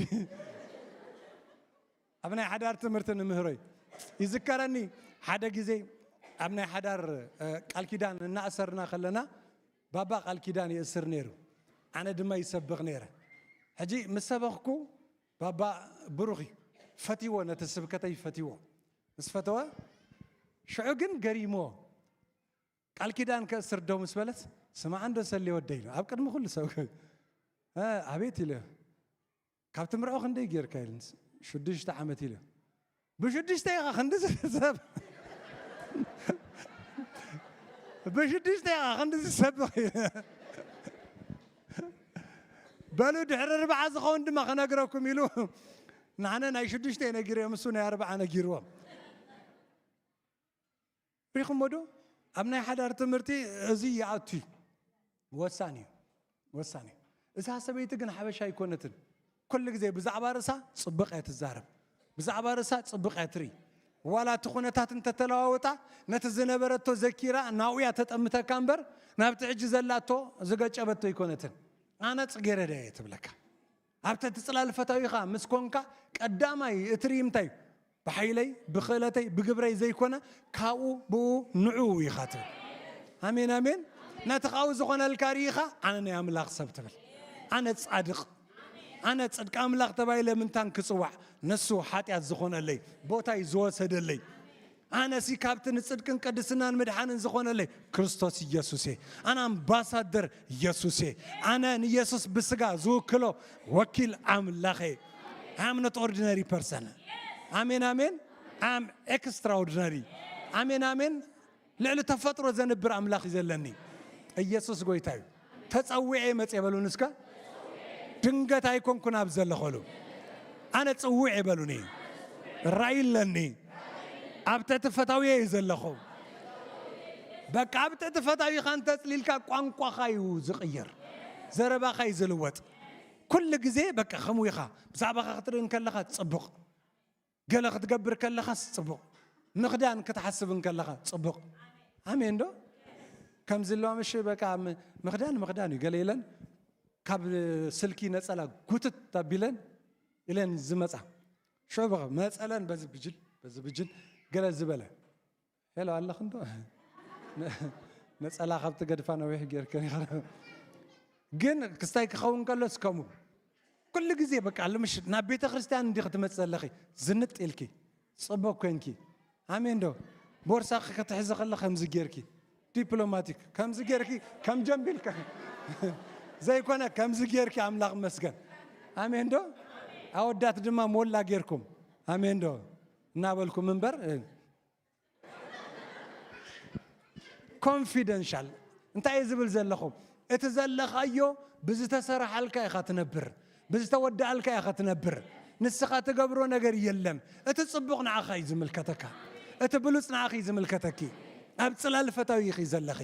ኣብ ናይ ሓዳር ትምህርቲ ንምህሮይ ይዝከረኒ። ሓደ ግዜ ኣብ ናይ ሓዳር፣ እ፣ ቃል ኪዳን እናእሰርና ከለና ባባ ቃል ኪዳን ይእስር ነይሩ። ኣነ ድማ ይሰብኽ ነይረ። ሕጂ ምስ ሰበኽኩ ባባ ብሩኽ እዩ። ፈትይዎ፣ ነቲ ስብከተይ ፈትይዎ። ምስ ፈተወ ሽዑ ግን ገሪምዎ። ቃል ኪዳን ከእስር ደው ምስ በለት፣ "ስማዕ እንዶ ሰሌ ወደይ" ኢሉ ኣብ ቅድሚ ኩሉ ሰብ፣ "እ፣ ኣቤት" ኢለ፣ "ካብ ትምርዖ ክንደይ ጌርካ?" ኢሉኒ። ሽዱሽተ ዓመት ኢሉ። ብሽዱሽተ ኢኻ ክንዲ ሰብ፣ ብሽዱሽተ ኢኻ ክንዲ ሰብ። በሉ ድሕሪ ርብዓ ዝኸውን ድማ ክነግረኩም ኢሉ። ንዓነ ናይ ሽዱሽተ ነጊሩ እዮም፣ እሱ ናይ ኣርብዓ ነጊርዎም። ሪኹሞ ዶ? ኣብ ናይ ሓዳር ትምህርቲ እዚ ይኣቱ እዩ። ወሳኒ እዩ። ወሳኒ እዩ። እዛ ሰበይቲ ግን ሓበሻ ኣይኮነትን። ኩሉ ግዜ ብዛዕባ ርእሳ ጽቡቕ እያ ትዛረብ። ብዛዕባ ርእሳ ጽቡቕ እያ ትርኢ። ዋላ እቲ ኩነታት እንተተለዋወጣ፣ ነቲ ዝነበረቶ ዘኪራ ናብኡ እያ ተጠምተካ እምበር፣ ናብቲ ሕጂ ዘላቶ ዝገጨበቶ ኣይኮነትን። ኣነ ጽጌረዳ እየ ትብለካ። ኣብቲ እቲ ጽላል ፈታዊኻ ምስ ኮንካ፣ ቀዳማይ እትርኢ እንታይ እዩ? ብሓይለይ፣ ብኽእለተይ፣ ብግብረይ ዘይኮነ፣ ካብኡ ብኡ ንዕኡ ኢኻ ትብል። ኣሜን፣ ኣሜን። ነቲ ካብኡ ዝኾነልካ ርኢኻ፣ ኣነ ናይ ኣምላኽ ሰብ ትብል። ኣነ ጻድቕ፣ ኣነ ጽድቂ ኣምላኽ ተባሂለ ምንታን ክጽዋዕ፣ ንሱ ሓጢኣት ዝኾነለይ፣ ቦታይ ዝወሰደለይ። ኣነሲ ካብቲ ንጽድቅን ቅድስናን ምድሓንን ዝኾነለይ ክርስቶስ ኢየሱስ እየ። ኣነ ኣምባሳደር ኢየሱስ እየ። ኣነ ንኢየሱስ ብስጋ ዝውክሎ ወኪል ኣምላኽ እየ። I am not ordinary person። ኣሜን፣ ኣሜን። I am extraordinary። ኣሜን፣ ኣሜን። ልዕሊ ተፈጥሮ ዘንብር ኣምላኽ እዩ ዘለኒ። ኢየሱስ ጎይታ እዩ። ተጸዊዐ መጽ የበሉን እስከ። ድንገት ኣይኮንኩን ኣብ ዘለኸሉ። ኣነ ጽውዕ የበሉኒ። ራእይ ኣለኒ። ኣብ ትሕቲ ፈታውየ እዩ ዘለኹ። በቃ ኣብ ትሕቲ ፈታዊኻ እንተጽሊልካ ቋንቋኻ እዩ ዝቕይር። ዘረባኻ እዩ ዝልወጥ። ኩሉ ግዜ በቃ ከምኡ ኢኻ። ብዛዕባኻ ክትርኢ እንከለኻ ጽቡቕ። ገለ ክትገብር ከለኻስ ጽቡቕ። ምኽዳን ክትሓስብ እንከለኻ ጽቡቕ። ኣሜን ዶ? ከምዚ ኣለዋ ምሽ በቃ ም-፣ ምኽዳን ምኽዳን እዩ። ገለ ኢለን ካብ ስልኪ ነጸላ ጉትት ኣቢለን ኢለን ዝመጻ። ሽዑ በቃ መጸለን በዚ ብጅል፣ በዚ ብጅል ገለ ዝበለ። ሄሎ ኣለኽን ዶ? ነጸላ ካብ ትገድፋ ነዊሕ ጌርክን ኢኻ። ግን ክስታይ ክኸውን ከሎስ ከምኡ። ኩሉ ግዜ በቃ ልምሽ ናብ ቤተ ክርስቲያን እንዲኺ ትመጽእ ዘለኺ። ዝንጥ ኢልኪ። ጽቡቕ ኮንኪ። ኣሜን ዶ? ቦርሳኺ ክትሕዚ ከለኺ ከምዚ ጌርኪ። ዲፕሎማቲክ። ከምዚ ጌርኪ፣ ከም ጀምቢል ከ-፣ ዘይኮነ ከምዚ ጌርኪ ኣምላኽ መስገን። ኣሜን ዶ? ኣወዳት ድማ ሞላ ጌርኩም። ኣሜን ዶ? እናበልኩም እምበር፣ ኮንፊደንሻል እንታይ እየ ዝብል ዘለኹ? እቲ ዘለኻዮ ብዝተሰራሓልካ ኢኻ ትነብር፣ ብዝተወደኣልካ ኢኻ ትነብር። ንስኻ ትገብሮ ነገር የለን። እቲ ጽቡቕ ንዓኻ እዩ ዝምልከተካ፣ እቲ ብሉጽ ንዓኺ እዩ ዝምልከተኪ። ኣብ ጽላል ፈታዊ ኢኺ ዘለኺ።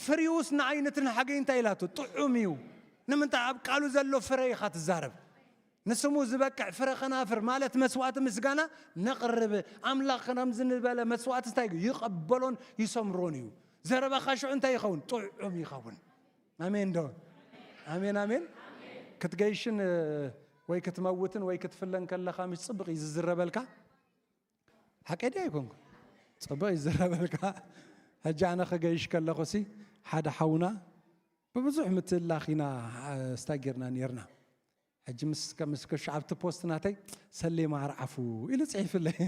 ፍሪውስ ንዓይነትን ሓገይ እንታይ ኢላቶ? ጥዑም እዩ። ንምንታይ? ኣብ ቃሉ ዘሎ ፍረ ኢኻ ትዛረብ። ንስሙ ዝበቅዕ ፍረ ከናፍር ማለት መስዋእቲ ምስጋና ነቕርብ። ኣምላኽ ከምዚ ዝበለ መስዋእቲ እንታይ ይቐበሎን ይሰምሮን እዩ። ዘረባኻ ሽዑ እንታይ ይኸውን? ጥዑም ይኸውን። ኣሜን ዶ? ኣሜን፣ ኣሜን። ክትገይሽን ወይ ክትመውትን ወይ ክትፍለን ከለኻ ምሽ ጽብቕ እዩ ዝዝረበልካ። ሓቀይ ድየ ኣይኮንኩ? ጽቡቕ ይዝረበልካ። ሕጂ ኣነ ክገይሽ ከለኹሲ ሓደ ሓውና ብብዙሕ ምትእላኽ ኢና፣ እ፣ ስታይ ጌርና ኔርና። ሕጂ ምስ፣ ምስ ከሹ ኣብቲ ፖስት ናተይ ሰሌማ ኣርዓፉ ኢሉ ጽሒፍለይ።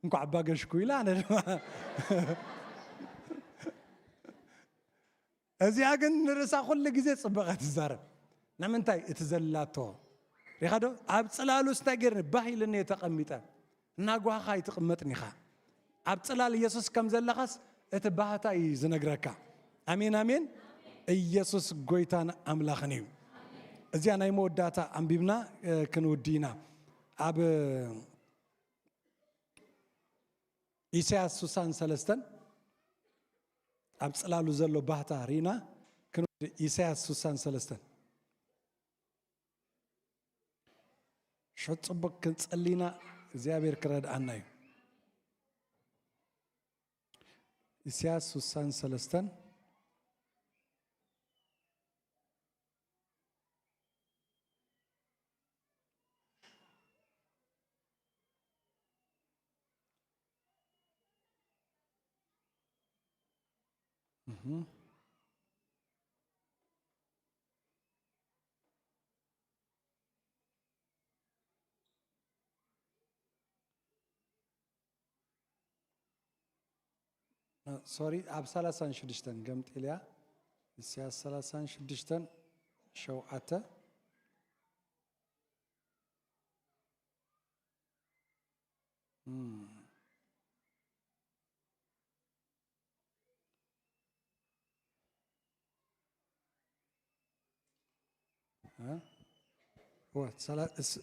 እንኳዕ ኣባገሽኩ ኢለ ኣነ ድማ እዚኣ ግን ንርእሳ ኩሉ ግዜ ጽቡቕ እያ ትዛረብ። ንምንታይ? እቲ ዘላቶ። ሪኻ ዶ? ኣብ ጽላሉስ እንታይ ገይርኒ? ባህ ኢልኒ እየ ተቐሚጠ። እናጓሃኻ ኣይትቕመጥን ኢኻ። ኣብ ጽላል ኢየሱስ ከም ዘለኻስ እቲ ባህታ እዩ ዝነግረካ። ኣሜን፣ ኣሜን። ኢየሱስ ጎይታን ኣምላኽን እዩ። እዚኣ ናይ መወዳእታ ኣንቢብና፣ እ፣ ክንውዲ ኢና። ኣብ ኢሳያስ ስሳን ሰለስተን ኣብ ጽላሉ ዘሎ ባህታ ርኢና ክንወዲ። ኢሳያስ ስሳን ሰለስተን። ሽዑ ጽቡቕ ክንጸሊና እግዚኣብሔር ክረድኣና እዩ። ኢሳያስ ስሳን ሰለስተን። እህ። ሶሪ፣ ኣብ ሰላሳን ሽዱሽተን ገምጢልያ። ኢሳያስ ሰላሳን ሽዱሽተን ሸውዓተ። እም። እ? ወ-፣ ሰላ-፣ እስ-፣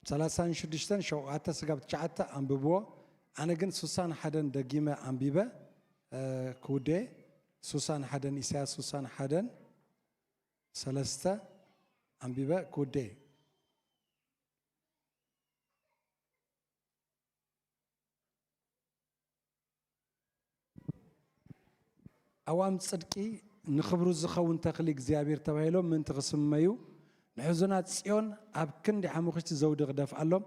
ሰላሳን ሽዱሽተን ሸውዓተ ስጋብ ትሽዓተ ኣንብብዎ። ኣነ ግን ሱሳን ሓደን ደጊመ ኣንቢበ፣ እ፣ ክውዴ። ሱሳን ሓደን፣ ኢሳያስ ሱሳን ሓደን ሰለስተ ኣንቢበ ክውዴ። ኣዋም ጽድቂ ንኽብሩ ዝኸውን ተኽሊ እግዚኣብሔር ተባሂሎም ምእንቲ ክስመዩ፣ ንሕዙናት ጽዮን ኣብ ክንዲ ሓሙኽሽቲ ዘውዲ ክደፍኣሎም፣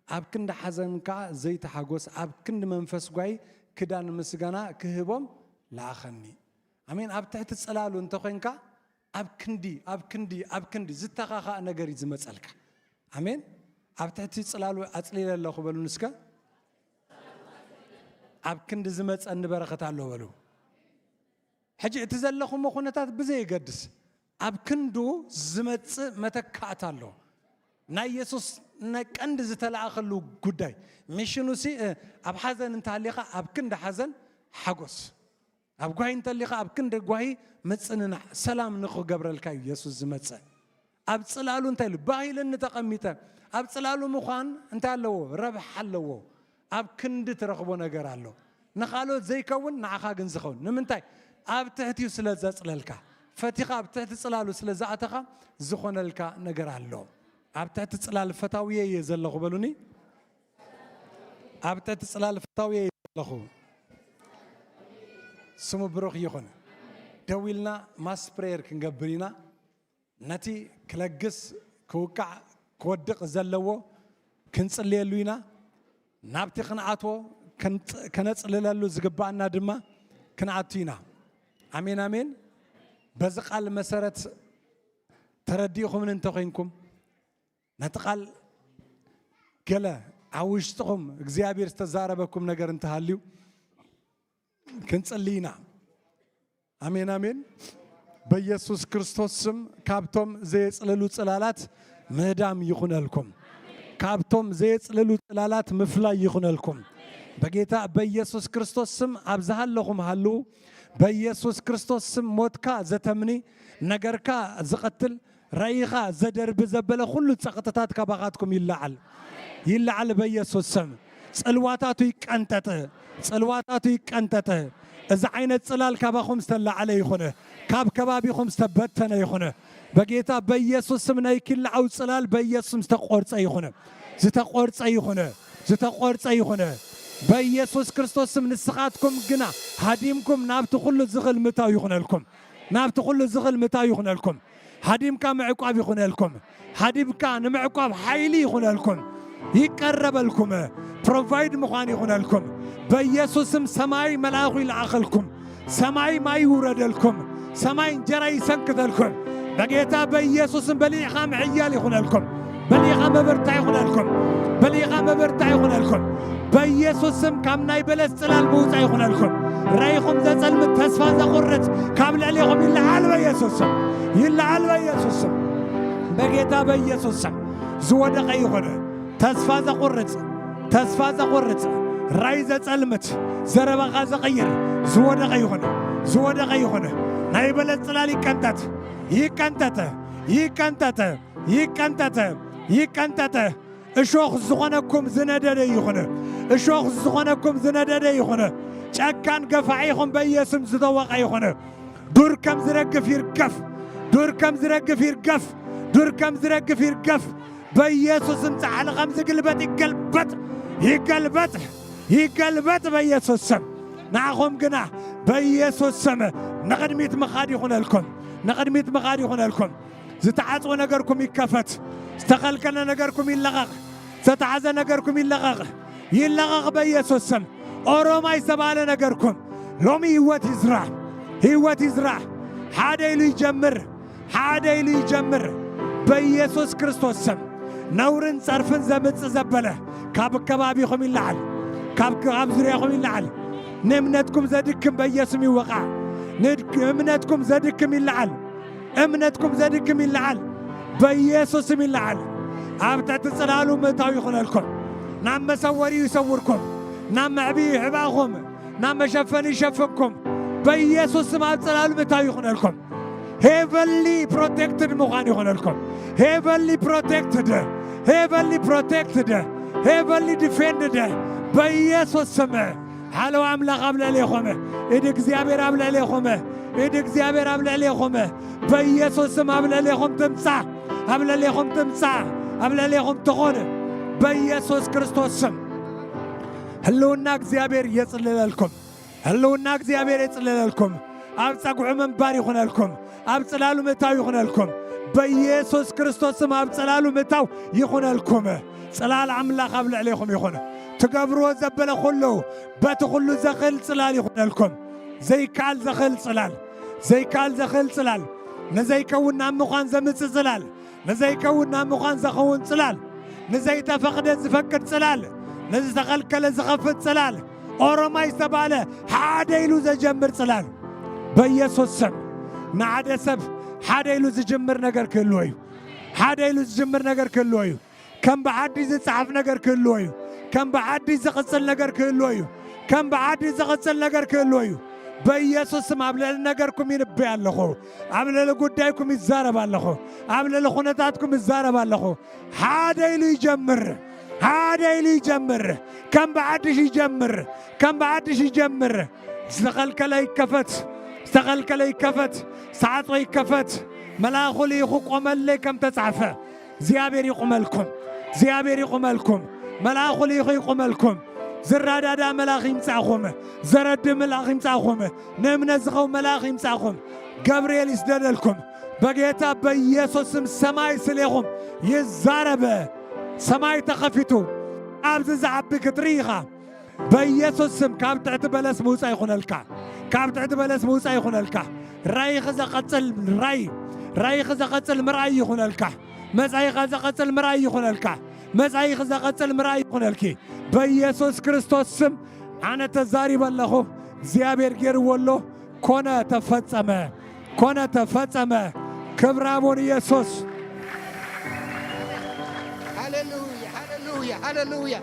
ኣብ ክንዲ ሓዘን ከኣ ዘይቲ ሓጎስ፣ ኣብ ክንዲ መንፈስ ጓይ ክዳን ምስጋና ክህቦም ለኣኸኒ። ኣሜን። ኣብ ትሕቲ ጽላሉ እንተኾይንካ፣ ኣብ ክንዲ፣ ኣብ ክንዲ፣ ኣብ ክንዲ ዝተኻኻእ ነገር እዩ ዝመጸልካ። ኣሜን። ኣብ ትሕቲ ጽላሉ ኣጽሊለ ኣለኹ በሉ ንስከ። ኣብ ክንዲ ዝመጸኒ በረኸት ኣሎ በሉ። ሕጂ እቲ ዘለኹሞ ኩነታት ብዘየገድስ፣ ኣብ ክንዱ ዝመጽእ መተካእታ ኣሎ። ናይ የሱስ ናይ ቀንዲ ዝተለኣኸሉ ጉዳይ፣ ሚሽኑሲ፣ እ፣ ኣብ ሓዘን እንተሃሊኻ፣ ኣብ ክንዲ ሓዘን ሓጎስ። ኣብ ጓሂ እንተሊኻ፣ ኣብ ክንዲ ጓሂ ምጽንናዕ፣ ሰላም ንኽገብረልካ እዩ የሱስ ዝመጸ። ኣብ ጽላሉ እንታይ ኢሉ? ባህ ኢልኒ ተቐሚጠ። ኣብ ጽላሉ ምዃን እንታይ ኣለዎ? ረብሓ ኣለዎ። ኣብ ክንዲ ትረኽቦ ነገር ኣሎ። ንኻልኦት ዘይከውን ንዓኻ ግን ዝኸውን። ንምንታይ? ኣብ ትሕቲኡ ስለ ዘጽለልካ። ፈቲኻ ኣብ ትሕቲ ጽላሉ ስለ ዝኣተኻ ዝኾነልካ ነገር ኣሎ። ኣብ ትሕቲ ጽላል ፈታውየ እየ ዘለኹ በሉኒ። ኣብ ትሕቲ ጽላል ፈታውየ እየ ዘለኹ። ስሙ ብሩኽ ይኹን። ደው ኢልና ማስ ፕሬየር ክንገብር ኢና። ነቲ ክለግስ፣ ክውቃዕ፣ ክወድቕ ዘለዎ ክንጽልየሉ ኢና። ናብቲ ክንኣትዎ፣ ክንጽ-፣ ከነጽልለሉ ዝግባኣና ድማ ክንኣቱ ኢና። ኣሜን፣ ኣሜን። በዚ ቃል መሰረት ተረዲእኹምን እንተኾይንኩም፣ ነቲ ቃል ገለ ኣብ ውሽጥኹም እግዚኣብሔር ዝተዛረበኩም ነገር እንተሃልዩ ክንጽሊ ኢና። ኣሜን፣ ኣሜን። በኢየሱስ ክርስቶስ ስም ካብቶም ዘየጽልሉ ጽላላት ምህዳም ይኹነልኩም። ካብቶም ዘየጽልሉ ጽላላት ምፍላይ ይኹነልኩም። በጌታ በኢየሱስ ክርስቶስ ስም ኣብ ዝሃለኹም ሃልዉ። በኢየሱስ ክርስቶስ ስም ሞትካ ዘተምኒ፣ ነገርካ ዝቐትል፣ ራእይኻ ዘደርቢ ዘበለ ኩሉ ጸቕጥታት ካባኻትኩም ይለዓል። ይለዓል በኢየሱስ ስም። ጽልዋታቱ ይቀንጠጥ። ጽልዋታቱ ይቀንጠጥ። እዚ ዓይነት ጽላል ካባኹም ዝተለዓለ ይኹን። ካብ ከባቢኹም ዝተበተነ ይኹን። በጌታ በኢየሱስ ስም ናይ ኪልዓው ጽላል በኢየሱስ ስም ዝተቆርጸ ይኹን። ዝተቆርጸ ይኹን። ዝተቆርጸ ይኹን። በኢየሱስ ክርስቶስ ስም ንስኻትኩም ግና ሃዲምኩም ናብቲ ኩሉ ዝኽእል ምታው ይኹነልኩም። ናብቲ ኩሉ ዝኽእል ምታው ይኹነልኩም። ሃዲምካ ምዕቋብ ይኹነልኩም። ሃዲምካ ንምዕቋብ ሓይሊ ይኹነልኩም። ይቀረበልኩም። ፕሮቫይድ ምዃን ይኹነልኩም። በኢየሱስ ስም ሰማይ መልኣኹ ይለኣኸልኩም። ሰማይ ማይ ይውረደልኩም። ሰማይ እንጀራ ይሰንክተልኩም። በጌታ በኢየሱስ ስም በሊዕኻ ምሕያል ይኹነልኩም። በሊዕኻ መበርታ ይኹነልኩም። በሊዕኻ መበርታ ይኹነልኩም። በኢየሱስ ስም ካብ ናይ በለስ ጽላል ምውጻእ ይኹነልኩም። ራእይኹም ዘጸልምት፣ ተስፋ ዘቑርጽ ካብ ልዕሌኹም ይለዓል በኢየሱስ ስም። ይለዓል በኢየሱስ ስም። በጌታ በኢየሱስ ስም ዝወደቐ ይኹን። ተስፋ ዘቑርጽ፣ ተስፋ ዘቑርጽ፣ ራእይ ዘጸልምት፣ ዘረባኻ ዘቐይር ዝወደቐ ይኹን። ዝወደቐ ይኹን። ናይ በለስ ጽላል ይቀንጠጥ። ይቀንጠጥ። ይቀንጠጥ። ይቀንጠጥ። ይቀንጠጥ። እሾኽ ዝኾነኩም ዝነደደ ይኹን። እሾኽ ዝኾነኩም ዝነደደ ይኹን። ጨካን ገፋዒኹም በኢየሱስ ዝተወቐ ይኹን። ዱር ከም ዝረግፍ ይርገፍ። ዱር ከም ዝረግፍ ይርገፍ። ዱር ከም ዝረግፍ ይርገፍ። በኢየሱስ ስም ጻዕሪ ከም ዝግልበጥ ይገልበጥ። ይገልበጥ። ይገልበጥ በኢየሱስ ስም። ንዓኹም ግና በኢየሱስ ስም ንቕድሚት ምኻድ ይኹነልኩም። ንቕድሚት ምኻድ ይኹነልኩም። ዝተዓጽወ ነገርኩም ይከፈት። ዝተኸልከለ ነገርኩም ይለቐቕ። ዝተታሕዘ ነገርኩም ይለቐቕ። ይለቐቕ በኢየሱስ ስም። ኦሮማይ ዝተባለ ነገርኩም ሎሚ ህይወት ይዝራእ። ህይወት ይዝራእ። ሓደ ኢሉ ይጀምር። ሓደ ኢሉ ይጀምር። በኢየሱስ ክርስቶስ ስም ነውርን ጸርፍን ዘምጽእ ዘበለ ካብ ከባቢኹም ይለዓል። ካብ፣ ካብ ዙርያኹም ይለዓል። ንእምነትኩም ዘድክም በኢየሱስም ይወቓዕ። ንድ-፣ እምነትኩም ዘድክም ይለዓል። እምነትኩም ዘድክም ይለዓል። በኢየሱስም ይለዓል። ኣብ ትሕቲ ጽላሉ ምእታው ይኹነልኩም። ናብ መሰወሪ ይሰውርኩም፣ ናብ መዕቢ ይሕባኹም፣ ናብ መሸፈኒ ይሸፍንኩም። በኢየሱስ ስም ኣብ ጽላሉ ምእታው ይኹነልኩም። ሄቨንሊ ፕሮቴክትድ ምዃን ይኹነልኩም። ሄቨንሊ ፕሮቴክትድ፣ ሄቨንሊ ፕሮቴክትድ፣ ሄቨንሊ ዲፌንድድ በኢየሱስ ስም። ሓለዋ ኣምላኽ ኣብ ልዕሌኹም፣ ኢድ እግዚኣብሔር ኣብ ልዕሌኹም፣ ኢድ እግዚኣብሔር ኣብ ልዕሌኹም፣ በኢየሱስ ስም ኣብ ልዕሌኹም ትምጻእ፣ ኣብ ልዕሌኹም ትምጻእ፣ ኣብ ልዕሌኹም ትኹን በኢየሱስ ክርስቶስ ስም። ህልውና እግዚኣብሔር የጽልለልኩም። ህልውና እግዚኣብሔር የጽልለልኩም። ኣብ ጸግዑ ምንባር ይኹነልኩም። ኣብ ጽላሉ ምእታው ይኹነልኩም። በኢየሱስ ክርስቶስ ስም ኣብ ጽላሉ ምእታው ይኹነልኩም። ጽላል ኣምላኽ ኣብ ልዕሌኹም ይኹን። ትገብርዎ ዘበለ ኩሉ በቲ ኩሉ ዘኽእል ጽላል ይኹነልኩም። ዘይከኣል ዘኽእል ጽላል፣ ዘይከኣል ዘኽእል ጽላል፣ ንዘይከውን ናብ ምዃን ዘምጽእ ጽላል፣ ንዘይከውን ናብ ምዃን ዘኸውን ጽላል፣ ንዘይተፈቕደ ዝፈቅድ ጽላል፣ ንዝተኸልከለ ዝኸፍት ጽላል፣ ኦሮማይ ዝተባለ ሓደ ኢሉ ዘጀምር ጽላል። በኢየሱስ ስም ንሓደ ሰብ ሓደ ኢሉ ዝጅምር ነገር ክህልዎ እዩ። ሓደ ኢሉ ዝጅምር ነገር ክህልዎ እዩ። ከም ብሓድሽ ዝጸሓፍ ነገር ክህልዎ እዩ። ከም ብሓድሽ ዝቕጽል ነገር ክህልዎ እዩ። ከም ብሓድሽ ዝቕጽል ነገር ክህልዎ እዩ። በኢየሱስ ስም ኣብ ልዕሊ ነገርኩም ይንበይ ኣለኹ። ኣብ ልዕሊ ጉዳይኩም ይዛረብ ኣለኹ። ኣብ ልዕሊ ኩነታትኩም ይዛረብ ኣለኹ። ሓደ ኢሉ ይጀምር። ሓደ ኢሉ ይጀምር። ከም ብሓድሽ ይጀምር። ከም ብሓድሽ ይጀምር። ዝተኸልከለ ይከፈት። ዝተኸልከለ ይከፈት። ዝተዓጽወ ይከፈት። መልኣኹ ልኢኹ ቆመለይ ከም ተጻሕፈ። እግዚኣብሔር ይቑመልኩም። እግዚኣብሔር ይቑመልኩም። መልኣኹ ልኢኹ ይቑመልኩም። ዝረዳዳ መልኣኽ ይምጻእኹም። ዘረድእ መልኣኽ ይምጻእኹም። ንእምነት ዝኸውን መልኣኽ ይምጻእኹም። ገብርኤል ይስደደልኩም። በጌታ በኢየሱስ ስም ሰማይ ስሌኹም ይዛረበ። ሰማይ ተኸፊቱ። ኣብዚ ዝዓቢ ክትርኢ ኢኻ። በኢየሱስ ስም ካብ ትሕቲ በለስ ምውጻእ ይኹነልካ። ካብ ትሕቲ በለስ ምውጻእ ይኹነልካ። ራይኺ ዘቐጽል ራይ፣ ራይኺ ዘቐጽል ምርኣይ ይኹነልካ። መጻኢኻ ዘቐጽል ምርኣይ ይኹነልካ። መጻኢኺ ዘቐጽል ምርኣይ ይኹነልኪ። በኢየሱስ ክርስቶስ ስም ኣነ ተዛሪበ ኣለኹ። እግዚኣብሔር ገይርዎ ኣሎ። ኮነ ተፈጸመ። ኮነ ተፈጸመ። ክብሪ ኣቦን ኢየሱስ። ሃሌሉያ፣ ሃሌሉያ፣ ሃሌሉያ።